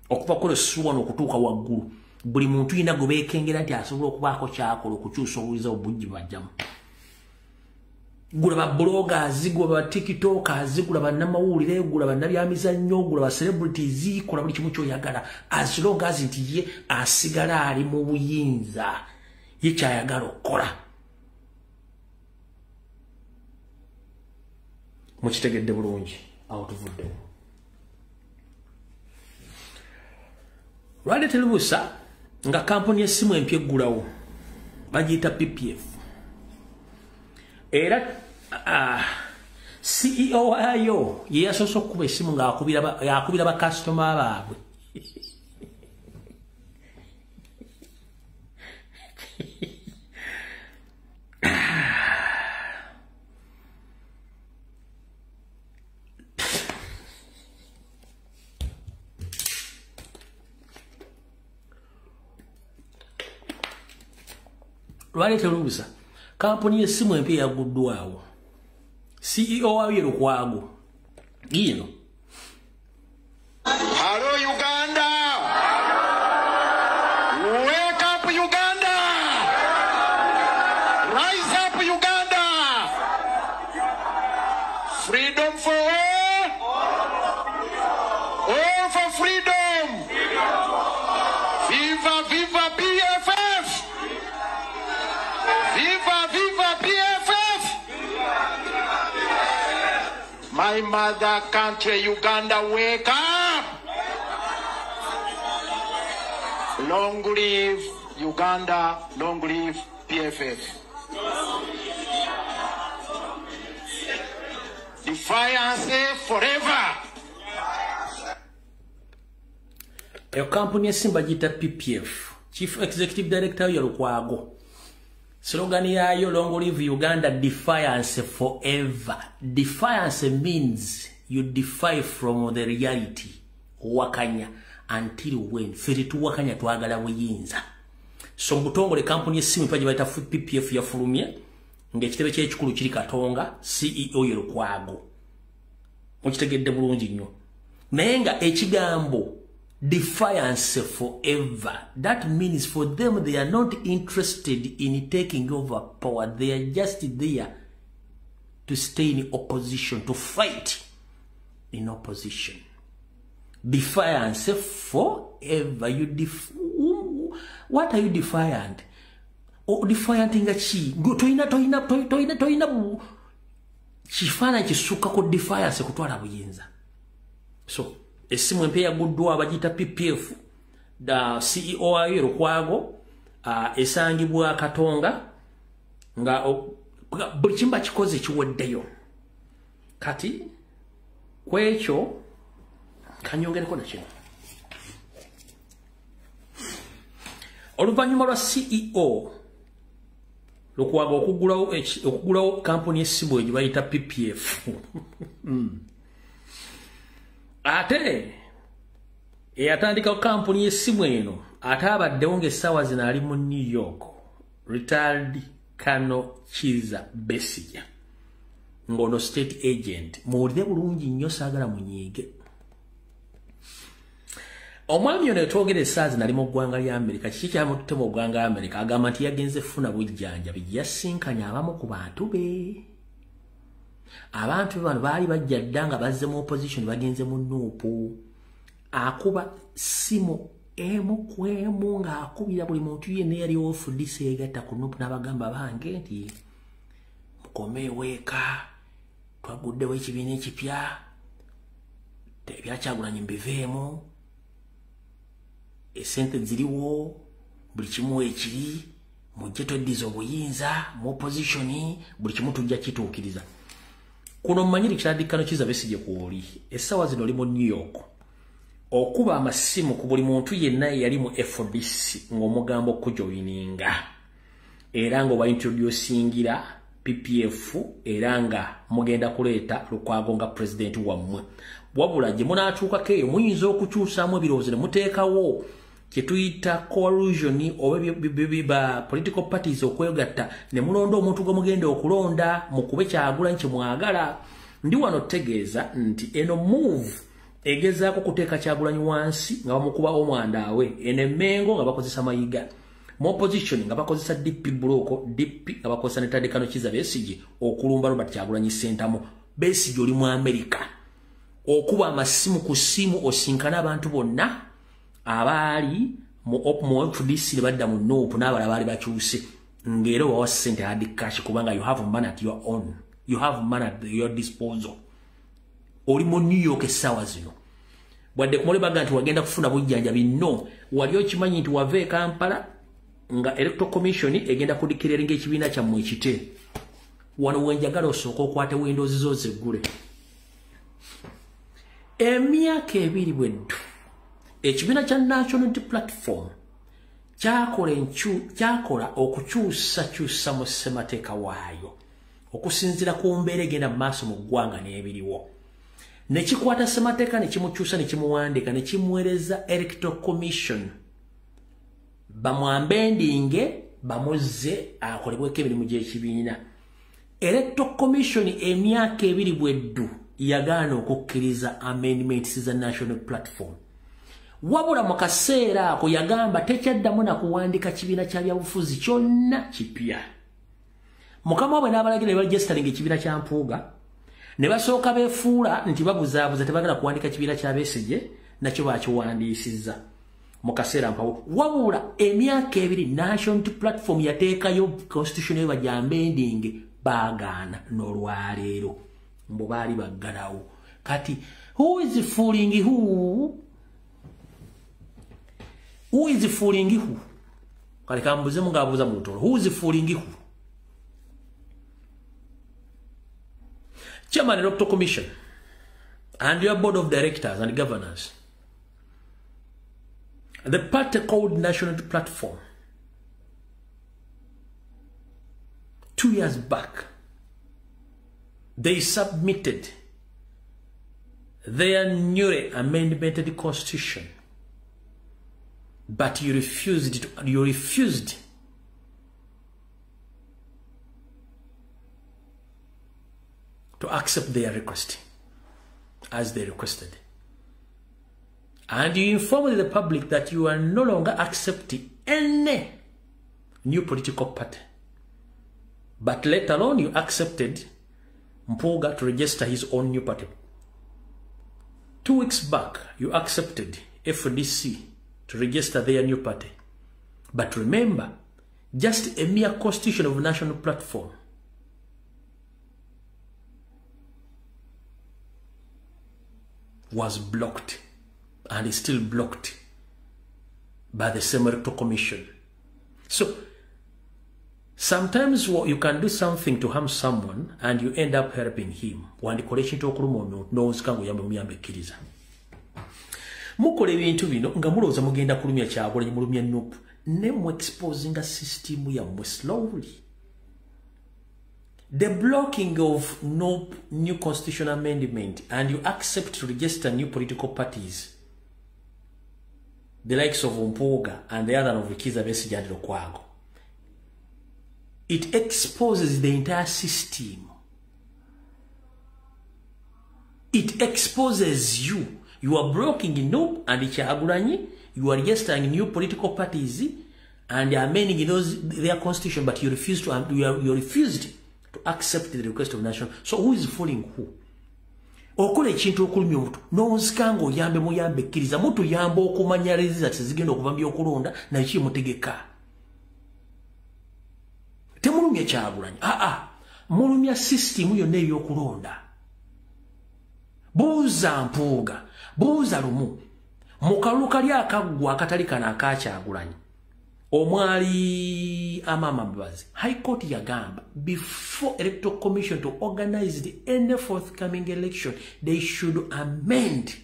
okuva ku lusuwa n'okutuuka waggulu. Buli muntu yenna gwe beekengera nti asobola okubaako kyakola okukyusa obuyinza obujji bajjamu. Gula ba bloggers, gula ba tiktokers, gula bannamawulire, gula bannabyamizannyo, gula ba celebrities, kola buli kimu ky'oyagala, as long as nti ye asigala ali mu buyinza, ye kyayagala okukola. Mukitegedde bulungi, awo tuvuddewo. Lwali terubusa nga kampuni y'essimu empya eggulawo, bagiyita PPF. Era CEO waayo ye yasoose okukuba essimu ng'akubira bakasitoma baabwe. Lwali terubusa kampuni y'essimu empya yaguddwawo. CEO waayo ye Lukwago. Yino. Hello Uganda! Wake up Uganda! Rise up Uganda! Freedom for all! Mother country Uganda, wake up! Long live Uganda, long live PFF. Defiance forever. Eyo kampuni esimba giyita PPF. Chief Executive Director ya Lukwago. Slogan yayo, long live Uganda, defiance forever. Defiance means you defy from the reality. Wakanya until when? Ffe tuwakanya twagala buyinza. So mutongole kampuni esimu paji bayita PPF yafulumye ng'ekitebe ky'ekikulu kiri Katonga, CEO ye Lukwago. Mukitegedde bulungi nnyo. Naye nga ekigambo defiance forever, that means for them they are not interested in taking over power. They are just there to stay in opposition, to fight in opposition. Defiance forever. You what are you defiant? O defiant nga ki? Toyina toyina toyina toyina kifaananyi kisukka ku defiance kutwala buyinza. So esimu empya yaguddwa abagiyita PPF, da CEO wayo Lukwago, esangibwa Katonga, nga buli kimba kikoze kiweddeyo. Kati kwekyo kanyongereko na kino. Oluvannyuma lwa CEO Lukwago okugulawo kampuni y'essimu gye bayita PPF. Ate eyatandika kampuni y'essimu eno ate abaddewo ng'essaawa zino ali mu New York, retired Colonel Kizza Besigye, ng'ono state agent. Muwulire bulungi nnyo, saagala munyiige. Omwami ono yetwogera essaawa zino ali mu ggwanga lya Amerika. Kiki kyamututte mu ggwanga lya Amerika? Agamba nti yagenze funa bujjanjabi, yasinkanye abamu ku bantu be. Abantu bano baali bajja dda nga bazze mu opposition, bagenze mu NUP. Akuba simu emu ku emu ng'akubira buli muntu yenna eyali FDC yeegatta ku NUP n'abagamba bange nti mukomeewo eka, twaguddewo ekibiina ekipya, ebyakyagulanyi mbiveemu, esente ziriwo, buli kimu ekiri, mujje tweddiza obuyinza mu opposition, buli kimu tujja kituukiriza. Kuno mmanyi Richard Kano Kizza Besigye kw'oli essaawa zino oli mu New York, okuba amasimu ku buli muntu yenna eyali mu FDC ng'omugamba okujoyininga, era ng'obaintroducingira PPF, era nga mugenda kuleeta Lukwago nga pulezidenti wammwe. Wabula gye munaatuukako eyo muyinza okukyusaamu ebirowoozo ne muteekawo kye tuyita coalition oba ba political parties okwegatta ne mulonda omuntu gwe mugenda okulonda mukube Kyagulanyi kye mwagala. Ndi wano tegeeza nti eno move egezaako kuteeka Kyagulanyi wansi nga bamukuba omwanda we, eno emmengo nga bakozesa Mayiga, mu opposition nga bakozesa DP Block, DP nga bakozesa ne Tadde Kano Kizza Besigye okulumba Robert Kyagulanyi Ssentamu. Besigye oli mu Amerika, okuba amasimu ku simu osinkana abantu bonna abaali mu FDC ne badda mu NUP n'abalala baali bakyuse, ng'era obawa ssente hard cash kubanga you have money at your own, you have money at your disposal. Oli mu New York essaawa zino, bwadde kumuli baga nti wagenda kufuna bujjanjabi, no wali okimanyi nti wava e Kampala nga Electoral Commission egenda kudeclaringa ekibiina kyammwe ekite. Wano wenjagala osooka okwate windows zo zeggule. Emyaka ebiri bweddu ekibiina kya National Unity Platform kyakola okukyusakyusa mu ssemateeka waayo okusinziira ku mbeera egenda mu maaso mu ggwanga n'ebiriwo. Ne kikwata ssemateeka ne kimukyusa ne kimuwandiika ne kimuweereza Electoral Commission bamwambendinge bamuzze akolebweko emirimu gy'ekibiina. Electoral Commission emyaka ebiri bweddu yagaana okukkiriza amendments za National Platform. Wabula mu kaseera ako yagamba tekyaddamu na kuwandika kibiina kya byabufuzi kyonna kipya. Mukama waabwe n'abalagira ne baregisteringa ekibiina kya Mpuuga, ne basooka beefuula nti babuzaabuza tebagala kuwandika kibiina kya Besigye, nakyo bakiwandiisizza mu kaseera mpawo. Wabula emyaka ebiri National Platform yateekayo constitution eyo bagyamendinge, baagaana n'olwaleero mbu baali baggalawo. Kati who is fooling who? Who is fooling who? Kale kambuze mungabuza mu Lutoro. Who is fooling who? Chairman Electoral Commission and your board of directors and governors, the party called National Platform, 2 years back, they submitted their newly amended constitution, but you refused to accept their request as they requested. And you informed the public that you are no longer accepting any new political party. But let alone you accepted Mpuuga to register his own new party. 2 weeks back, you accepted FDC to register their new party. But remember, just a mere constitution of national platform was blocked and is still blocked by the same Electoral Commission. So, sometimes you can do something to harm someone and you end up helping him. Wandikola ekintu okuluma omuntu n'owunzika ng'oyamba muyambe ekkiriza. Mukola ebintu bino nga mulowooza mugenda kulumya Kyagulanyi, mulumya NUP, ne mu exposinga system yammwe slowly. The blocking of NUP new constitutional amendment and you accept to register new political parties, the likes of Mpuuga and the other of Kizza Besigye and Lukwago, it exposes the entire system. It exposes you. You are blocking NUP and Kyagulanyi. You are registering new political parties and amending those their constitution, but you refuse to. You refused to accept the request of national. So who is fooling who? Okola ekintu okulumya omuntu n'onzika ng'oyambe muyambe kkiriza mutuyamba okumanya results zigenda okuva mu by'okulonda naye kimutegeka. Temulumya Kyagulanyi, mulumya system yonna ey'okulonda. Buuza Mpuuga, buuza Lumu, mu kalulu kali akaggwa akatali kano aka Kyagulanyi omwali Amama Mbabazi, High Court yagamba before Electoral Commission to organize the any forthcoming election, they should amend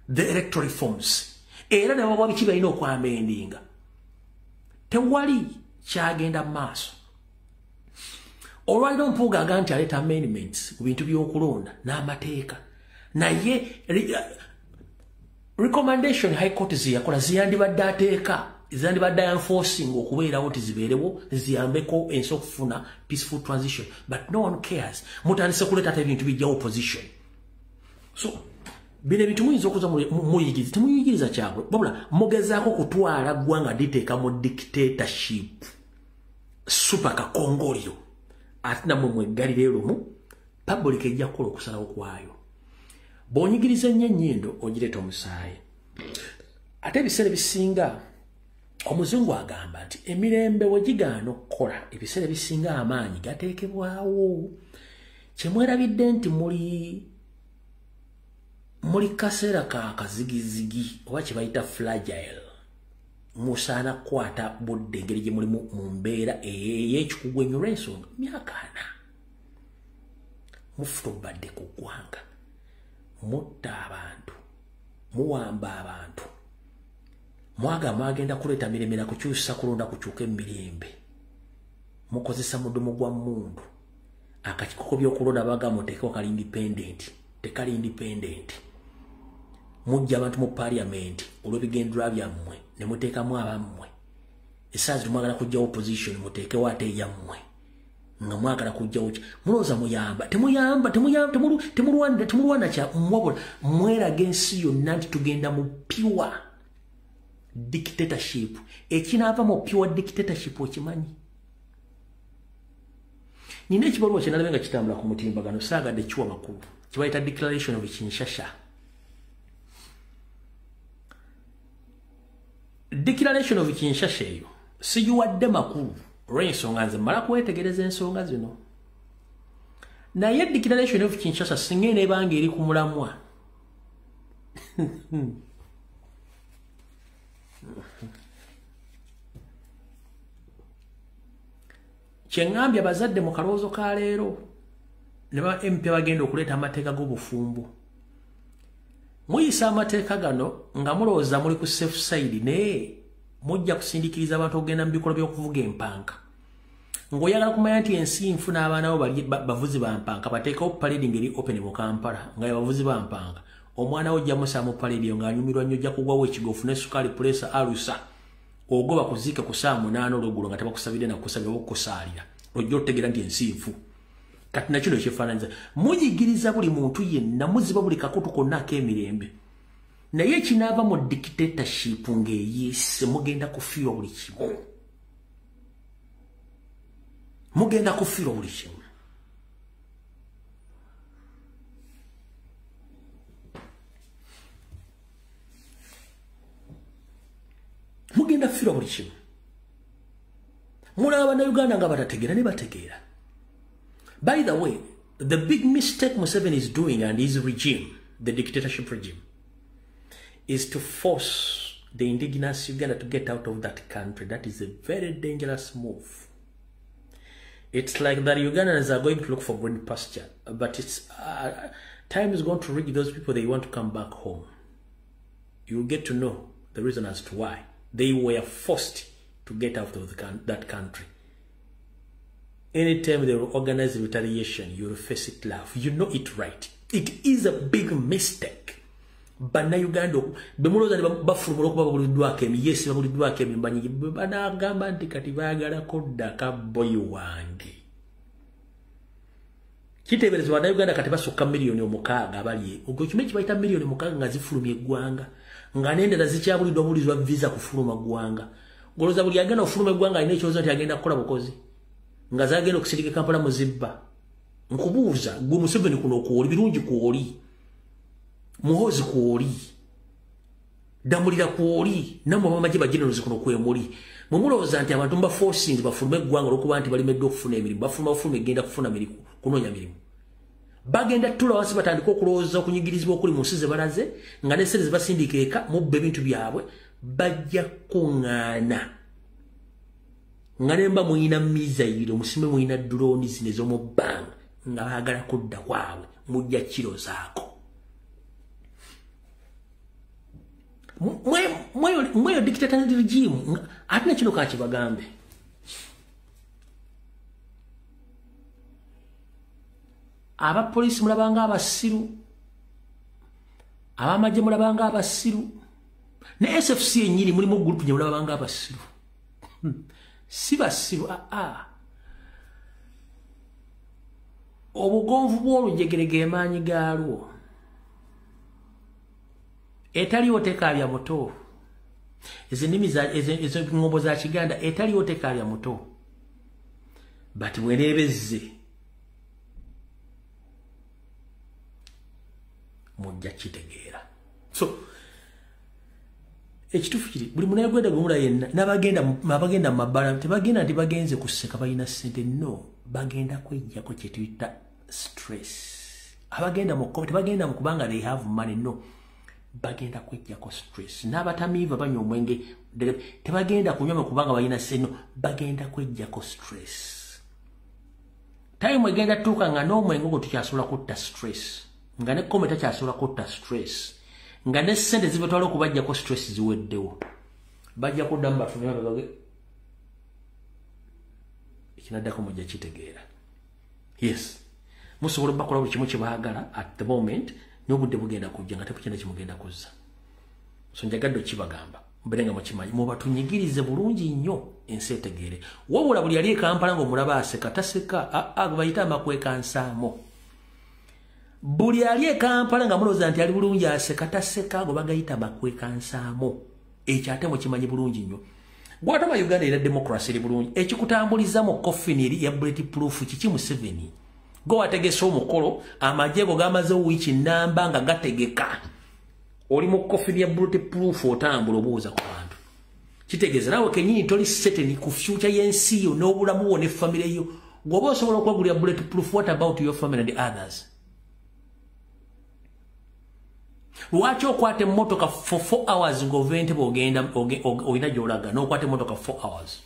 the electoral reforms. Era ne bawa biki balina okwamendinga. Tewali kyagenda maaso. Olwaliro Mpuuga agamba nti aleeta amendments ku bintu by'okulonda n'amateeka, naye recommendation High Court ziyakola ziyandibadde ateeka, ziyandibadde enforcing okubeerawo tizibeerewo ziyambeko ensi okufuna peaceful transition, but no one cares. Mutandise kuleeta ate ebintu bijjawo opposition. So bino ebintu muyinza okuza muyigiriza, temuyigiriza kyabwe, wabula mugezaako kutwala ggwanga liteeka mu dictatorship super kakongolyo. Ate nammwe mweggalire lumu, public ejja kukola okusalawo kwayo. Bw'onyigiriza ennyo ennyindo ogireeta omusaayi. Ate ebiseera ebisinga omuzungu agamba nti emirembe we gigaana okukola, ebiseera ebisinga amaanyi gateekebwawo. Kyemwerabidde nti muli kaseera ka kazigizigi oba kye bayita fragile. Musaana kukwata budde engeri gye mulimu mu mbeera ey'ekikugu ennyo olw'ensonga myaka 40. Mufutobadde ku ggwanga, mutta abantu, muwamba abantu, mwagamba mwagenda kuleeta mirembe na kukyusa kulonda kukyuka emirembe. Mukozesa mudumu gwa mmundu. Akakiiko by'okulonda bagamba muteekewo kali independent, tekali independent. Mujja abantu mu parliament olw'ebigendererwa byammwe ne muteekamu abammwe. Essaawa zino mwagala kuggyawo opposition, muteekewo ate eyammwe. Nga mwagala kuggyawo ki? Mulowooza muyamba, temuyamba, temulwana kya wabula mweraga ensi yonna nti tugenda mu pure dictatorship. Ekinaava mu pure dictatorship okimanyi? Nina ekibaluwa kye nalabye nga kitambula ku mutimbagano, saagadde kiwa makulu. Kibayita Declaration of Kinshasa. Declaration of Kinshasa eyo sigiwadde makulu olw'ensonga nze mmala kwetegereza ensonga zino. Naye declaration of Kinshasa singa eneebanga eri ku mulamwa. Kyeŋŋambye abazadde mu kalowoozo ka leero ne ba MP bagenda okuleeta amateeka g'obufumbo. Muyisa amateeka gano nga mulowooza muli ku safe side, naye mujja kusindikiriza abantu okugenda mu bikolwa by'okuvuga empanka. Ng'oyagala kumanya nti ensi nfu n'abaana bo bavuzi ba mpanka, bateekawo parade ng'eri open mu Kampala nga bavuzi ba mpanka. Omwana wo ojja musa mu parade ng'anyumirwa nnyo, ojja kugwawo ekigo ofune sukaali, puleesa, alusa. Ogoba kuziika ku ssaawa 8 olweggulo nga tebakusabidde nakusabira oba okukusaalira. Ojja otegeera nti ensi nfu. Kati na kino ekyefaananyiza. Muyigiriza buli muntu yenna, muziba buli kakutu konna ak'emirembe. Naye ekinaava mu dictatorship ng'eyiise, mugenda kufiirwa buli kimu. Mugenda kufiirwa buli kimu. Mugenda kufiirwa buli kimu. Mulaba Bannayuganda nga batategeera ne bategeera. By the way, the big mistake Museveni is doing and his regime, the dictatorship regime, is to force the indigenous Uganda to get out of that country. That is a very dangerous move. It's like that Ugandans are going to look for green pasture, but it's time is going to reach those people they want to come back home. You'll get to know the reason as to why they were forced to get out of that country. Anytime they will organize retaliation, you will face it laugh. You know it right. It is a big mistake. Bannayuganda bemulowooza ne bafuluma olw'okuba babuliddwako yes, babuliddwako emimbanyi, banaagamba nti kati baagala kuddaka boyi wange. Kiteeberezebwa Bannayuganda kati basukka 6 million abali. Ogwo kimu kibayita 6 million nga zifulumya eggwanga, nga n'endala zikyabuliddwa bulizwa visa kufuluma ggwanga. Ng'olowooza buli agenda okufuluma eggwanga alina ekirowoozo nti agenda kukola bukozi, nga zagenda okusindika Kampala muzibba. Nkubuuza gwe Museveni kuno kwoli, Birungi kwoli, Muhoozi kwoli, Damulira kwoli, nammwe abamagye ba generals kuno kwemuli. Mwe mulowooza nti abantu mubaforcinze bafulume eggwanga olw'okuba nti balemeddwa okufuna emirimu, bafuluma bafuluma egenda kufuna mirimu, kunoonya mirimu. Bagenda ttula wansi batandike okulowooza okunyigirizibwa okuli mu nsi ze balaze, nga ne ssente ze basindika eka mubba ebintu byabwe, bajja kuŋŋaana. Nga ne mba muyina missile, musime muyina drone zino ez'omu bbanga, nga baagala kudda kwabwe, mujja kirozaako. Mweyo dictator regime, ate nekino kakibagambe. Abapoliisi mulabanga abasiru, abamagye mulabanga abasiru, ne SFC yennyini mulimu group gye mulabanga abasiru. Si basiru, aa. Obugonvu bw'olujegere ge maanyi gaalwo. Etaliwo tekaabya muto. Ezo ennimi ezo ŋŋombo za Kiganda, etaliwo tekaabya muto. But bw'eneebezze mujja kitegeera. So ekituufu kiri buli munnayuganda gwe mulaba yenna n'abagenda abagenda mu mabbala tebagenda nti bagenze kuseka balina ssente, no, bagenda kweggyako kye tuyita stress. Abagenda mu kkobe tebagenda mu kubanga they have money, no, bagenda kweggyako stress. N'abatamiivu banywa omwenge tebagenda kunywa kubanga balina ssente, no, bagenda kweggyako stress. Time egenda tuuka nga n'omwenge ogwo tukyasobola kutta stress, nga ne kkome takyasobola kutta stress, nga ne ssente zibatwala okubaggyako stress ziweddewo. Bajja kuddamu bafune babage ekinaddako mujja kitegeera. Yes, musobola obbakola buli kimu kye baagala at the moment, n'obudde bugenda kujja nga tebukigenda kimugenda kuzza. So njagadde okibagamba mbeere nga mukimanyi, mubatunyigirize bulungi nnyo ensi etegeere. Wabula buli yali e Kampala ng'omulaba aseka taseka, aa, bayite amakwekansaamu. Buli ali e Kampala nga mulowooza nti ali bulungi aseka taseka, ago bagayita amakwekansaamu. Ekyo ate mukimanyi bulungi nnyo. Gwatama Uganda era democracy eri bulungi. Ekikutambuliza mu coffin eri ya bullet proof kiki Museveni? Go wategese omukolo, amagye go gamaze wiiki nnamba nga gategeka. Oli mu coffin ya bullet proof otambula obuuza ku bantu. Kitegeeza naawe kennyini toli certain ku future y'ensi yo n'obulamu bwo ne family yo. Gwoba osobola okwegulira bullet proof, what about your family and others? Lwaki okwata emmotoka for 4 hours ng'ova Entebbe ogenda olina gy'olaga, n'okwata emmotoka 4 hours?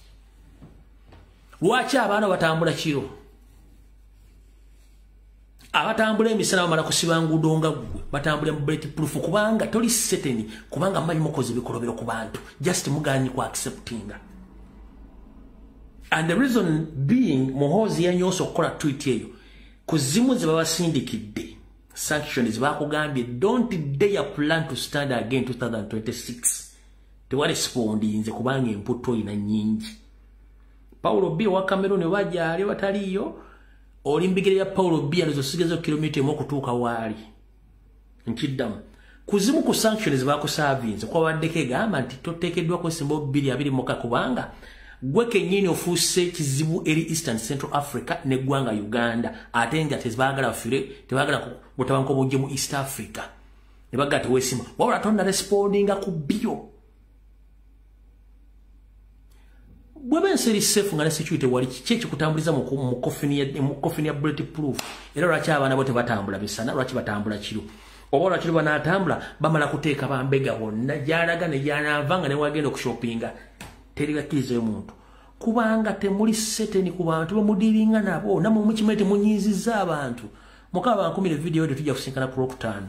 Lwaki abaana batambula kiro? Abatambula emisana bamala kusiba nguudo nga ggwe, batambula mu bullet proof kubanga toli certain, kubanga mmanyi mukoze ebikolobero ku bantu, just mugaanyi ku acceptinga. And the reason being, Muhoozi yanyoose okukola tweet eyo ku zimu ze babasindikidde sanctions, bakugambye don't dare plan to stand again 2026. Tewarespondinze kubanga emputu oyina nnyingi. Paulo B owa Cameroon bajja bataliiyo, oli mbigere ya Paulo B alizosigaza kilomita 1 okutuuka waali. Nkiddamu, kuzimu ku sanctions bakusavinze kwabaddeko egamba nti toteekeddwa kwesimba 2026 kubanga gwe kennyini ofuuse kizibu eri Eastern Central Africa n'eggwanga Uganda, ate nga tebaagala bafire, tebaagala butabanguko bujje mu East Africa, ne bagaa teweesima. Wabula tonna respondinga ku bio. Bweba ensi eri safe nga ne security wali, kiki ekikutambuliza mu coffin ya bullet proof? Era lwaki abaana bo tebatambula misana? Lwaki batambula kiro? Oba lwaki banaatambula bamala kuteeka bambega bonna gy'alaga ne gy'anaava nga ne wagenda okushopinga teribakkirizayo muntu, kubanga temuli certain ku bantu bamudiringa nabo. Nammwe mukimanyi temunyiizizza abantu. Mukama bankumire video eyo, tujja kusinkana ku Lwokutaano.